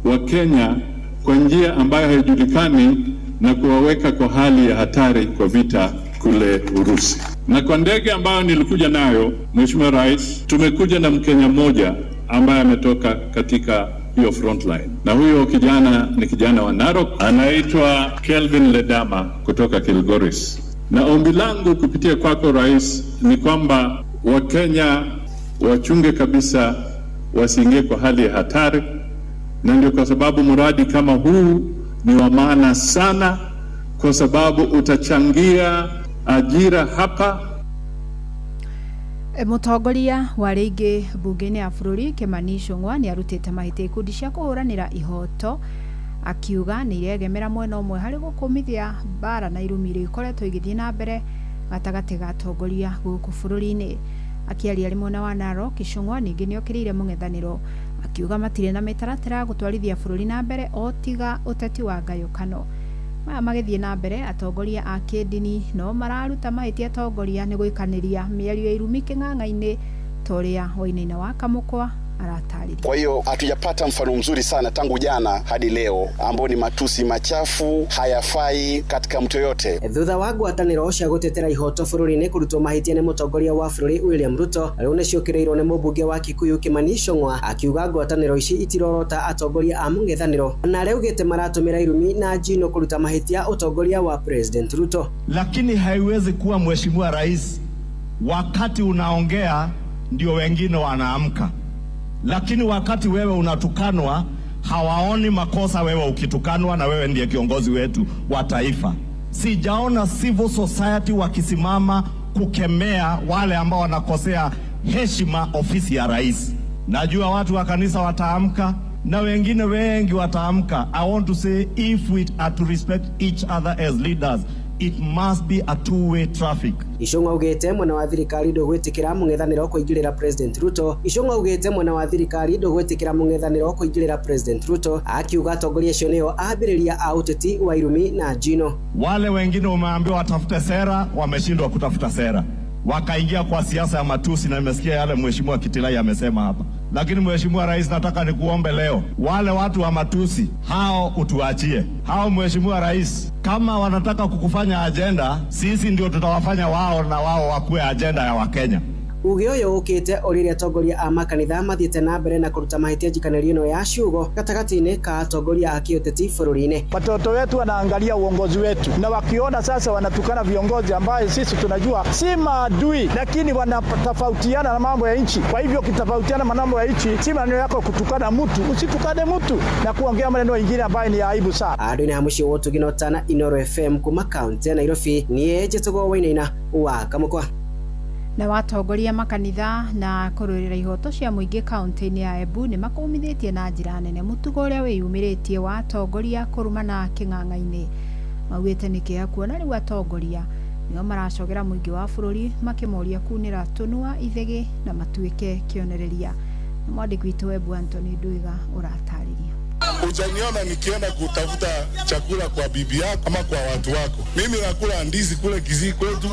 Wakenya kwa njia ambayo haijulikani na kuwaweka kwa hali ya hatari kwa vita kule Urusi. Na kwa ndege ambayo nilikuja nayo, Mheshimiwa Rais, tumekuja na Mkenya mmoja ambaye ametoka katika hiyo frontline, na huyo kijana ni kijana wa Narok, anaitwa Kelvin Ledama kutoka Kilgoris. Na ombi langu kupitia kwako Rais ni kwamba Wakenya wachunge kabisa wasiingie kwa hali ya hatari, na ndio kwa sababu mradi kama huu ni wa maana sana, kwa sababu utachangia ajira hapa. Mũtongoria wa rĩngĩ mbunge-inĩ ya bũrũri Kimani Ichung'wa nĩ arutĩte mahĩtia ikundi cia kũhũranĩra ihoto akiuga nĩ iregemera mwena ũmwe harĩ gũkũmithia mbara na irumi iria ikoretwo igĩthiĩ na mbere gatagatĩ ga atongoria gũkũ bũrũri-inĩ. Akĩaria arĩ mwena wa Narok, Ichung'wa ningĩ nĩokĩrĩire mũng'ethanĩro akiuga matirĩ na mĩtaratara ya gũtwarithia bũrũri na mbere o tiga ũteti wa ngayũkano. Maya magĩthiĩ na mbere, atongoria a kĩndini no mararuta mahĩtia atongoria nĩ gũikanĩria mĩario ya irumi kĩng'ang'a-inĩ ta ũrĩa Wainaina wa Kamũkwa Aratarĩria. Kwa hiyo hatujapata mfano mzuri sana tangu jana hadi leo ambao ni matusi machafu, hayafai katika mtu yoyote. Thutha wa ngwatanĩro cia gũtetera ihoto bũrũri-inĩ kũrutwo mahĩtia nĩ mũtongoria wa bũrũri William Ruto, rĩu nĩciũkĩrĩirwo nĩ mũmbunge wa Kikuyu Kimani Ichung'wa akiuga ngwatanĩro ici itirorota atongoria a mũng'ethanĩro na arĩa augĩte maratũmĩra irumi na njino kũruta mahĩtia ũtongoria wa President Ruto. Lakini haiwezi kuwa mheshimiwa rais, wakati unaongea ndio wengine wanaamka, lakini wakati wewe unatukanwa hawaoni makosa wewe ukitukanwa, na wewe ndiye kiongozi wetu wa taifa. Sijaona civil society wakisimama kukemea wale ambao wanakosea heshima ofisi ya rais. Najua watu wa kanisa wataamka na wengine wengi wataamka. I want to say if we are to respect each other as leaders, it must be a two-way traffic. Ichung'wa augĩte mwena wa thirikari ndũgwĩtĩkĩra mũng'ethanĩro kũingĩrĩra President Ruto. Ichung'wa augĩte mwena wa thirikari ndũgwĩtĩkĩra mũng'ethanĩro kũingĩrĩra President Ruto, akiuga atongoria acio nĩo ambĩrĩria a ũteti wa irumi na njino. Wale wengine umeambiwa watafute sera, wameshindwa kutafuta sera, wakaingia kwa siasa ya matusi, na nimesikia yale mheshimiwa Kitilai amesema hapa. Lakini mheshimiwa rais, nataka nikuombe leo, wale watu wa matusi hao utuachie hao. Mheshimiwa rais, kama wanataka kukufanya ajenda, sisi ndio tutawafanya wao na wao wakuwe ajenda ya Wakenya. Uge ũyũ ũkĩte o rĩrĩa atongoria a makanitha mathiĩte na mbere na kũruta mahĩtia njikanĩrio ĩno ya ciugo gatagatĩ-inĩ ka atongoria a kĩũteti bũrũri-inĩ. Watoto wetu wanaangalia uongozi wetu, na wakiona sasa wanatukana viongozi ambaye sisi tunajua si maadui, lakini wanatofautiana na mambo ya nchi. Kwa hivyo ukitofautiana na mambo ya nchi, si maneno yako kutukana mtu, usitukane mtu na kuongea maneno mengine ambayo ni ya aibu sana. Andũ-inĩ ha mũciĩ wa Ũtugi na Ũtana, Inooro FM kuma kaunti ya Nairobi, niĩ njĩtagwo Wainaina wa Kamũkwa. Na watongoria makanitha na kũrũĩrĩra ihoto cia mũingĩ kaunti-inĩ ya Embu nĩ makũmithĩtie na njĩra nene mũtugo ũrĩa wĩyumĩrĩtie wa atongoria kũrumana kĩng'ang'a-inĩ. Maugĩte nĩ kĩeha kuona rĩu atongoria nĩo maracogera mũingĩ wa bũrũri makĩmoria kunĩra tũnua ithĩgĩ na matuĩke kĩonereria. Nĩ mwandĩki witũ Embu Anthony Nduiga ũratarĩria. Hujaniona nikienda kutafuta chakula kwa bibi yako ama kwa watu wako. Mimi nakula ndizi kule Kisii kwetu.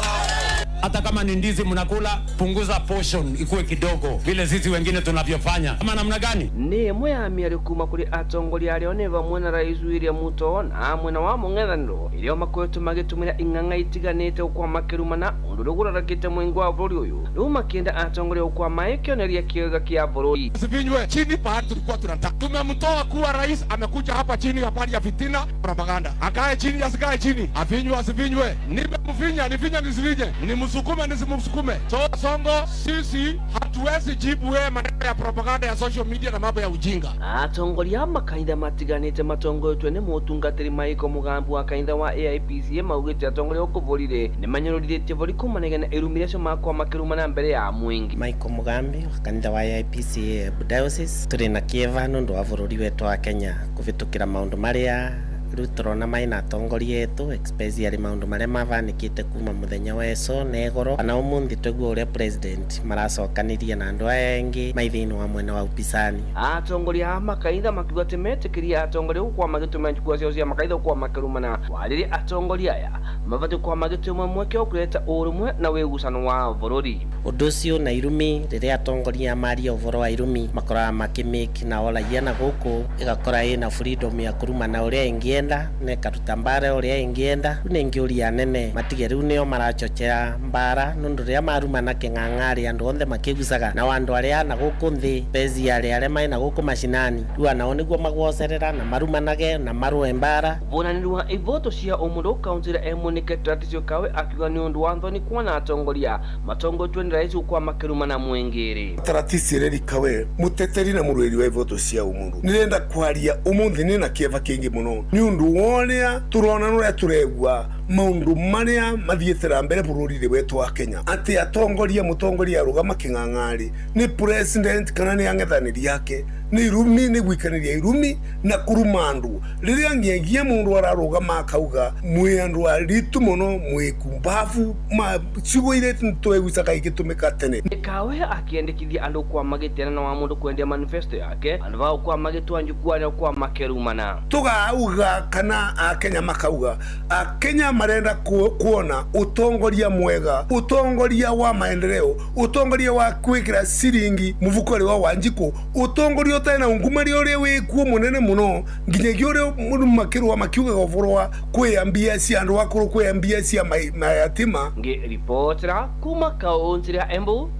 Hata kama ni ndizi mnakula, punguza portion ikuwe kidogo, vile sisi wengine tunavyofanya. Ama namna gani? Nĩ ĩmwe ya mĩario kuma kũrĩ atongoria arĩa nĩ vamwe na rais William Ruto na mwena wa mũng'ethanĩro ĩrĩa makoretwo magĩtũmĩra ing'ang'a itiganĩte gũkorwo makĩrumana ũndũ ũrĩa ũgũrarakĩte mũingĩ wa bũrũri ũyũ rĩu makĩenda atongoria gũkorwo marĩ kĩonereria kĩega kĩa bũrũri. Sifinywe chini pahali tulikuwa tunataka. Tumemtoa kuwa rais, amekuja hapa chini habari ya fitina propaganda. Akae chini asikae chini, afinywe asifinywe, nimemfinya nifinye nisifinye, nimsukume nisimsukume. So Songo, sisi hatuwezi jibu wewe maneno ya propaganda ya social media na mambo ya ujinga. Atongoria a makanitha matiganĩte matongoretio nĩ mũtungatĩri Michael Mugambi wa kanitha wa AIPCA maugĩte atongoria gũkũ bũrũri nĩ manyũrũrithĩtie bũrũri kumanagia na irumi iria makoragwo makĩrumana mbere ya mũingĩ. Michael Mugambi wa kanitha wa AIPCA Embu Diocese tũrĩ na kĩeva nĩ ũndũ wa bũrũri wetũ wa Kenya kũvĩtũkĩra maũndũ marĩa rĩu tũrona maina atongoria etũ especially maũndũ marĩa mavanĩkĩte kuma mũthenya wa eso na igoro kana ũmũnthĩ twaigua ũrĩa president maracokanirie na andũ aya angĩ mai thĩinĩ wa mwena wa upisani. Atongoria a makanitha makiuga atĩ metĩkĩria atongoria gũkorwo magĩtũmĩra njukua ciao cia makanitha gũkorwo makĩrumana warĩrĩ atongoria aya mabatiĩ gũkorwo magĩtũmĩra mweke wa kũreta ũrũmwe na wĩgucano wa bũrũri. Ũndũ ũcio na irumi rĩrĩa atongoria maria ũhoro wa irumi makoraga makĩmake na oraia na gũkũ ĩgakora ĩna freedom ya kũrumana ũrĩa ĩngĩenda na ĩkaruta mbara ũrĩa ĩngĩenda. Rĩu nĩ ngĩũria anene matige rĩu nĩo marachochea mbara nũndũ rĩrĩa marumana kĩng'ang'arĩ andũ othe makĩgucaga nao andũ arĩa na gũkũ nthĩ bezi arĩa arĩa marĩ na gũkũ macinani rĩu anao nĩguo maguocerera na marumanage na marũe mbara. Ũbũranĩri wa ivoto cia ũmũndũ kaunti ya Embu nĩ Ketratisio Kawe akiuga nĩ ũndũ wa thoni kuona atongoria matongoretio nĩ rais gũkorwo makĩrumana mũingĩ-rĩ. Taratisi Reri Kawe muteteri na mũrũĩri wa ivoto cia ũmũndũ nĩrenda kwaria ũmũthĩ nĩ na kĩeva kĩingĩ mũno nĩ ũndũ wa ũrĩa tũrona na ũrĩa tũregua maũndũ marĩa mathiĩte na mbere bũrũri-inĩ wetu wa Kenya atĩ atongoria mũtongoria arũgama kĩng'ang'arĩ nĩ president kana nĩ ang'ethanĩri ake nĩ irumi nĩ gwikanĩria irumi na kũruma andũ rĩrĩa ng'egie mũndũ ararũgama akauga mwĩ andũ aritu mũno mwĩ kumbabu ma ciugo iria twegucaga igĩtũmĩka tene. Kawe akĩendekithia andũ kwa magĩtĩana na wa mũndũ kwendia manifesto yake andũ bao kwa magĩtwa njukwaa kwa makĩrumana. Tũgauga kana akenya makauga akenya aria marenda kuona utongoria mwega, utongoria wa maendeleo, utongoria wa kwikira ciringi muvuko wa Wanjiku, utongoria utari na ungumania uria wikuo munene muno nginyagia uria mundu makirwa makiugaga uvoro wa kwiyambia cia andu akuru, kwiyambia cia mayatima. Ngiripotera kuma kaunti ya Embu,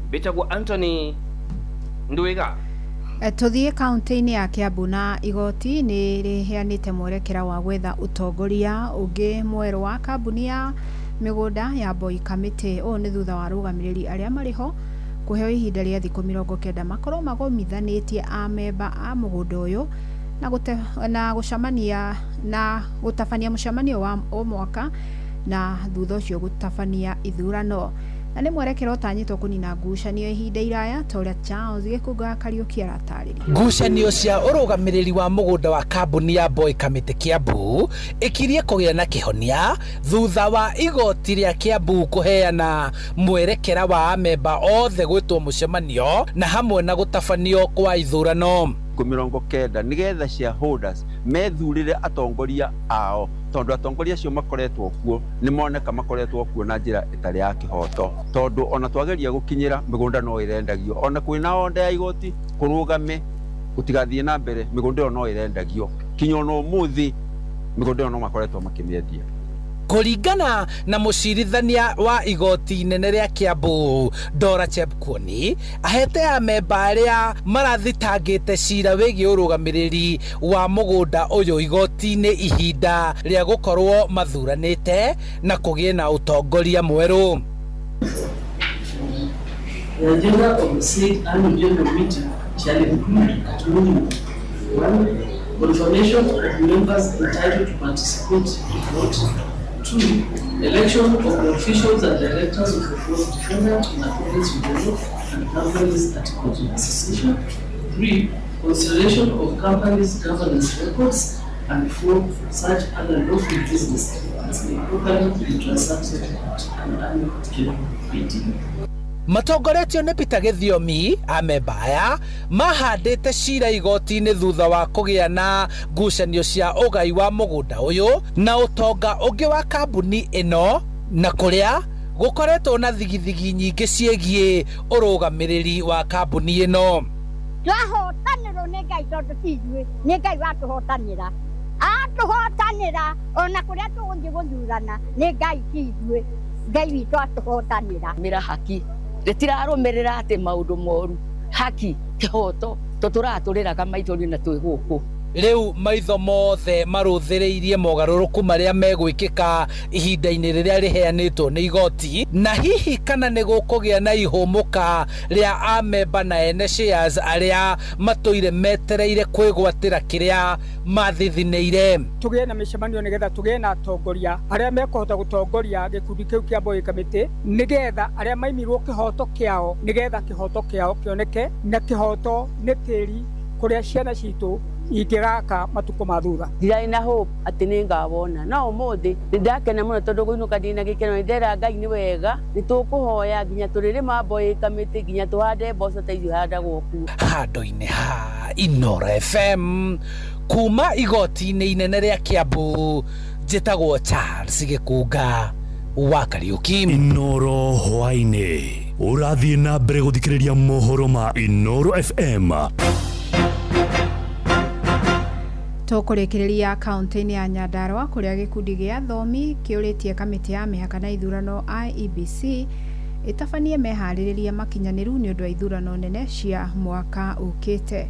mbitagwo Anthony Ndwiga. Tuthie kaunti-inĩ ya Kiambu na igoti nĩ rĩheanĩte mwerekera wa gwetha ũtongoria ũngĩ mwerũ wa kambuni ya mĩgũnda ya Boy Kamĩtĩ. Ũũ nĩ thutha wa arũgamĩrĩri arĩa marĩ ho kũheo ihinda rĩa thikũ 90 makorwo magomithanĩtie amemba a mũgũnda ũyũ na gũcemania na gũtabania mũcemanio wa o mwaka na thutha ũcio gũtabania ithurano. Na nĩ mwerekera ũtanyĩtwo kũnina ngucanio ihinda iraya ta ũrĩa Charles Gĩkũnga Kariũki aratarĩria. Ngucanio cia ũrũgamĩrĩri wa mũgũnda wa kambuni ya Boy Kamĩtĩ Kiambu ikirie kũgĩa na kĩhonia thutha wa igoti rĩa Kiambu kũheana mwerekera wa amemba othe gwĩtwo mũcemanio na hamwe na gũtabanio kwa ithurano. 90 nigetha shareholders methurire atongoria ao, tondu atongoria acio makoretwo kuo ni moneka makoretwo kuo na njira itari ya kihoto, tondu ona twageria gukinyira migunda no irendagio, ona kwina onda ya igoti kurugame gutigathie na mbere migunda no irendagio kinya ona umuthi migunda no makoretwo makimiendia. Kũringana na mũcirithania wa igoti inene rĩa Kiambu Dora Chepkwony, ahete amemba arĩa marathitangĩte cira wĩgiĩ ũrũgamĩrĩri wa mũgũnda ũyũ igoti-inĩ ihinda rĩa gũkorwo mathuranĩte na kũgĩe na ũtongoria mwerũ. The agenda of the said annual general meeting shall include at minimum 1. Confirmation of members entitled to participate in vote. 2. Election of the officials and directors of the fourth defendant in accordance with the law and company's articles of association. 3. Consideration of company's governance records. And 4. Such other lawful business as may properly be transacted at an annual general meeting. Matongoretio nĩ Peter Gĩthiomi, amemba aya mahandĩte cira igoti-inĩ thutha wa kũgĩa na ngucanio cia ũgai wa mũgũnda ũyũ na ũtonga ũngĩ wa kambuni ĩno, na kũrĩa gũkoretwo na thigithigi nyingĩ ciĩgiĩ ũrũgamĩrĩri wa kambuni ĩno. Twahotanĩrwo nĩ Ngai tondũ ti ithuĩ, nĩ Ngai watũhotanĩra, atũhotanĩra ona kũrĩa tũgũthiĩ gũthurana nĩ Ngai ti ithuĩ, Ngai witũ atũhotanĩra. Mĩra haki rĩtirarũmĩrĩra atĩ maũndũ moru, haki kĩhoto tũtũratũrĩraga maithori na twĩ gũkũ. Rĩu maitho mothe marũthĩrĩirie mogarũrũku marĩa megwĩkĩka ihinda-inĩ rĩrĩa rĩheanĩtwo nĩ igoti, na hihi kana nĩ gũkũgĩa na ihũmũka rĩa amemba na ene shares arĩa matũire metereire kwĩgwatĩra kĩrĩa mathithinĩire. Tũgĩe na mĩcemanio nĩgetha tũgĩe na atongoria arĩa mekũhota gũtongoria gĩkundi kĩu kĩa Boy Kamĩtĩ, nĩgetha arĩa maimirwo kĩhoto kĩao, nĩgetha kĩhoto kĩao kĩoneke, na kĩhoto nĩ tĩri kũrĩa ciana citũ ingĩgaka matukũ ma thutha. Ndirarĩ na hope atĩ nĩ ngawona, no ũmũthĩ nĩ ndakena mũno tondũ kũinũka ndĩna gĩkeno, nĩ ndera Ngai nĩ wega, nĩ tũkũhoya nginya tũrĩrĩma Boy Kamĩtĩ nginya tũhande mboco ta icio ihandagwo kuo. Handũ-inĩ ha Inooro FM kuma igoti-inĩ inene rĩa Kiambu, njĩtagwo Charles Gĩkũnga wa Kariũki. Inooro hwaĩ-inĩ ũrathiĩ na mbere gũthikĩrĩria mohoro ma Inooro FM. Tũkũrĩkĩrĩria kaunti-inĩ ya Nyandarua kũrĩa gĩkundi gĩa athomi kĩũrĩtie kamĩtĩ ya mĩhaka na ithurano IEBC ĩtabanie meharĩrĩria makinyanĩru nĩ ũndũ wa ithurano nene cia mwaka ũkĩte.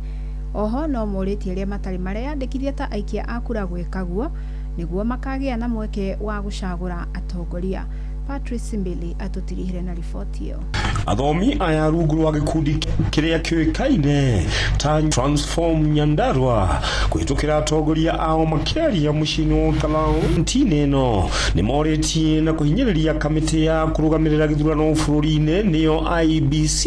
Oho no morĩtie arĩa matarĩ mareyandĩkithia ta aikia a kura gwĩka guo nĩguo makagĩa na mweke wa gũcagũra atongoria. Patrice Mbili atũtirihire na riboti ĩyo. Athomi aya rungu rwa gĩkundi kĩrĩa kĩũĩkaine ta Transform Nyandarua kũhĩtũkĩra atongoria ao makĩaria mũciĩ-inĩ wa kaunti-inĩ ĩno nĩ morĩtie na kũhinyĩrĩria kamĩtĩ ya kũrũgamĩrĩra gĩthurano bũrũri-inĩ nĩyo IEBC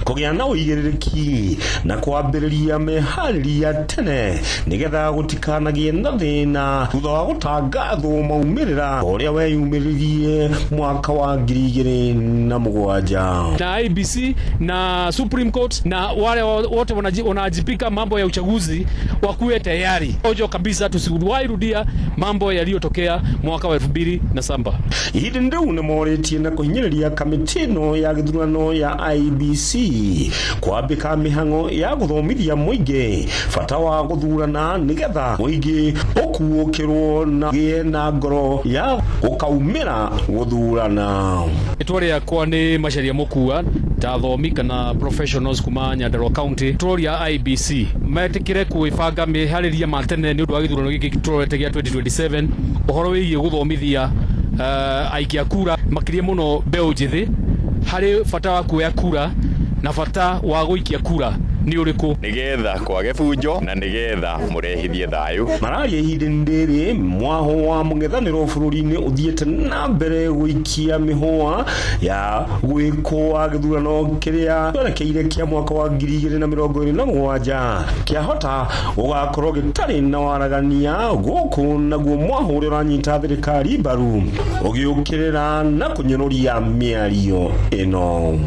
kũgĩa na ũigĩrĩrĩki na kwambĩrĩria meharĩria tene nĩgetha gũtikanagĩe na thĩna thutha wa gũtangathwo maumĩrĩra ũrĩa weyumĩririe Yambĩrĩirie mwaka wa 2007. Na IEBC na Supreme Court na wale wote wanajipika mambo ya uchaguzi wakuwe tayari ojo kabisa, tusiwahi rudia mambo yaliyotokea mwaka wa 2007. Ihinda rĩu nĩmorĩtie na kũhinyĩrĩria kamĩtĩ ĩno ya gĩthurano ya IEBC kwambĩka mĩhang'o ya gũthomithia mũingĩ bata wa gũthurana nĩgetha mũingĩ ũkuũkĩrwo na gĩe na ngoro ya gũkaumĩra gũthurana. Rĩtwa rĩakwa nĩ Macharia Mũkua, ta athomi kana professionals kuma Nyandarua County. Tũroria IEBC metĩkĩre kwĩbanga meharĩria ma tene nĩ ũndũ wa gĩthurano gĩkĩ tũrorete gĩa 2027, ũhoro wĩgiĩ gũthomithia aikia kura, makĩria mũno mbeũ njĩthĩ, harĩ bata wa kuoya kura na bata wa gũikia kura nĩ ũrĩkũ, nigetha kwage bunjo na nigetha mũrehithie thayũ. Mararia ihinda-inĩ rĩrĩ mwaho wa mũng'ethanĩro bũrũri-inĩ ũthiĩte na mbere gũikia mĩhũa ya gwĩkũa gĩthurano kĩrĩa twerekeire kĩa mwaka wa 2027 kĩahota gũgakorwo gĩtarĩ na waragania gũkũ, naguo mwaho ũrĩa ũranyita thirikari mbaru ũgĩũkĩrĩra na kũnyũrũria mĩario ĩno.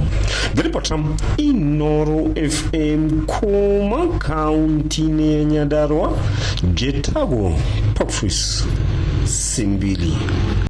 Ngĩribota Inooro FM kuma kaunti-inĩ ya Nyandarua, njĩtagwo Patrice Simbili.